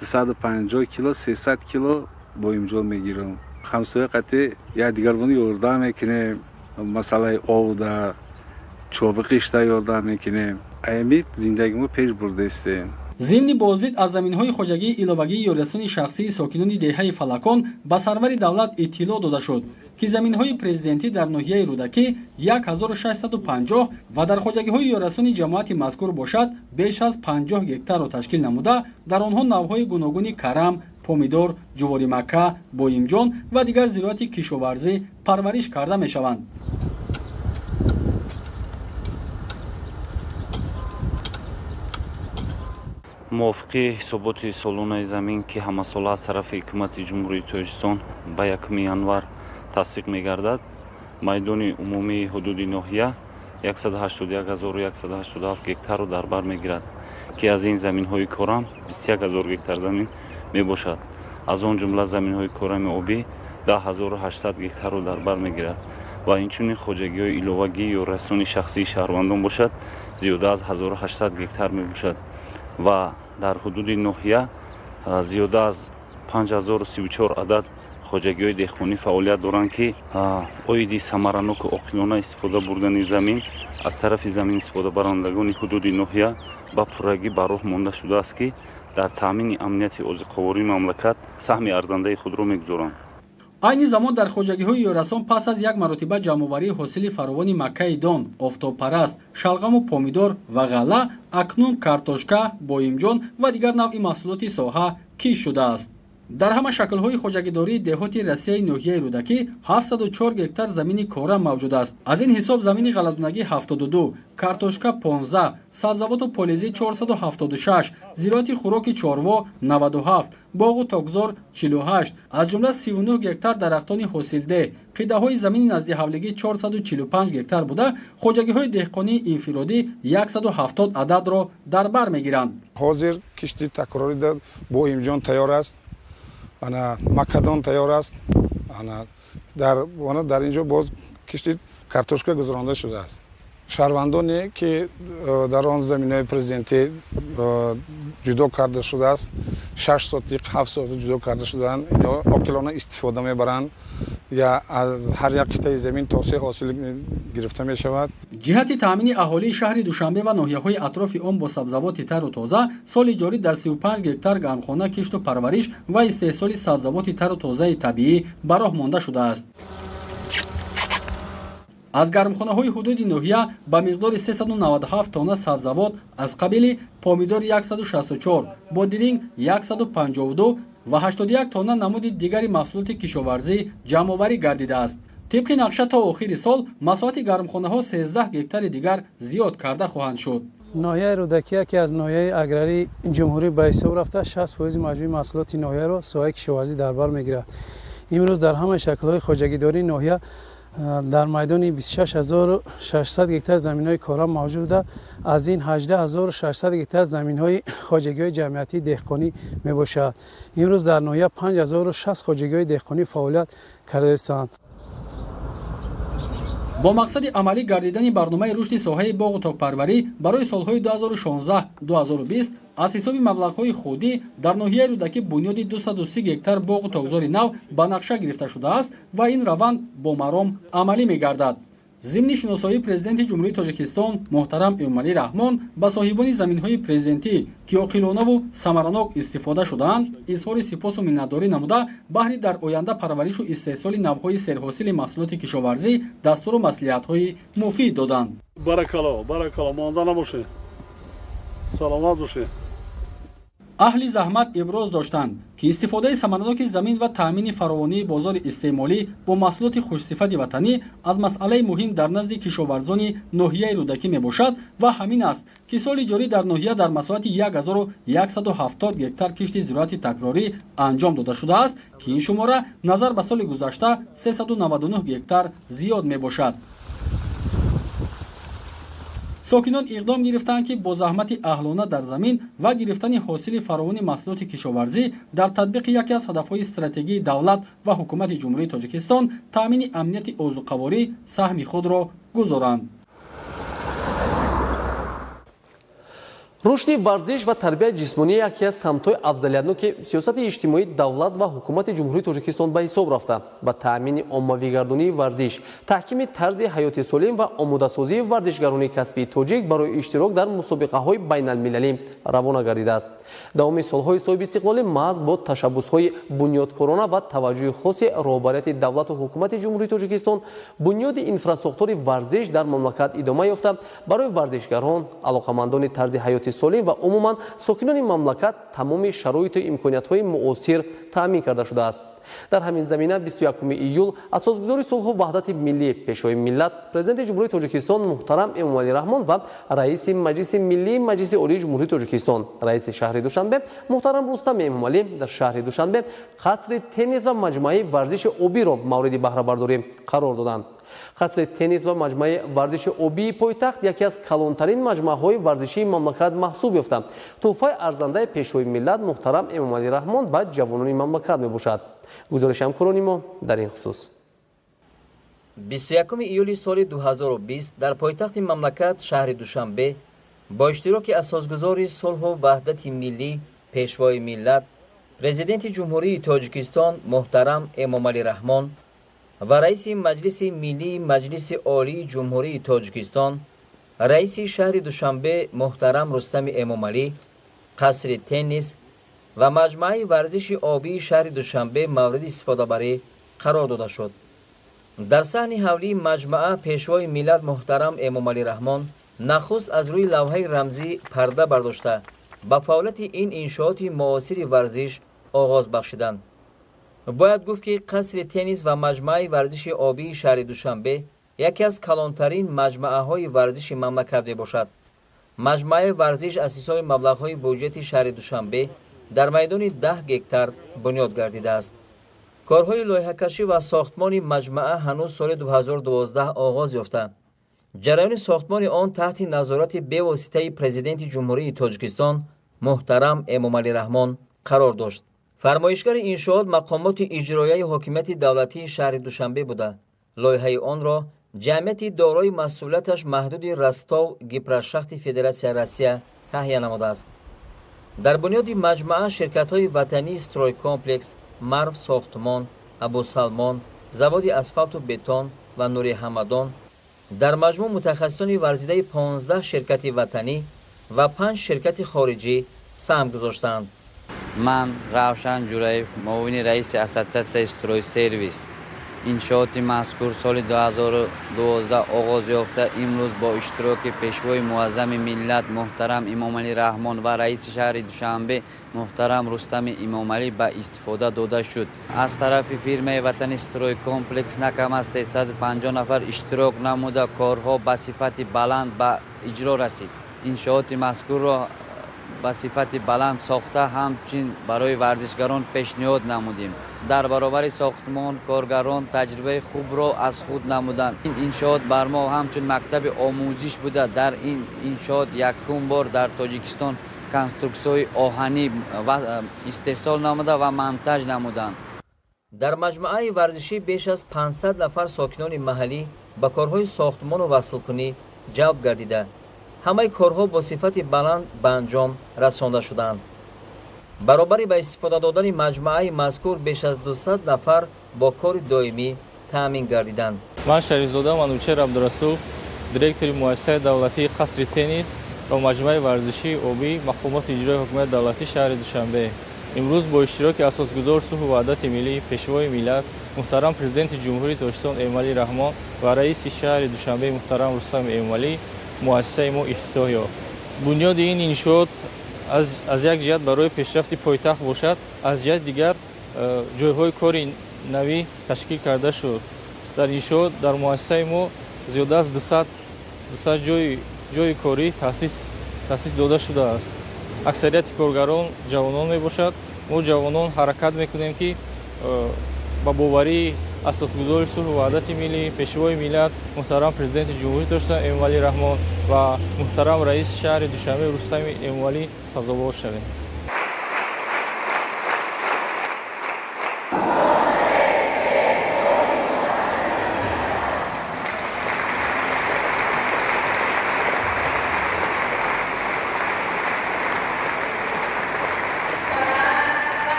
250 кило, 300 кило боимҷон мегирам. Ҳамсоя қатӣ якдигарбони ёрдам мекунем, масъалаи овда, чобиқишда ёрдам мекунем. Ами зиндагимо пеш бурдаистем. Зимни боздид аз заминҳои хоҷагии иловагии ёрирасони шахсии сокинони деҳаи Фалакон ба сарвари давлат иттилоъ дода шуд, ки заминҳои президентӣ дар ноҳияи Рӯдакӣ 1650 ва дар хоҷагиҳои ёрирасони ҷамоати мазкур бошад беш аз 50 гектарро ташкил намуда, дар онҳо навъҳои гуногуни карам, помидор, ҷуворимакка, боимҷон ва дигар зироати кишоварзӣ парвариш карда мешаванд. Мувофиқи ҳисоботи солонаи замин, ки ҳамасола аз тарафи ҳукумати Ҷумҳурии Тоҷикистон ба 1 январ тасдиқ мегардад, майдони умумии ҳудуди ноҳия 181187 гектарро дар бар мегирад, ки аз ин заминҳои корам 21000 гектар замин мебошад. Аз он ҷумла заминҳои корами обӣ 10800 гектарро дар бар мегирад ва инчунин хоҷагиҳои иловагӣ ё расони шахсии шаҳрвандон бошад зиёда аз 1800 гектар мебошад ва дар ҳудуди ноҳия зиёда аз 5034 адад хоҷагиҳои деҳқонӣ фаъолият доранд, ки оиди самараноку оқилона истифода бурдани замин аз тарафи замин истифодабарандагони ҳудуди ноҳия ба пуррагӣ ба роҳ монда шудааст, ки дар таъмини амнияти озуқавории мамлакат саҳми арзандаи худро мегузоранд. Айни замон дар хоҷагиҳои ёрасон пас аз як маротиба ҷамъоварии ҳосили фаровони маккаи дон, офтобпараст, шалғаму помидор ва ғалла, акнун картошка, боимҷон ва дигар навъи маҳсулоти соҳа кишт шудааст. Дар ҳама шаклҳои хоҷагидории деҳоти Россияи ноҳияи Рӯдакӣ 704 гектар замини кора мавҷуд аст. Аз ин ҳисоб замини ғалладонагӣ 72, картошка 15, сабзавоту полезӣ 476, зироати хӯроки чорво 97, боғу токзор 48, аз ҷумла 39 гектар дарахтони ҳосилдеҳ, қидаҳои замини наздиҳавлигӣ 445 гектар буда, хоҷагиҳои деҳқонии инфиродӣ 170 ададро дар бар мегиранд. Ҳозир кишти такрорӣ боимҷон тайёр аст, ана макадон тайёр аст, ана дар ин ҷо боз кишти картошка гузаронда шудааст. Шаҳрвандоне ки дар он заминаи президентӣ ҷудо карда шудааст, 6 сотиқ, 7 сотиқ ҷудо карда шудаанд, ино оқилона истифода мебаранд. Я аз ҳар як қитъаи замин то 3 ҳосил гирифта мешавад. Ҷиҳати таъмини аҳолии шаҳри Душанбе ва ноҳияҳои атрофи он бо сабзавоти тару тоза, соли ҷорӣ дар 35 гектар гармхона кишту парвариш ва истеҳсоли сабзавоти тару тозаи табиӣ ба роҳ монда шудааст. Аз гармхонаҳои ҳудуди ноҳия ба миқдори 397 тонна сабзавот аз қабили помидори 164, бодиринг 152 ва 81 тонна намуди дигари маҳсулоти кишоварзӣ ҷамъоварӣ гардидааст. Тибқи нақша то охири сол масоҳати гармхонаҳо 13 гектари дигар зиёд карда хоҳанд шуд. Ноҳияи Рӯдакӣ яке аз ноҳияи аграрии ҷумҳурӣ ба ҳисоб рафта, 60% маҷмӯи маҳсулоти ноҳияро соҳаи кишоварзӣ дар бар мегирад. Имрӯз дар ҳамаи шаклҳои хоҷагидории ноҳия дар майдони 26600 гектар заминҳои корам мавҷуд буда, аз ин 18600 гектар заминҳои хоҷагиҳои ҷамъиятии деҳқонӣ мебошад. Имрӯз дар ноҳия 5060 хоҷагиҳои деҳқонӣ фаъолият кардаистанд. Бо мақсади амалӣ гардидани барномаи рушди соҳаи боғу токпарварӣ барои солҳои 2016-2020 аз ҳисоби маблағҳои худӣ дар ноҳияи Рӯдакӣ бунёди 230 гектар боғу токзори нав ба нақша гирифта шудааст ва ин раванд бо маром амалӣ мегардад. Зимни шиносоии Президенти Ҷумҳурии Тоҷикистон муҳтарам Эмомалӣ Раҳмон ба соҳибони заминҳои президентӣ, ки оқилонаву самаранок истифода шудаанд, изҳори сипосу миннатдорӣ намуда, баҳри дар оянда парваришу истеҳсоли навъҳои серҳосили маҳсулоти кишоварзӣ дастуру маслиҳатҳои муфид доданд. Баракалло, баракалло, монда набошед, саломат бошед. Аҳли заҳмат иброз доштанд, ки истифодаи самараноки замин ва таъмини фаровонии бозори истеъмолӣ бо маҳсулоти хушсифати ватанӣ аз масъалаи муҳим дар назди кишоварзони ноҳияи Рӯдакӣ мебошад ва ҳамин аст, ки соли ҷорӣ дар ноҳия дар масоҳати 1170 гектар кишти зироати такрорӣ анҷом дода шудааст, ки ин шумора назар ба соли гузашта 399 гектар зиёд мебошад. Сокинон иқдом гирифтанд, ки бо заҳмати аҳлона дар замин ва гирифтани ҳосили фаровони маҳсулоти кишоварзӣ дар татбиқи яке аз ҳадафҳои стратегии давлат ва ҳукумати Ҷумҳурии Тоҷикистон таъмини амнияти озуқаворӣ саҳми худро гузоранд. Рушди варзиш ва тарбияи ҷисмонӣ яке аз самтҳои афзалиятноки сиёсати иҷтимоии давлат ва ҳукумати Ҷумҳурии Тоҷикистон ба ҳисоб рафта, ба таъмини оммавигардонии варзиш, таҳкими тарзи ҳаёти солим ва омодасозии варзишгарони касбии тоҷик барои иштирок дар мусобиқаҳои байналмилалӣ равона гардидааст. Давоми солҳои соҳибистиқлолӣ маҳз бо ташаббусҳои бунёдкорона ва таваҷҷӯҳи хоси роҳбарияти давлату ҳукумати Ҷумҳурии Тоҷикистон бунёди инфрасохтори варзиш дар мамлакат идома ёфта, барои варзишгарон, алоқамандони тарзи ҳаёти солим ва умуман сокинони мамлакат тамоми шароиту имкониятҳои муосир таъмин карда шудааст. Дар ҳамин замина 21 июл асосгузори сулҳу ваҳдати миллӣ, Пешвои миллат, Президенти Ҷумҳурии Тоҷикистон муҳтарам Эмомалӣ Раҳмон ва раиси Маҷлиси Миллии Маҷлиси Олии Ҷумҳурии Тоҷикистон, раиси шаҳри Душанбе муҳтарам Рустам Эмомалӣ дар шаҳри Душанбе қасри теннис ва маҷмӯаи варзиши обиро мавриди баҳрабардорӣ қарор доданд. Қасри теннис ва маҷмӯаи варзиши обии пойтахт яке аз калонтарин маҷмӯаҳои варзишии мамлакат маҳсуб ёфта, тӯҳфаи арзандаи Пешвои миллат муҳтарам Эмомалӣ Раҳмон ба ҷавонони мамлакат мебошад. Гузориши ҳамкорони мо дар ин хусус. 21 июли соли 2020 дар пойтахти мамлакат шаҳри Душанбе бо иштироки асосгузори сулҳу ваҳдати миллӣ, Пешвои миллат, Президенти Ҷумҳурии Тоҷикистон муҳтарам Эмомалӣ Раҳмон ва раиси Маҷлиси Миллии Маҷлиси Олии Ҷумҳурии Тоҷикистон, раиси шаҳри Душанбе муҳтарам Рустами Эмомалӣ қасри теннис ва маҷмӯаи варзиши обии шаҳри Душанбе мавриди истифодабарӣ қарор дода шуд. Дар саҳни ҳавлии маҷмӯа Пешвои миллат муҳтарам Эмомалӣ Раҳмон нахуст аз рӯи лавҳаи рамзӣ парда бардошта ба фаъолияти ин иншооти муосири варзиш оғоз бахшиданд. Бояд гуфт, ки қасри теннис ва маҷмӯаи варзиши обии шаҳри Душанбе яке аз калонтарин маҷмӯаҳои варзиши мамлакат мебошад. Маҷмӯаи варзиш аз ҳисоби маблағҳои буҷети шаҳри Душанбе дар майдони 10 гектар бунёд гардидааст. Корҳои лоиҳакашӣ ва сохтмони маҷмӯа ҳанӯз соли 2012 оғоз ёфта, ҷараёни сохтмони он таҳти назорати бевоситаи Президенти Ҷумҳурии Тоҷикистон муҳтарам Эмомалӣ Раҳмон қарор дошт. Фармоишгари иншоот мақомоти иҷроияи ҳокимияти давлатии шаҳри Душанбе буда, лоиҳаи онро ҷамъияти дорои масъулияташ маҳдуди Ростов гипрошахти Федератсияи Россия таҳия намудааст. Дар бунёди маҷмаа ширкатҳои ватании «Стройкомплекс», «Марв сохтмон», «Абусалмон», заводи асфалту бетон ва «Нури Ҳамадон», дар маҷмӯъ мутахассисони варзидаи 15 ширкати ватанӣ ва 5 ширкати хориҷӣ саҳм гузоштаанд. Ман Равшан Ҷураев, муовини раиси ассотсиатсияи «Стройсервис». Иншооти мазкур соли 2012 оғоз ёфта, имрӯз бо иштироки Пешвои муаззами миллат муҳтарам Эмомалӣ Раҳмон ва раиси шаҳри Душанбе муҳтарам Рустами Эмомалӣ ба истифода дода шуд. Аз тарафи фирмаи ватани «Стройкомплекс» на кам аз 350 нафар иштирок намуда, корҳо ба сифати баланд ба иҷро расид. Иншооти мазкурро ба сифати баланд сохта, ҳамчунин барои варзишгарон пешниҳод намудем. Дар баробари сохтмон коргарон таҷрибаи хубро аз худ намуданд. Ин иншоот бар мо ҳамчун мактаби омӯзиш буда, дар ин иншоот якум бор дар Тоҷикистон конструксияҳои оҳанӣ истеҳсол намуда ва монтаж намуданд. Дар маҷмӯаи варзишӣ беш аз 500 нафар сокинони маҳаллӣ ба корҳои сохтмону васлкунӣ ҷалб гардида, ҳамаи корҳо бо сифати баланд ба анҷом расонда шуданд. Баробари ба истифода додани маҷмӯаи мазкур беш аз 200 нафар бо кори доимӣ таъмин гардиданд. Ман Шарифзода Манучер Абдурасул, директори муассисаи давлатии «Қасри теннис» ва маҷмӯаи варзишии обӣ мақомоти иҷрои ҳукумати давлатии шаҳри Душанбе. Имрӯз бо иштироки асосгузори сулҳу ваҳдати миллӣ, Пешвои миллат, муҳтарам Президенти Ҷумҳурии Тоҷикистон Эмомалӣ Раҳмон ва раиси шаҳри Душанбе муҳтарам Рустами Эмомалӣ муассисаи мо ифтитоҳ ёфт. Бунёди ин иншоот аз як ҷиҳат барои пешрафти пойтахт бошад, аз ҷиҳати дигар ҷойҳои кори навӣ ташкил карда шуд. Дар иншоот дар муассисаи мо зиёда аз 200 ҷойи корӣ таъсис дода шудааст. Аксарияти коргарон ҷавонон мебошад. Мо ҷавонон ҳаракат мекунем, ки ба боварии асосгузори сулҳу ваҳдати миллӣ, Пешвои миллат, муҳтарам Президенти Ҷумҳурии Тоҷикистон Эмомалӣ Раҳмон ва муҳтарам раиси шаҳри Душанбе Рустами Эмомалӣ сазовор шавем.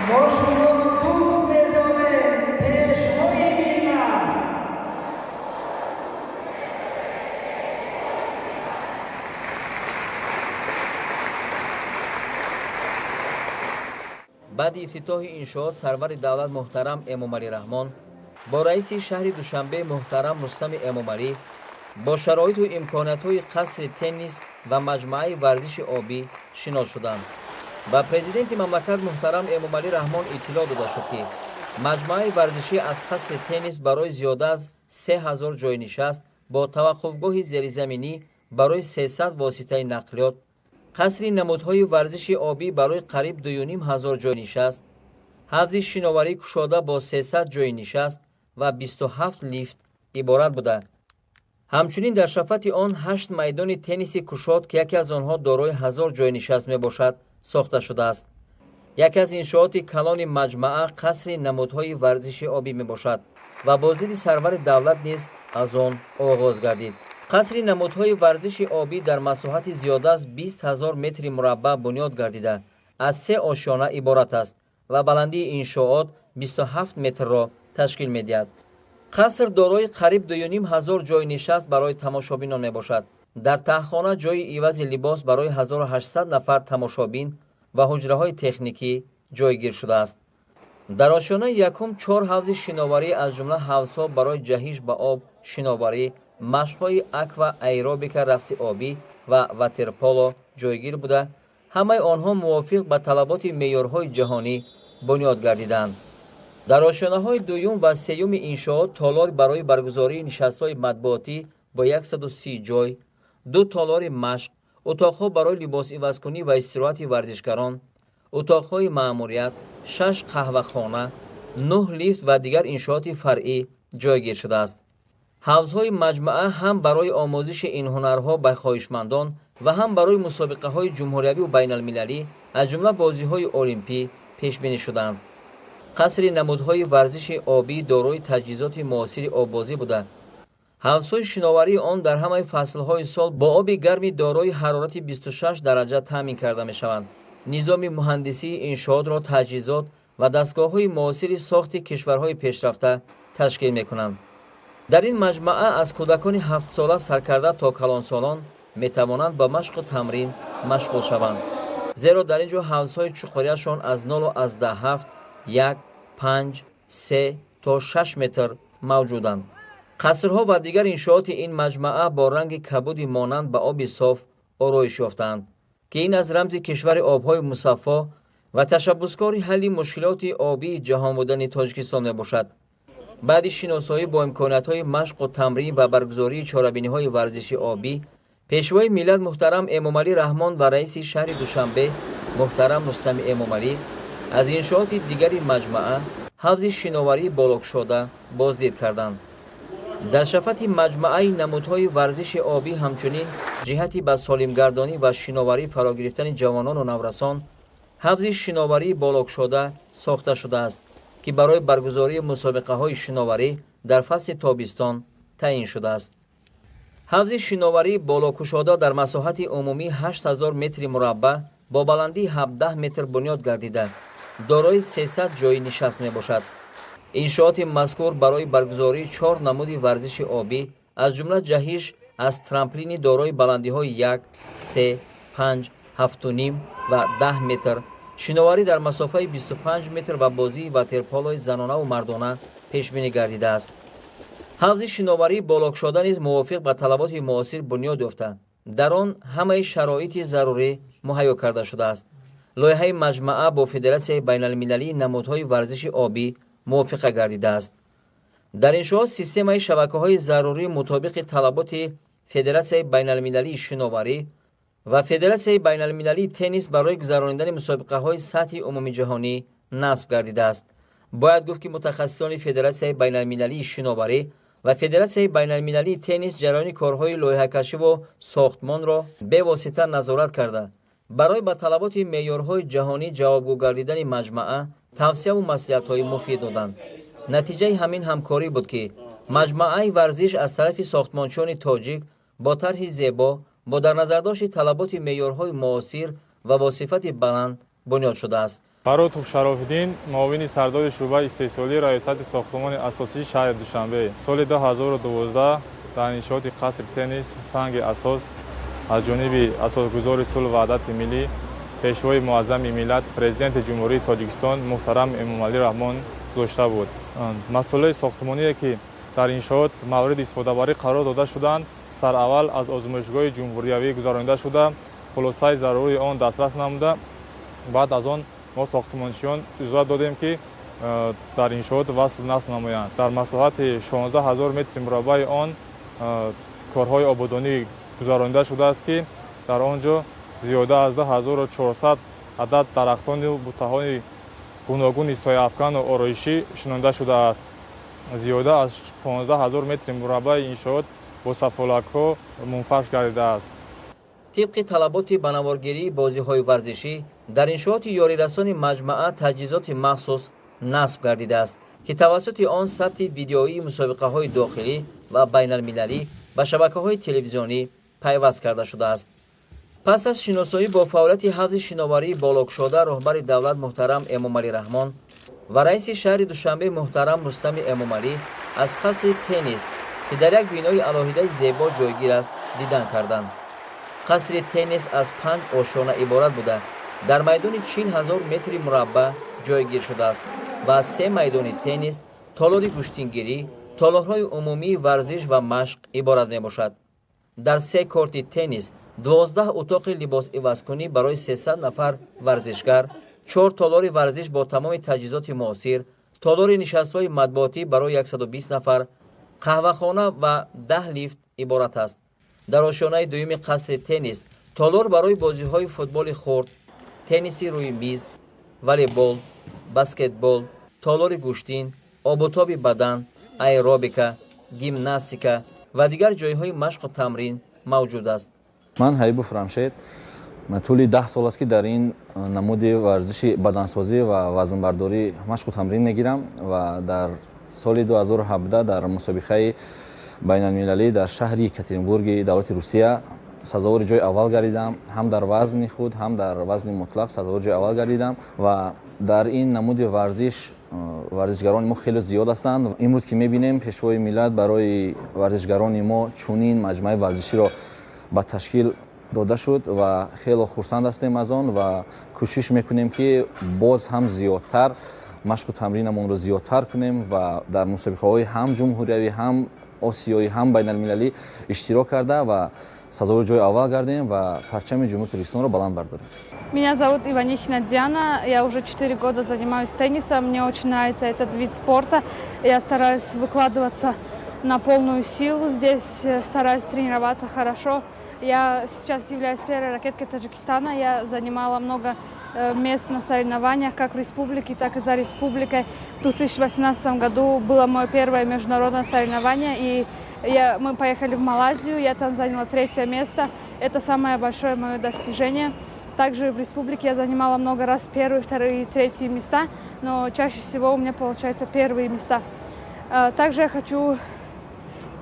Мо шуморо дӯст медорем, Пешвои миллат. Баъди ифтитоҳи иншоот сарвари давлат муҳтарам Эмомалӣ Раҳмон бо раиси шаҳри Душанбе муҳтарам Рустами Эмомалӣ бо шароиту имкониятҳои қасри теннис ва маҷмӯаи варзиши обӣ шинос шуданд. Ба президенти мамлакат муҳтарам Эмомалӣ Раҳмон иттилоъ дода шуд, ки маҷмӯаи варзишӣ аз қасри теннис барои зиёда аз 3000 ҷойнишаст бо таваққуфгоҳи зеризаминӣ барои 300 воситаи нақлиёт, қасри намудҳои варзиши обӣ барои қариб 2500 ҷойнишаст, ҳавзи шиноварӣ кушода бо 300 ҷойнишаст ва 27 лифт иборат буда. Ҳамчунин дар шафати он 8 майдони тенниси кушод, ки яке аз онҳо дорои 1000 ҷойнишаст мебошад, сохта шудааст. Яке аз иншооти калони маҷмаа қасри намудҳои варзиши обӣ мебошад ва боздиди сарвари давлат низ аз он оғоз гардид. Қасри намудҳои варзиши обӣ дар масоҳати зиёда аз 20 000 метри мураббаъ бунёд гардида, аз 3 ошёна иборат аст ва баландии иншоот 27 метрро ташкил медиҳад. Қаср дорои қариб 2500 ҷойнишаст барои тамошобинон мебошад. Дар таҳхона ҷойи ивази либос барои 1800 нафар тамошобин ва ҳуҷраҳои техникӣ ҷойгир шудааст. Дар ошёнаи якум 4 ҳавзи шиноварӣ, аз ҷумла ҳавзҳо барои ҷаҳиш ба об, шиноварӣ, машқҳои аква аэробика, рақси обӣ ва ватерполо ҷойгир буда, ҳамаи онҳо мувофиқ ба талаботи меъёрҳои ҷаҳонӣ бунёд гардиданд. Дар ошёнаҳои дуюм ва сеюми иншоот толор барои баргузории нишастҳои матбуотӣ бо 130 ҷой, 2 толори машқ, утоқҳо барои либосивазкунӣ ва истироҳати варзишгарон, утоқҳои маъмурият, 6 қаҳвахона, 9 лифт ва дигар иншооти фаръӣ ҷойгир шудааст. Ҳавзҳои маҷмаа ҳам барои омӯзиши ин ҳунарҳо ба хоҳишмандон ва ҳам барои мусобиқаҳои ҷумҳуриявию байналмилалӣ, аз ҷумла бозиҳои олимпӣ пешбинӣ шудаанд. Қасри намудҳои варзиши обӣ дорои таҷҳизоти муосири оббозӣ буда, ҳавзҳои шиноварии он дар ҳамаи фаслҳои сол бо оби гарми дорои ҳарорати 26 дараҷа таъмин карда мешаванд. Низоми муҳандисии иншоотро таҷҳизот ва дастгоҳҳои муосири сохти кишварҳои пешрафта ташкил мекунанд. Дар ин маҷмаа аз кӯдакони 7-сола саркарда то калонсолон метавонанд ба машқу тамрин машғул шаванд. Зеро дар ин ҷо ҳавзҳои чуқуриашон аз 0,7, 1, 5, 3 то 6 метр мавҷуданд. Қасрҳо ва дигар иншооти ин маҷмаа бо ранги кабуди монанд ба оби соф ороиш ёфтаанд, ки ин аз рамзи кишвари обҳои мусаффо ва ташаббускори ҳалли мушкилоти обии ҷаҳон будани Тоҷикистон мебошад. Баъди шиносоӣ бо имкониятҳои машқу тамрин ва баргузории чорабиниҳои варзиши обӣ, Пешвои миллат муҳтарам Эмомалӣ Раҳмон ва раиси шаҳри Душанбе муҳтарам Рустами Эмомалӣ аз иншооти дигари маҷмаа ҳавзи шиноварии болокушода боздид карданд. Дар шафати маҷмааи намудҳои варзиши обӣ ҳамчунин ҷиҳати ба солимгардонӣ ва шиноварӣ фаро гирифтани ҷавонону наврасон ҳавзи шиноварии болокушода сохта шудааст, ки барои баргузории мусобиқаҳои шиноварӣ дар фасли тобистон таъин шудааст. Ҳавзи шиноварии болокушода дар масоҳати умумии 8000 метри мураббаъ бо баландии 17 метр бунёд гардида, дорои 300 ҷойи нишаст мебошад. Иншооти мазкур барои баргузории 4 намуди варзиши обӣ, аз ҷумла ҷаҳиш аз трамплини дорои баландиҳои 1, 3, 5, 7,5 ва 10 метр, шиноварӣ дар масофаи 25 метр ва бозии ватерполои занонаву мардона пешбинӣ гардидааст. Ҳавзи шиноварии болокушода низ мувофиқ ба талаботи муосир бунёд ёфта, дар он ҳамаи шароити зарурӣ муҳайё карда шудааст. Лоиҳаи маҷмаа бо Федератсияи байналмилалии намудҳои варзиши обӣ мувофиқа гардидааст. Дар иншоот системаи шабакаҳои зарурӣ мутобиқи талаботи Федератсияи байналмилалии шиноварӣ ва Федератсияи байналмилалии теннис барои гузаронидани мусобиқаҳои сатҳи умумиҷаҳонӣ насб гардидааст. Бояд гуфт, ки мутахассисони Федератсияи байналмилалии шиноварӣ ва Федератсияи байналмилалии теннис ҷараёни корҳои лоиҳакашиву сохтмонро бевосита назорат карда, барои ба талаботи меъёрҳои ҷаҳонӣ ҷавобгӯ гардидани маҷмаа тавсияву маслиҳатҳои муфид доданд. Натиҷаи ҳамин ҳамкорӣ буд, ки маҷмааи варзиш аз тарафи сохтмончиёни тоҷик бо тарҳи зебо, бо дар назардошти талаботи меъёрҳои муосир ва бо сифати баланд бунёд шудааст. Баротов Шарофиддин, муовини сардори шӯъбаи истеҳсолии Раёсати сохтмони асосии шаҳри Душанбе. Соли 2012 дар иншооти қасри теннис санги асос аз ҷониби асосгузори сулҳу ваҳдати миллӣ, Пешвои муаззами миллат, Президенти Ҷумҳурии Тоҷикистон муҳтарам Эмомалӣ Раҳмон гузошта буд. Масъулаи сохтмоние, ки дар иншоот мавриди истифодабарӣ қарор дода шуданд, сараввал аз озмоишгоҳи ҷумҳуриявӣ гузаронида шуда, хулосаи зарурии он дастрас намуда, баъд аз он мо сохтмончиён иҷозат додем, ки дар иншоот васл насб намоянд. Дар масоҳати 16 000 метри мураббаи он корҳои ободонӣ гузаронида шудааст, ки дар он ҷо зиёда аз 2400 адад дарахтону бутаҳои гуногуни сояафкану ороишӣ шинонда шудааст. Зиёда аз 15 000 метри мураббаи иншоот бо сафолакҳо мунфарш гардидааст. Тибқи талаботи ба наворгирии бозиҳои варзишӣ дар иншооти ёрирасони маҷмаа таҷҳизоти махсус насб гардидааст, ки тавассути он сабти видеоии мусобиқаҳои дохилӣ ва байналмилалӣ ба шабакаҳои телевизионӣ пайваст карда шудааст. Пас аз шиносоӣ бо фаъолияти ҳавзи шиноварии болокушода, роҳбари давлат муҳтарам Эмомалӣ Раҳмон ва раиси шаҳри Душанбе муҳтарам Рустами Эмомалӣ аз қасри теннис, ки дар як бинои алоҳидаи зебо ҷойгир аст, дидан карданд. Қасри теннис аз 5 ошёна иборат буда, дар майдони 40 000 метри мураббаъ ҷойгир шудааст ва аз 3 майдони теннис, толори гӯштингирӣ, толорҳои умумии варзиш ва машқ иборат мебошад. Дар 3 корти теннис 12 утоқи либосивазкунӣ барои 300 нафар варзишгар, 4 толори варзиш бо тамоми таҷҳизоти муосир, толори нишастҳои матбуотӣ барои 120 нафар, қаҳвахона ва 10 лифт иборат аст. Дар ошёнаи дуюми қасри теннис толор барои бозиҳои футболи хурд, тенниси рӯи миз, волейбол, Баскетбол, толори гӯштин, обутоби бадан, аэробика, гимнастика ва дигар ҷойҳои машқу тамрин мавҷуд аст. Ман Ҳабибов Рамшед, тӯли 10 сол аст, ки дар ин намуди варзиши бадансозӣ ва вазнбардорӣ машқу тамрин мегирам ва дар соли 2017 дар мусобиқаи байналмилалӣ дар шаҳри Екатеринбурги давлати Русия сазовори ҷои аввал гардидам. Ҳам дар вазни худ, ҳам дар вазни мутлақ сазовори ҷои аввал гардидам. Ва дар ин намуди варзиш варзишгарони мо хеле зиёд ҳастанд. Имрӯз ки мебинем, Пешвои миллат барои варзишгарони мо чунин маҷмӯаи варзиширо ба ташкил дода шуд ва хело хурсанд ҳастем аз он ва кӯшиш мекунем, ки боз ҳам зиёдтар машқу тамринамонро зиёдтар кунем ва дар мусобиқаҳои ҳам ҷумҳуриявӣ, ҳам осиёӣ, ҳам байналмилалӣ иштирок карда ва сазовори ҷои аввал гардем ва парчами Ҷумҳурии Тоҷикистонро баланд бардорем. Меня зовут Иванихина Диана. Я уже 4 года занимаюсь теннисом. Мне очень нравится этот вид спорта. Я стараюсь выкладываться на полную силу. Здесь стараюсь тренироваться хорошо. Я сейчас являюсь первой ракеткой Таджикистана. Я занимала много мест на соревнованиях, как в республике, так и за республикой. В 2018 году было мое первое международное соревнование, и мы поехали в Малайзию, я там заняла третье место. Это самое большое мое достижение. Также в республике я занимала много раз первые, вторые и третьи места, но чаще всего у меня получаются первые места. Также я хочу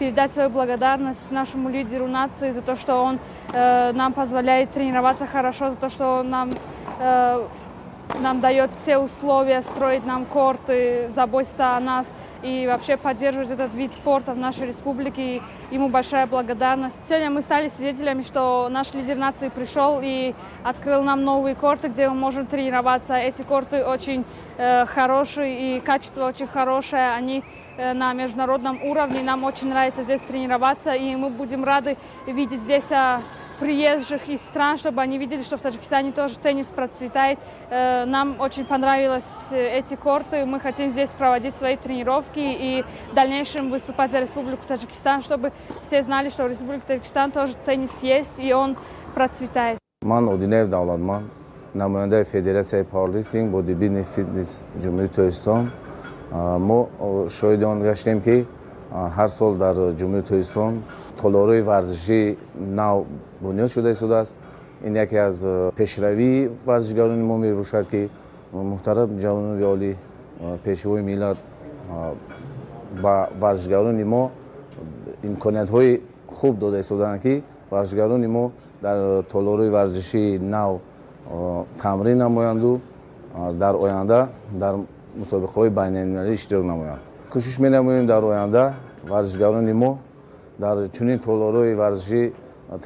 передать свою благодарность нашему лидеру нации за то, что он нам позволяет тренироваться хорошо, за то, что он нам дает все условия, строит нам корты, заботится о нас и вообще поддерживает этот вид спорта в нашей республике. И ему большая благодарность. Сегодня мы стали свидетелями, что наш лидер нации пришел и открыл нам новые корты, где мы можем тренироваться. Эти корты очень хорошие и качество очень хорошее. Они на международном уровне. Нам очень нравится здесь тренироваться, и мы будем рады видеть здесь приезжих из стран, чтобы они видели, что в Таджикистане тоже теннис процветает. Нам очень понравились эти корты. Мы хотим здесь проводить свои тренировки и в дальнейшем выступать за Республику Таджикистан, чтобы все знали, что в Республике Таджикистан тоже теннис есть и он процветает. Ман Одинаев Давлатман, намояндаи Федератсияи пауэрлифтинг, бодибилдинг, фитнес Ҷумҳурии Тоҷикистон. Мо шоҳиди он гаштем, ки ҳар сол дар Ҷумҳурии Тоҷикистон толорҳои варзишии нав бунёд шуда истодааст. Ин яке аз пешравии варзишгарони мо мебошад, ки муҳтарам ҷаноби олӣ, Пешвои миллат ба варзишгарони мо имкониятҳои хуб дода истодаанд, ки варзишгарони мо дар толорҳои варзишии нав тамрин намоянду дар оянда дар мусобиқаҳои байналмилалӣ иштирок намоянд. Кӯшиш менамоем, дар оянда варзишгарони мо дар чунин толорҳои варзишӣ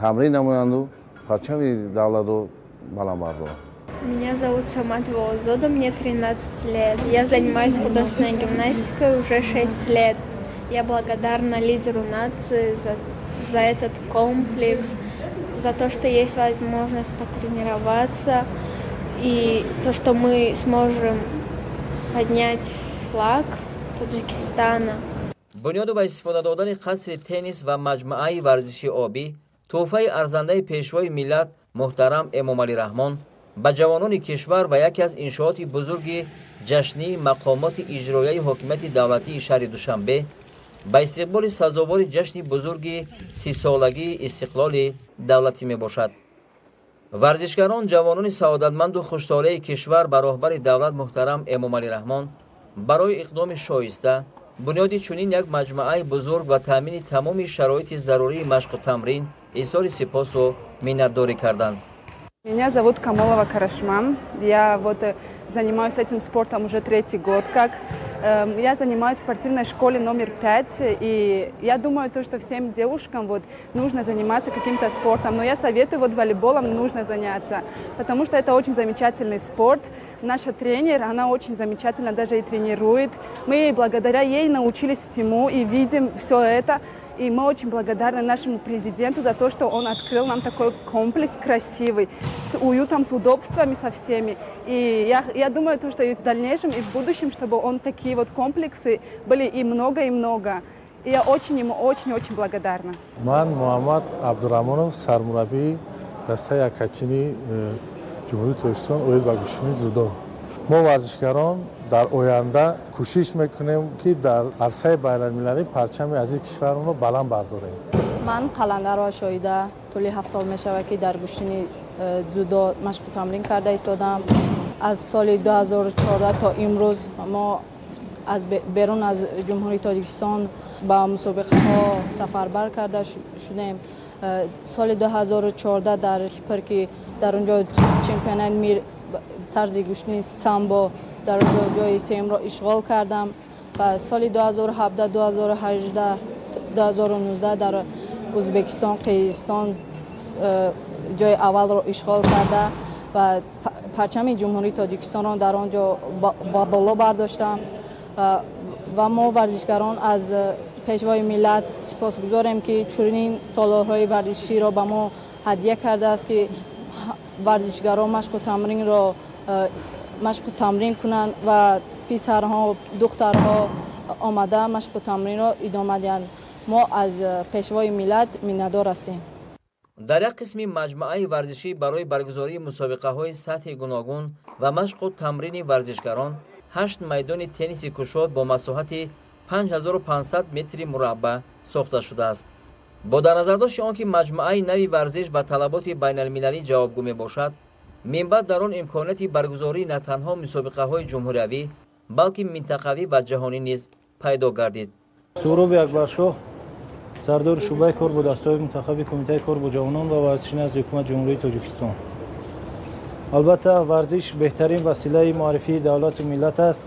тамрин намоянду парчами давлатро баланд бардоранд. Меня зовут Саматова Озода, мне 13 лет. Я занимаюсь художественной гимнастикой уже 6 лет. Я благодарна лидеру нации за этот комплекс, за то, что есть возможность потренироваться и то, что мы сможем поднять флаг Таджикистана. Бунёду ба истифода додани қасри теннис ва маҷмӯаи варзиши обӣ тӯҳфаи арзандаи Пешвои миллат муҳтарам Эмомалӣ Раҳмон ба ҷавонони кишвар ва яке аз иншооти бузурги ҷашнии мақомоти иҷроияи ҳокимияти давлатии шаҳри Душанбе ба истиқболи сазовори ҷашни бузурги 30-солагии истиқлоли давлатӣ мебошад. Варзишгарон, ҷавонони саодатманду хуштолеи кишвар ба роҳбари давлат муҳтарам Эмомалӣ Раҳмон барои иқдоми шоиста, бунёди чунин як маҷмӯаи бузург ва таъмини тамоми шароити зарурии машқу тамрин изҳори сипосу миннатдорӣ карданд. Меня зовут Камолова Карашман. Я вот занимаюсь этим спортом уже третий год как. Я занимаюсь в спортивной школе номер 5, и я думаю, то, что всем девушкам вот нужно заниматься каким-то спортом. Но я советую, вот волейболом нужно заняться, потому что это очень замечательный спорт. Наша тренер, она очень замечательно даже и тренирует. Мы благодаря ей научились всему и видим все это. И мы очень благодарны нашему президенту за то, что он открыл нам такой комплекс красивый, с уютом, с удобствами, со всеми. И я думаю, то, что и в дальнейшем, и в будущем, чтобы он такие вот комплексы были и много, и много. И я очень ему очень-очень благодарна. Ман Муҳаммад Абдураҳмонов, сармураббии дастаи яккачини Ҷумҳурии Тоҷикистон оид ба гӯштини дзюдо. Мо варзишгарон дар оянда кӯшиш мекунем, ки дар арсаи байналмилалӣ парчами азизи кишварамонро баланд бардорем. Ман Қаландарова Шоҳида, тӯли 7 сол мешавад, ки дар гӯштини дзюдо машқу тамрин карда истодам. Аз соли 2014 то имрӯз мо аз берун аз Ҷумҳурии Тоҷикистон ба мусобиқаҳо сафарбар карда шудем. Соли 2014 дар Кипр, ки дар он ҷо чемпионати мир тарзи гӯштини самбо, дар он ҷо ҷои сеюмро ишғол кардам ва соли 2017, 2018, 2019 дар Ӯзбекистон, Қирғизистон ҷои аввалро ишғол карда ва парчами Ҷумҳурии Тоҷикистонро дар он ҷо ба боло бардоштам. Ва мо варзишгарон аз Пешвои миллат сипосгузорем, ки чунин толорҳои варзиширо ба мо ҳадя кардааст, ки варзишгарон машқу тамрин кунанд ва писарҳо, духтарҳо омада машқу тамринро идома диҳанд. Мо аз Пешвои миллат миннатдор ҳастем. Дар як қисми маҷмӯаи варзишӣ барои баргузории мусобиқаҳои сатҳи гуногун ва машқу тамрини варзишгарон 8 майдони тенниси кушод бо масоҳати 5500 метри мураббаъ сохта шудааст. Бо дар назардошти он ки маҷмӯаи нави варзиш ба талаботи байналмилалӣ ҷавобгӯ мебошад, минбаъд дар он имконияти баргузории на танҳо мусобиқаҳои ҷумҳуриявӣ, балки минтақавӣ ва ҷаҳонӣ низ пайдо гардид. Суҳроби Акбаршоҳ, сардори шӯъбаи кор бо дастаҳои мунтахаби Кумитаи кор бо ҷавонон ва варзиши назди Ҳукумати Ҷумҳурии Тоҷикистон. Албатта, варзиш беҳтарин василаи муаррифии давлату миллат аст.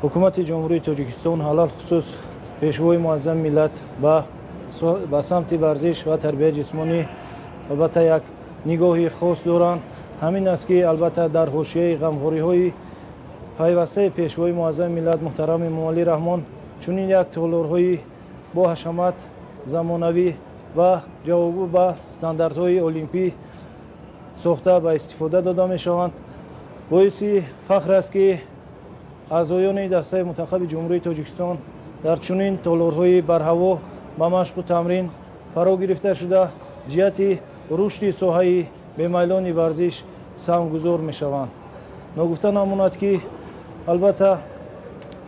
Ҳукумати Ҷумҳурии Тоҷикистон, алалхусус Пешвои муаззами миллат, ба самти варзиш ва тарбияи ҷисмонӣ албатта як нигоҳи хос доранд. Ҳамин аст, ки албатта дар ҳошияи ғамхориҳои пайвастаи Пешвои муаззами миллат муҳтарам Эмомалӣ Раҳмон чунин як толорҳои бо ҳашамат, замонавӣ ва ҷавобгӯ ба стандартҳои олимпӣ сохта ба истифода дода мешаванд. Боиси фахр аст, ки аъзоёни дастаи мунтахаби Ҷумҳурии Тоҷикистон дар чунин толорҳои барҳаво ба машқу тамрин фаро гирифта шуда, ҷиҳати рушди соҳаи бемайлони варзиш саҳмгузор мешаванд. Ногуфта намонад, ки албатта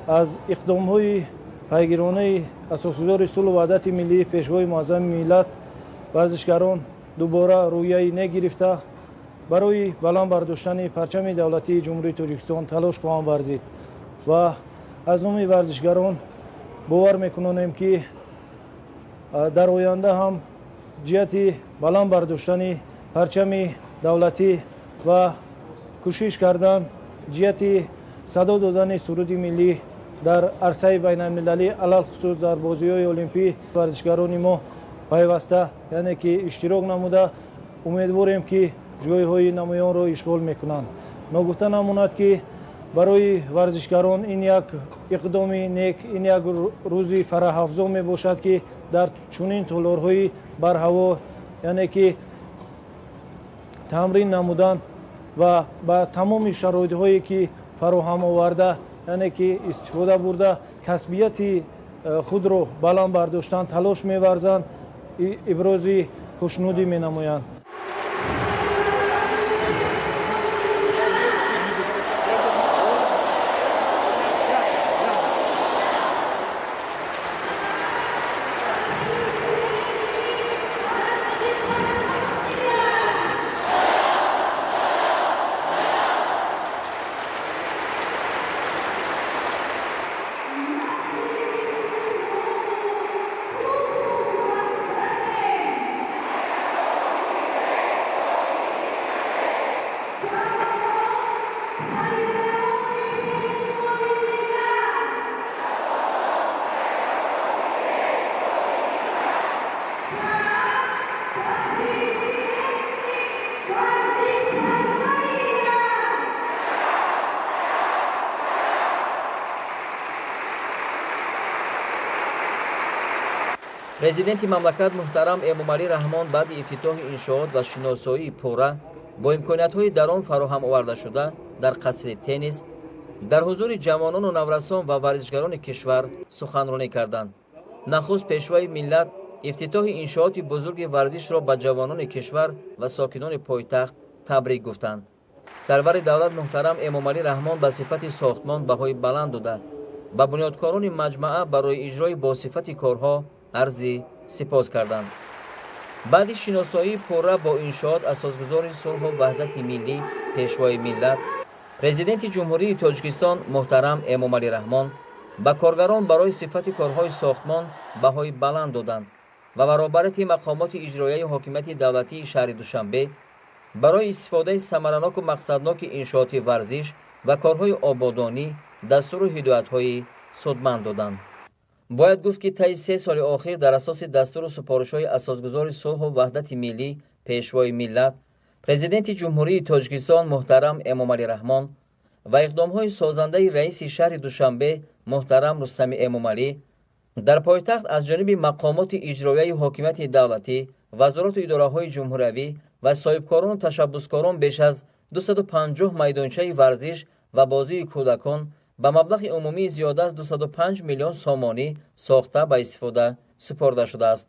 аз иқдомҳои пайгиронаи асосгузори сулҳу ваҳдати миллӣ, Пешвои муаззами миллат, варзишгарон дубора рӯҳияи нек гирифта, барои баланд бардоштани парчами давлатии Ҷумҳурии Тоҷикистон талош хоҳанд варзид ва аз номи варзишгарон бовар мекунонем, ки дар оянда ҳам ҷиҳати баланд бардоштани парчами давлатӣ ва кӯшиш кардан ҷиҳати садо додани суруди миллӣ дар арсаи байналмилалӣ, алалхусус дар бозиҳои олимпӣ, варзишгарони мо пайваста, яъне ки иштирок намуда, умедворем, ки ҷойҳои намоёнро ишғол мекунанд. Ногуфта намонад, ки барои варзишгарон ин як иқдоми нек, ин як рӯзи фараҳафзо мебошад, ки дар чунин толорҳои барҳаво, яъне ки тамрин намудан ва ба тамоми шароитҳое ки фароҳам оварда, яъне ки истифода бурда, касбияти худро баланд бардоштан талош меварзанд, ибрози хушнудӣ менамоянд. Президенти мамлакат муҳтарам Эмомалӣ Раҳмон баъди ифтитоҳи иншоот ва шиносоии пурра бо имкониятҳои дар он фароҳам овардашуда дар қасри теннис дар ҳузури ҷавонону наврасон ва варзишгарони кишвар суханронӣ карданд. Нахуст Пешвои миллат ифтитоҳи иншооти бузурги варзишро ба ҷавонони кишвар ва сокинони пойтахт табрик гуфтанд. Сарвари давлат муҳтарам Эмомалӣ Раҳмон ба сифати сохтмон баҳои баланд дода, ба бунёдкорони маҷмаа барои иҷрои босифати корҳо арзи сипос карданд. Баъди шиносоии пурра бо иншоот асосгузори сулҳу ваҳдати миллӣ, Пешвои миллат, Президенти Ҷумҳурии Тоҷикистон муҳтарам Эмомалӣ Раҳмон ба коргарон барои сифати корҳои сохтмон баҳои баланд доданд ва баробарати мақомоти иҷроияи ҳокимияти давлатии шаҳри Душанбе барои истифодаи самараноку мақсадноки иншооти варзиш ва корҳои ободонӣ дастуру ҳидоятҳои судманд доданд. Бояд гуфт, ки таи 3 соли охир дар асоси дастуру супоришҳои асосгузори сулҳу ваҳдати миллӣ, Пешвои миллат, Президенти Ҷумҳурии Тоҷикистон муҳтарам Эмомалӣ Раҳмон ва иқдомҳои созандаи раиси шаҳри Душанбе муҳтарам Рустами Эмомалӣ дар пойтахт аз ҷониби мақомоти иҷроияи ҳокимияти давлатӣ, вазорату идораҳои ҷумҳуриявӣ ва соҳибкорону ташаббускорон беш аз 250 майдончаи варзиш ва бозии кӯдакон ба маблағи умумии зиёда аз 205 миллион сомонӣ сохта ба истифода супорда шудааст.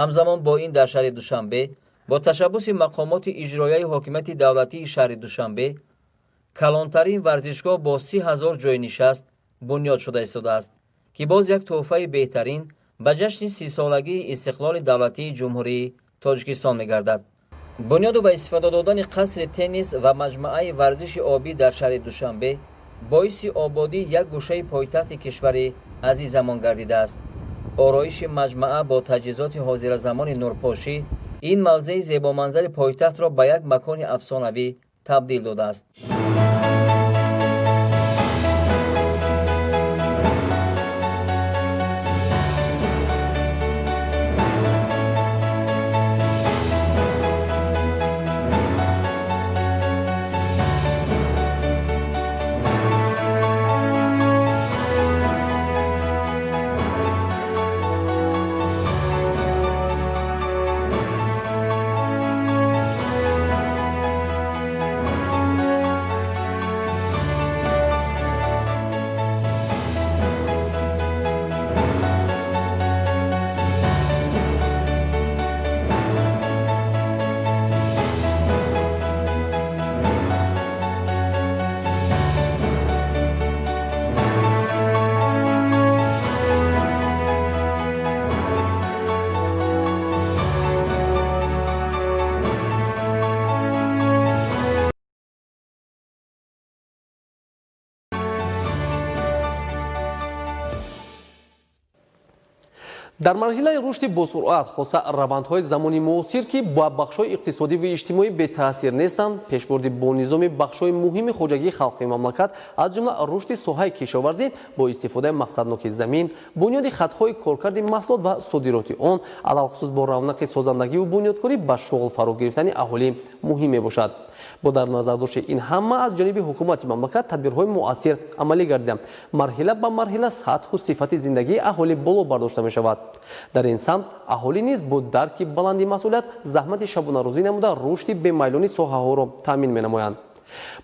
Ҳамзамон бо ин дар шаҳри Душанбе бо ташаббуси мақомоти иҷроияи ҳокимияти давлатии шаҳри Душанбе калонтарин варзишгоҳ бо 30 000 ҷойнишаст бунёд шуда истодааст, ки боз як тӯҳфаи беҳтарин ба ҷашни 30-солагии истиқлоли давлатии Ҷумҳурии Тоҷикистон мегардад. Бунёду ба истифода додани қасри теннис ва маҷмӯаи варзиши обӣ дар шаҳри Душанбе боиси ободии як гӯшаи пойтахти кишвари азизамон гардидааст. Ороиши маҷмӯа бо таҷҳизоти ҳозиразамони нурпошӣ ин мавзеи зебоманзари пойтахтро ба як макони афсонавӣ табдил додааст. Дар марҳилаи рушди босуръат, хоса равандҳои замони муосир, ки ба бахшҳои иқтисодӣ ва иҷтимоӣ бетаъсир нестанд, пешбурди бо низоми бахшҳои муҳими хоҷагии халқи мамлакат, аз ҷумла рушди соҳаи кишоварзӣ бо истифодаи мақсадноки замин, бунёди хатҳои коркарди маҳсулот ва содироти он, алалхусус бо равнақи созандагиву бунёдкорӣ ба шуғл фаро гирифтани аҳолӣ муҳим мебошад. Бо дар назардошти ин ҳама аз ҷониби ҳукумати мамлакат тадбирҳои муассир амалӣ гардида, марҳила ба марҳила сатҳу сифати зиндагии аҳолӣ боло бардошта мешавад. Дар ин самт аҳолӣ низ бо дарки баланди масъулият заҳмати шабонарӯзӣ намуда рушди бемайлони соҳаҳоро таъмин менамоянд.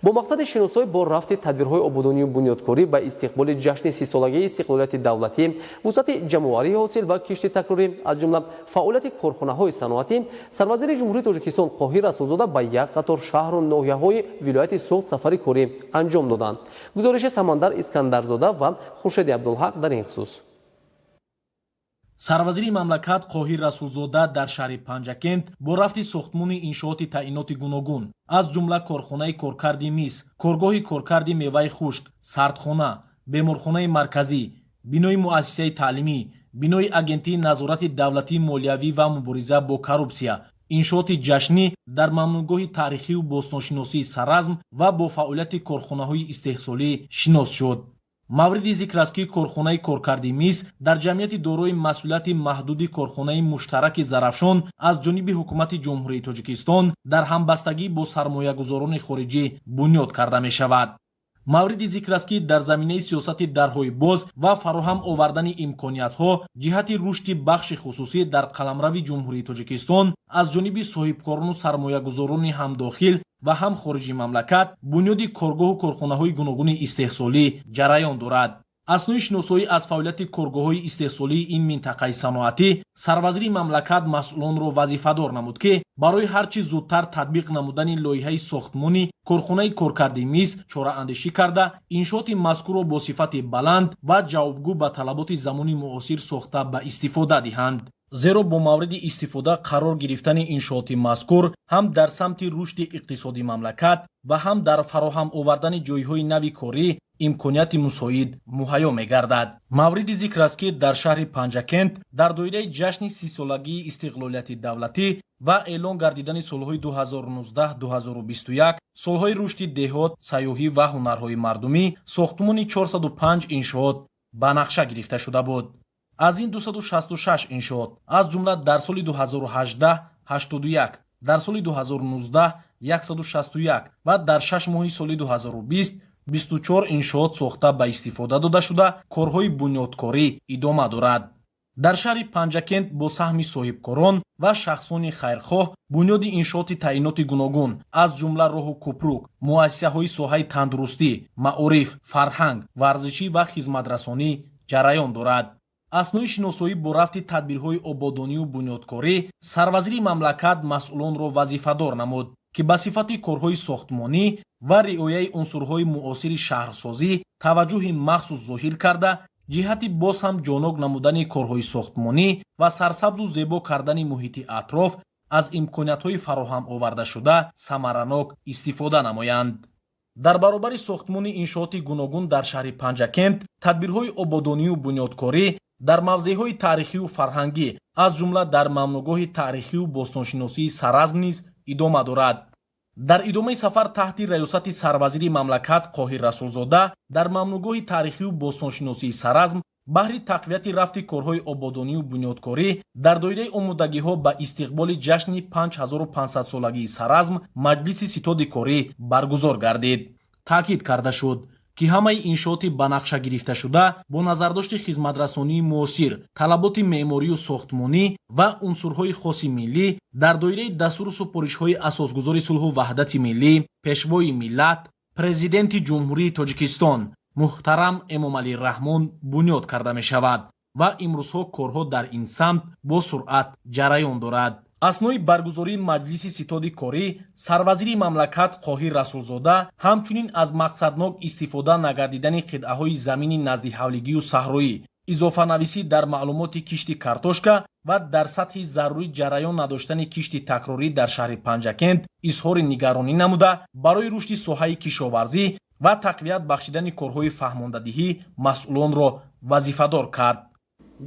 Бо мақсади шиносоӣ бо рафти тадбирҳои ободонию бунёдкорӣ ба истиқболи ҷашни 30-солагии истиқлолияти давлатӣ, вусъати ҷамъоварии ҳосил ва кишти такрорӣ, аз ҷумла фаъолияти корхонаҳои саноатӣ, сарвазири Ҷумҳурии Тоҷикистон Қоҳир Расулзода ба як қатор шаҳру ноҳияҳои вилояти Суғд сафари корӣ анҷом доданд. Гузориши Самандар Искандарзода ва Хуршеди Абдулҳақ дар ин хусус. Сарвазири мамлакат Қоҳир Расулзода дар шаҳри Панҷакент бо рафти сохтмони иншооти таъиноти гуногун, аз ҷумла корхонаи коркарди мис, коргоҳи коркарди меваи хушк, сардхона, беморхонаи марказӣ, бинои муассисаи таълимӣ, бинои агентии назорати давлатии молиявӣ ва мубориза бо коррупсия, иншооти ҷашнӣ дар мамнӯъгоҳи таърихию бостоншиносии Саразм ва бо фаъолияти корхонаҳои истеҳсолӣ шинос шуд. Мавриди зикр аст, ки корхонаи коркарди мис дар ҷамъияти дорои масъулияти маҳдуди корхонаи муштараки Зарафшон аз ҷониби ҳукумати Ҷумҳурии Тоҷикистон дар ҳамбастагӣ бо сармоягузорони хориҷӣ бунёд карда мешавад. Мавриди зикр аст, ки дар заминаи сиёсати дарҳои боз ва фароҳам овардани имкониятҳо ҷиҳати рушди бахши хусусӣ дар қаламрави Ҷумҳурии Тоҷикистон аз ҷониби соҳибкорону сармоягузорони ҳам дохил ва ҳам хориҷи мамлакат бунёди коргоҳу корхонаҳои гуногуни истеҳсолӣ ҷараён дорад. Аснои шиносоӣ аз фаъолияти коргоҳҳои истеҳсолии ин минтақаи саноатӣ, сарвазири мамлакат масъулонро вазифадор намуд, ки барои ҳар чӣ зудтар татбиқ намудани лоиҳаи сохтмони корхонаи коркарди мис чораандешӣ карда, иншооти мазкурро бо сифати баланд ва ҷавобгӯ ба талаботи замони муосир сохта ба истифода диҳанд. Зеро бо мавриди истифода қарор гирифтани иншооти мазкур ҳам дар самти рушди иқтисоди мамлакат ва ҳам дар фароҳам овардани ҷойҳои нави корӣ имконияти мусоид муҳайё мегардад. Мавриди зикр аст, ки дар шаҳри Панҷакент дар доираи ҷашни 30-солагии истиқлолияти давлатӣ ва эълон гардидани солҳои 2019-2021 солҳои рушди деҳот, сайёҳӣ ва ҳунарҳои мардумӣ сохтмони 405 иншоот ба нақша гирифта шуда буд. Аз ин 266 иншоот, аз ҷумла дар соли 2018 81, дар соли 2019 161 ва дар 6 моҳи соли 2020 24 иншоот сохта ба истифода дода шуда, корҳои бунёдкорӣ идома дорад. Дар шаҳри Панҷакент бо саҳми соҳибкорон ва шахсони хайрхоҳ бунёди иншооти таъиноти гуногун, аз ҷумла роҳу кӯпрук, муассисаҳои соҳаи тандурустӣ, маориф, фарҳанг, варзишӣ ва хизматрасонӣ ҷараён дорад. Аснои шиносоӣ бо рафти тадбирҳои ободонию бунёдкорӣ, сарвазири мамлакат масъулонро вазифадор намуд, ки ба сифати корҳои сохтмонӣ ва риояи унсурҳои муосири шаҳрсозӣ таваҷҷӯҳи махсус зоҳир карда, ҷиҳати боз ҳам ҷонок намудани корҳои сохтмонӣ ва сарсабзу зебо кардани муҳити атроф аз имкониятҳои фароҳам овардашуда самаранок истифода намоянд. Дар баробари сохтмони иншооти гуногун дар шаҳри Панҷакент, тадбирҳои ободонию бунёдкорӣ дар мавзеъҳои таърихию фарҳангӣ, аз ҷумла дар мамнӯъгоҳи таърихию бостоншиносии Саразм низ идома дорад. Дар идомаи сафар таҳти раёсати сарвазири мамлакат Қоҳир Расулзода дар мамнӯъгоҳи таърихию бостоншиносии Саразм баҳри тақвияти рафти корҳои ободонию бунёдкорӣ дар доираи омодагиҳо ба истиқболи ҷашни 5500-солагии Саразм маҷлиси ситоди корӣ баргузор гардид. Таъкид карда шуд, ки ҳамаи иншооти ба нақша гирифташуда бо назардошти хизматрасонии муосир, талаботи меъморию сохтмонӣ ва унсурҳои хоси миллӣ дар доираи дастуру супоришҳои асосгузори сулҳу ваҳдати миллӣ, Пешвои миллат, Президенти Ҷумҳурии Тоҷикистон муҳтарам Эмомалӣ Раҳмон бунёд карда мешавад ва имрӯзҳо корҳо дар ин самт бо суръат ҷараён дорад. Аснои баргузории маҷлиси ситоди корӣ сарвазири мамлакат Қоҳир Расулзода ҳамчунин аз мақсаднок истифода нагардидани қитъаҳои замини назди ҳавлигию саҳроӣ, изофанависӣ дар маълумоти кишти картошка ва дар сатҳи зарурӣ ҷараён надоштани кишти такрорӣ дар шаҳри Панҷакент изҳори нигаронӣ намуда, барои рушди соҳаи кишоварзӣ ва тақвият бахшидани корҳои фаҳмондадиҳӣ масъулонро вазифадор кард.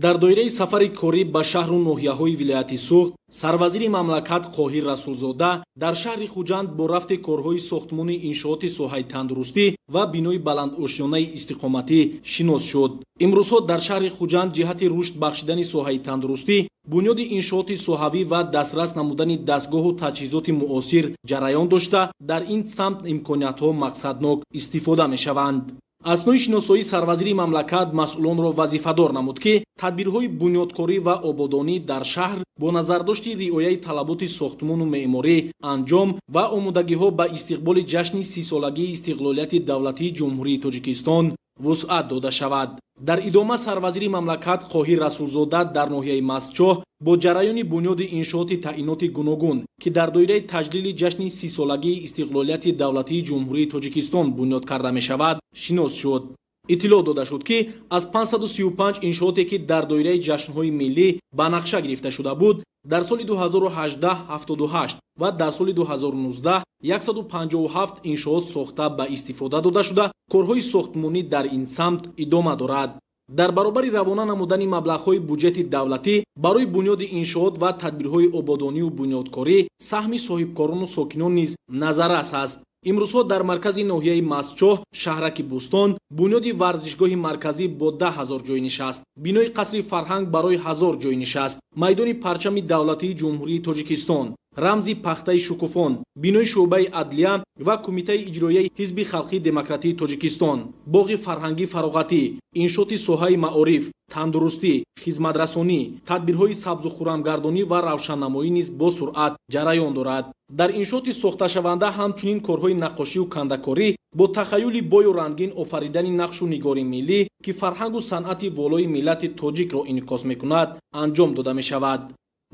Дар доираи сафари корӣ ба шаҳру ноҳияҳои вилояти Суғд, сарвазири мамлакат Қоҳир Расулзода дар шаҳри Хуҷанд бо рафти корҳои сохтмони иншооти соҳаи тандурустӣ ва бинои баландошёнаи истиқоматӣ шинос шуд. Имрӯзҳо дар шаҳри Хуҷанд ҷиҳати рушд бахшидани соҳаи тандурустӣ, бунёди иншооти соҳавӣ ва дастрас намудани дастгоҳу таҷҳизоти муосир ҷараён дошта, дар ин самт имкониятҳо мақсаднок истифода мешаванд. Аснои шиносоӣ сарвазири мамлакат масъулонро вазифадор намуд, ки тадбирҳои бунёдкорӣ ва ободонӣ дар шаҳр бо назардошти риояи талаботи сохтмону меъморӣ анҷом ва омодагиҳо ба истиқболи ҷашни 30-солагии истиқлолияти давлатии Ҷумҳурии Тоҷикистон вусъат дода шавад. Дар идома сарвазири мамлакат Қоҳир Расулзода дар ноҳияи Мастчоҳ бо ҷараёни бунёди иншооти таъиноти гуногун, ки дар доираи таҷлили ҷашни 30-солагии истиқлолияти давлатии Ҷумҳурии Тоҷикистон бунёд карда мешавад, шинос шуд. Иттилоъ дода шуд, ки аз 535 иншооте, ки дар доираи ҷашнҳои миллӣ ба нақша гирифта шуда буд, дар соли 2018 78 ва дар соли 2019 157 иншоот сохта ба истифода дода шуда, корҳои сохтмонӣ дар ин самт идома дорад. Дар баробари равона намудани маблағҳои буҷети давлатӣ барои бунёди иншоот ва тадбирҳои ободонию бунёдкорӣ, саҳми соҳибкорону сокинон низ назаррас аст. Имрӯзҳо дар маркази ноҳияи Мастчоҳ, шаҳраки Бӯстон, бунёди варзишгоҳи марказӣ бо 10 000 ҷойнишаст, бинои қасри фарҳанг барои 1000 ҷойнишаст, майдони парчами давлатии Ҷумҳурии Тоҷикистон, Рамзи пахтаи шукуфон, бинои шӯъбаи адлия ва Кумитаи иҷроияи Ҳизби халқии демократии Тоҷикистон, боғи фарҳангӣ фароғатӣ, иншооти соҳаи маориф, тандурустӣ, хизматрасонӣ, тадбирҳои сабзу хуррамгардонӣ ва равшаннамоӣ низ бо суръат ҷараён дорад. Дар иншооти сохташаванда ҳамчунин корҳои наққошию кандакорӣ бо тахаюли бою рангин офаридани нақшу нигори миллӣ, ки фарҳангу санъати волои миллати тоҷикро инъикос мекунад, анҷом дода мешавад.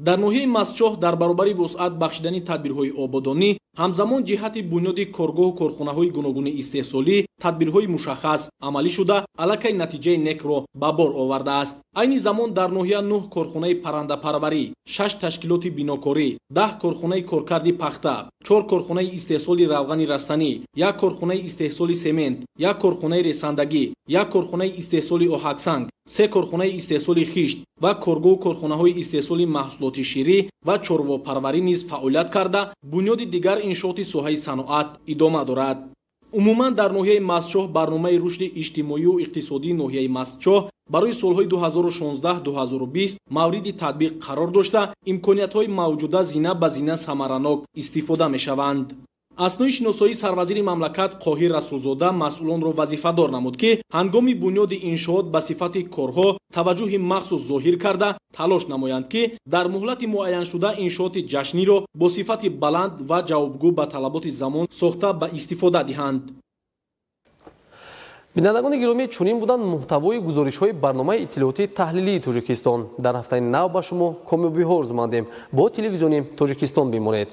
Дар ноҳияи Мастчоҳ дар баробари вусъат бахшидани тадбирҳои ободонӣ, ҳамзамон ҷиҳати бунёди коргоҳу корхонаҳои гуногуни истеҳсолӣ тадбирҳои мушаххас амалӣ шуда, аллакай натиҷаи некро ба бор овардааст. Айни замон дар ноҳия 9 корхонаи паррандапарварӣ, 6 ташкилоти бинокорӣ, 10 корхонаи коркарди пахта, 4 корхонаи истеҳсоли равғани растанӣ, 1 корхонаи истеҳсоли семент, 1 корхонаи ресандагӣ, 1 корхонаи истеҳсоли оҳаксанг, 3 корхонаи истеҳсоли хишт ва коргоҳу корхонаҳои истеҳсоли маҳсулоти ширӣ ва чорвопарварӣ низ фаъолият карда, бунёди дигар иншооти соҳаи саноат идома дорад. Умуман дар ноҳияи Мастчоҳ барномаи рушди иҷтимоию иқтисодии ноҳияи Мастчоҳ барои солҳои 2016-2020 мавриди татбиқ қарор дошта, имкониятҳои мавҷуда зина ба зина самаранок истифода мешаванд. Аснои шиносоии сарвазири мамлакат Қоҳир Расулзода масъулонро вазифадор намуд, ки ҳангоми бунёди иншоот ба сифати корҳо таваҷҷӯҳи махсус зоҳир карда, талош намоянд, ки дар муҳлати муайяншуда иншооти ҷашниро бо сифати баланд ва ҷавобгӯ ба талаботи замон сохта ба истифода диҳанд. Бинандагони гиромӣ, чунин буданд муҳтавои гузоришҳои барномаи иттилоотии таҳлилии Тоҷикистон. Дар ҳафтаи нав ба шумо комёбиҳо орзумандем. Бо телевизиони Тоҷикистон бимонед.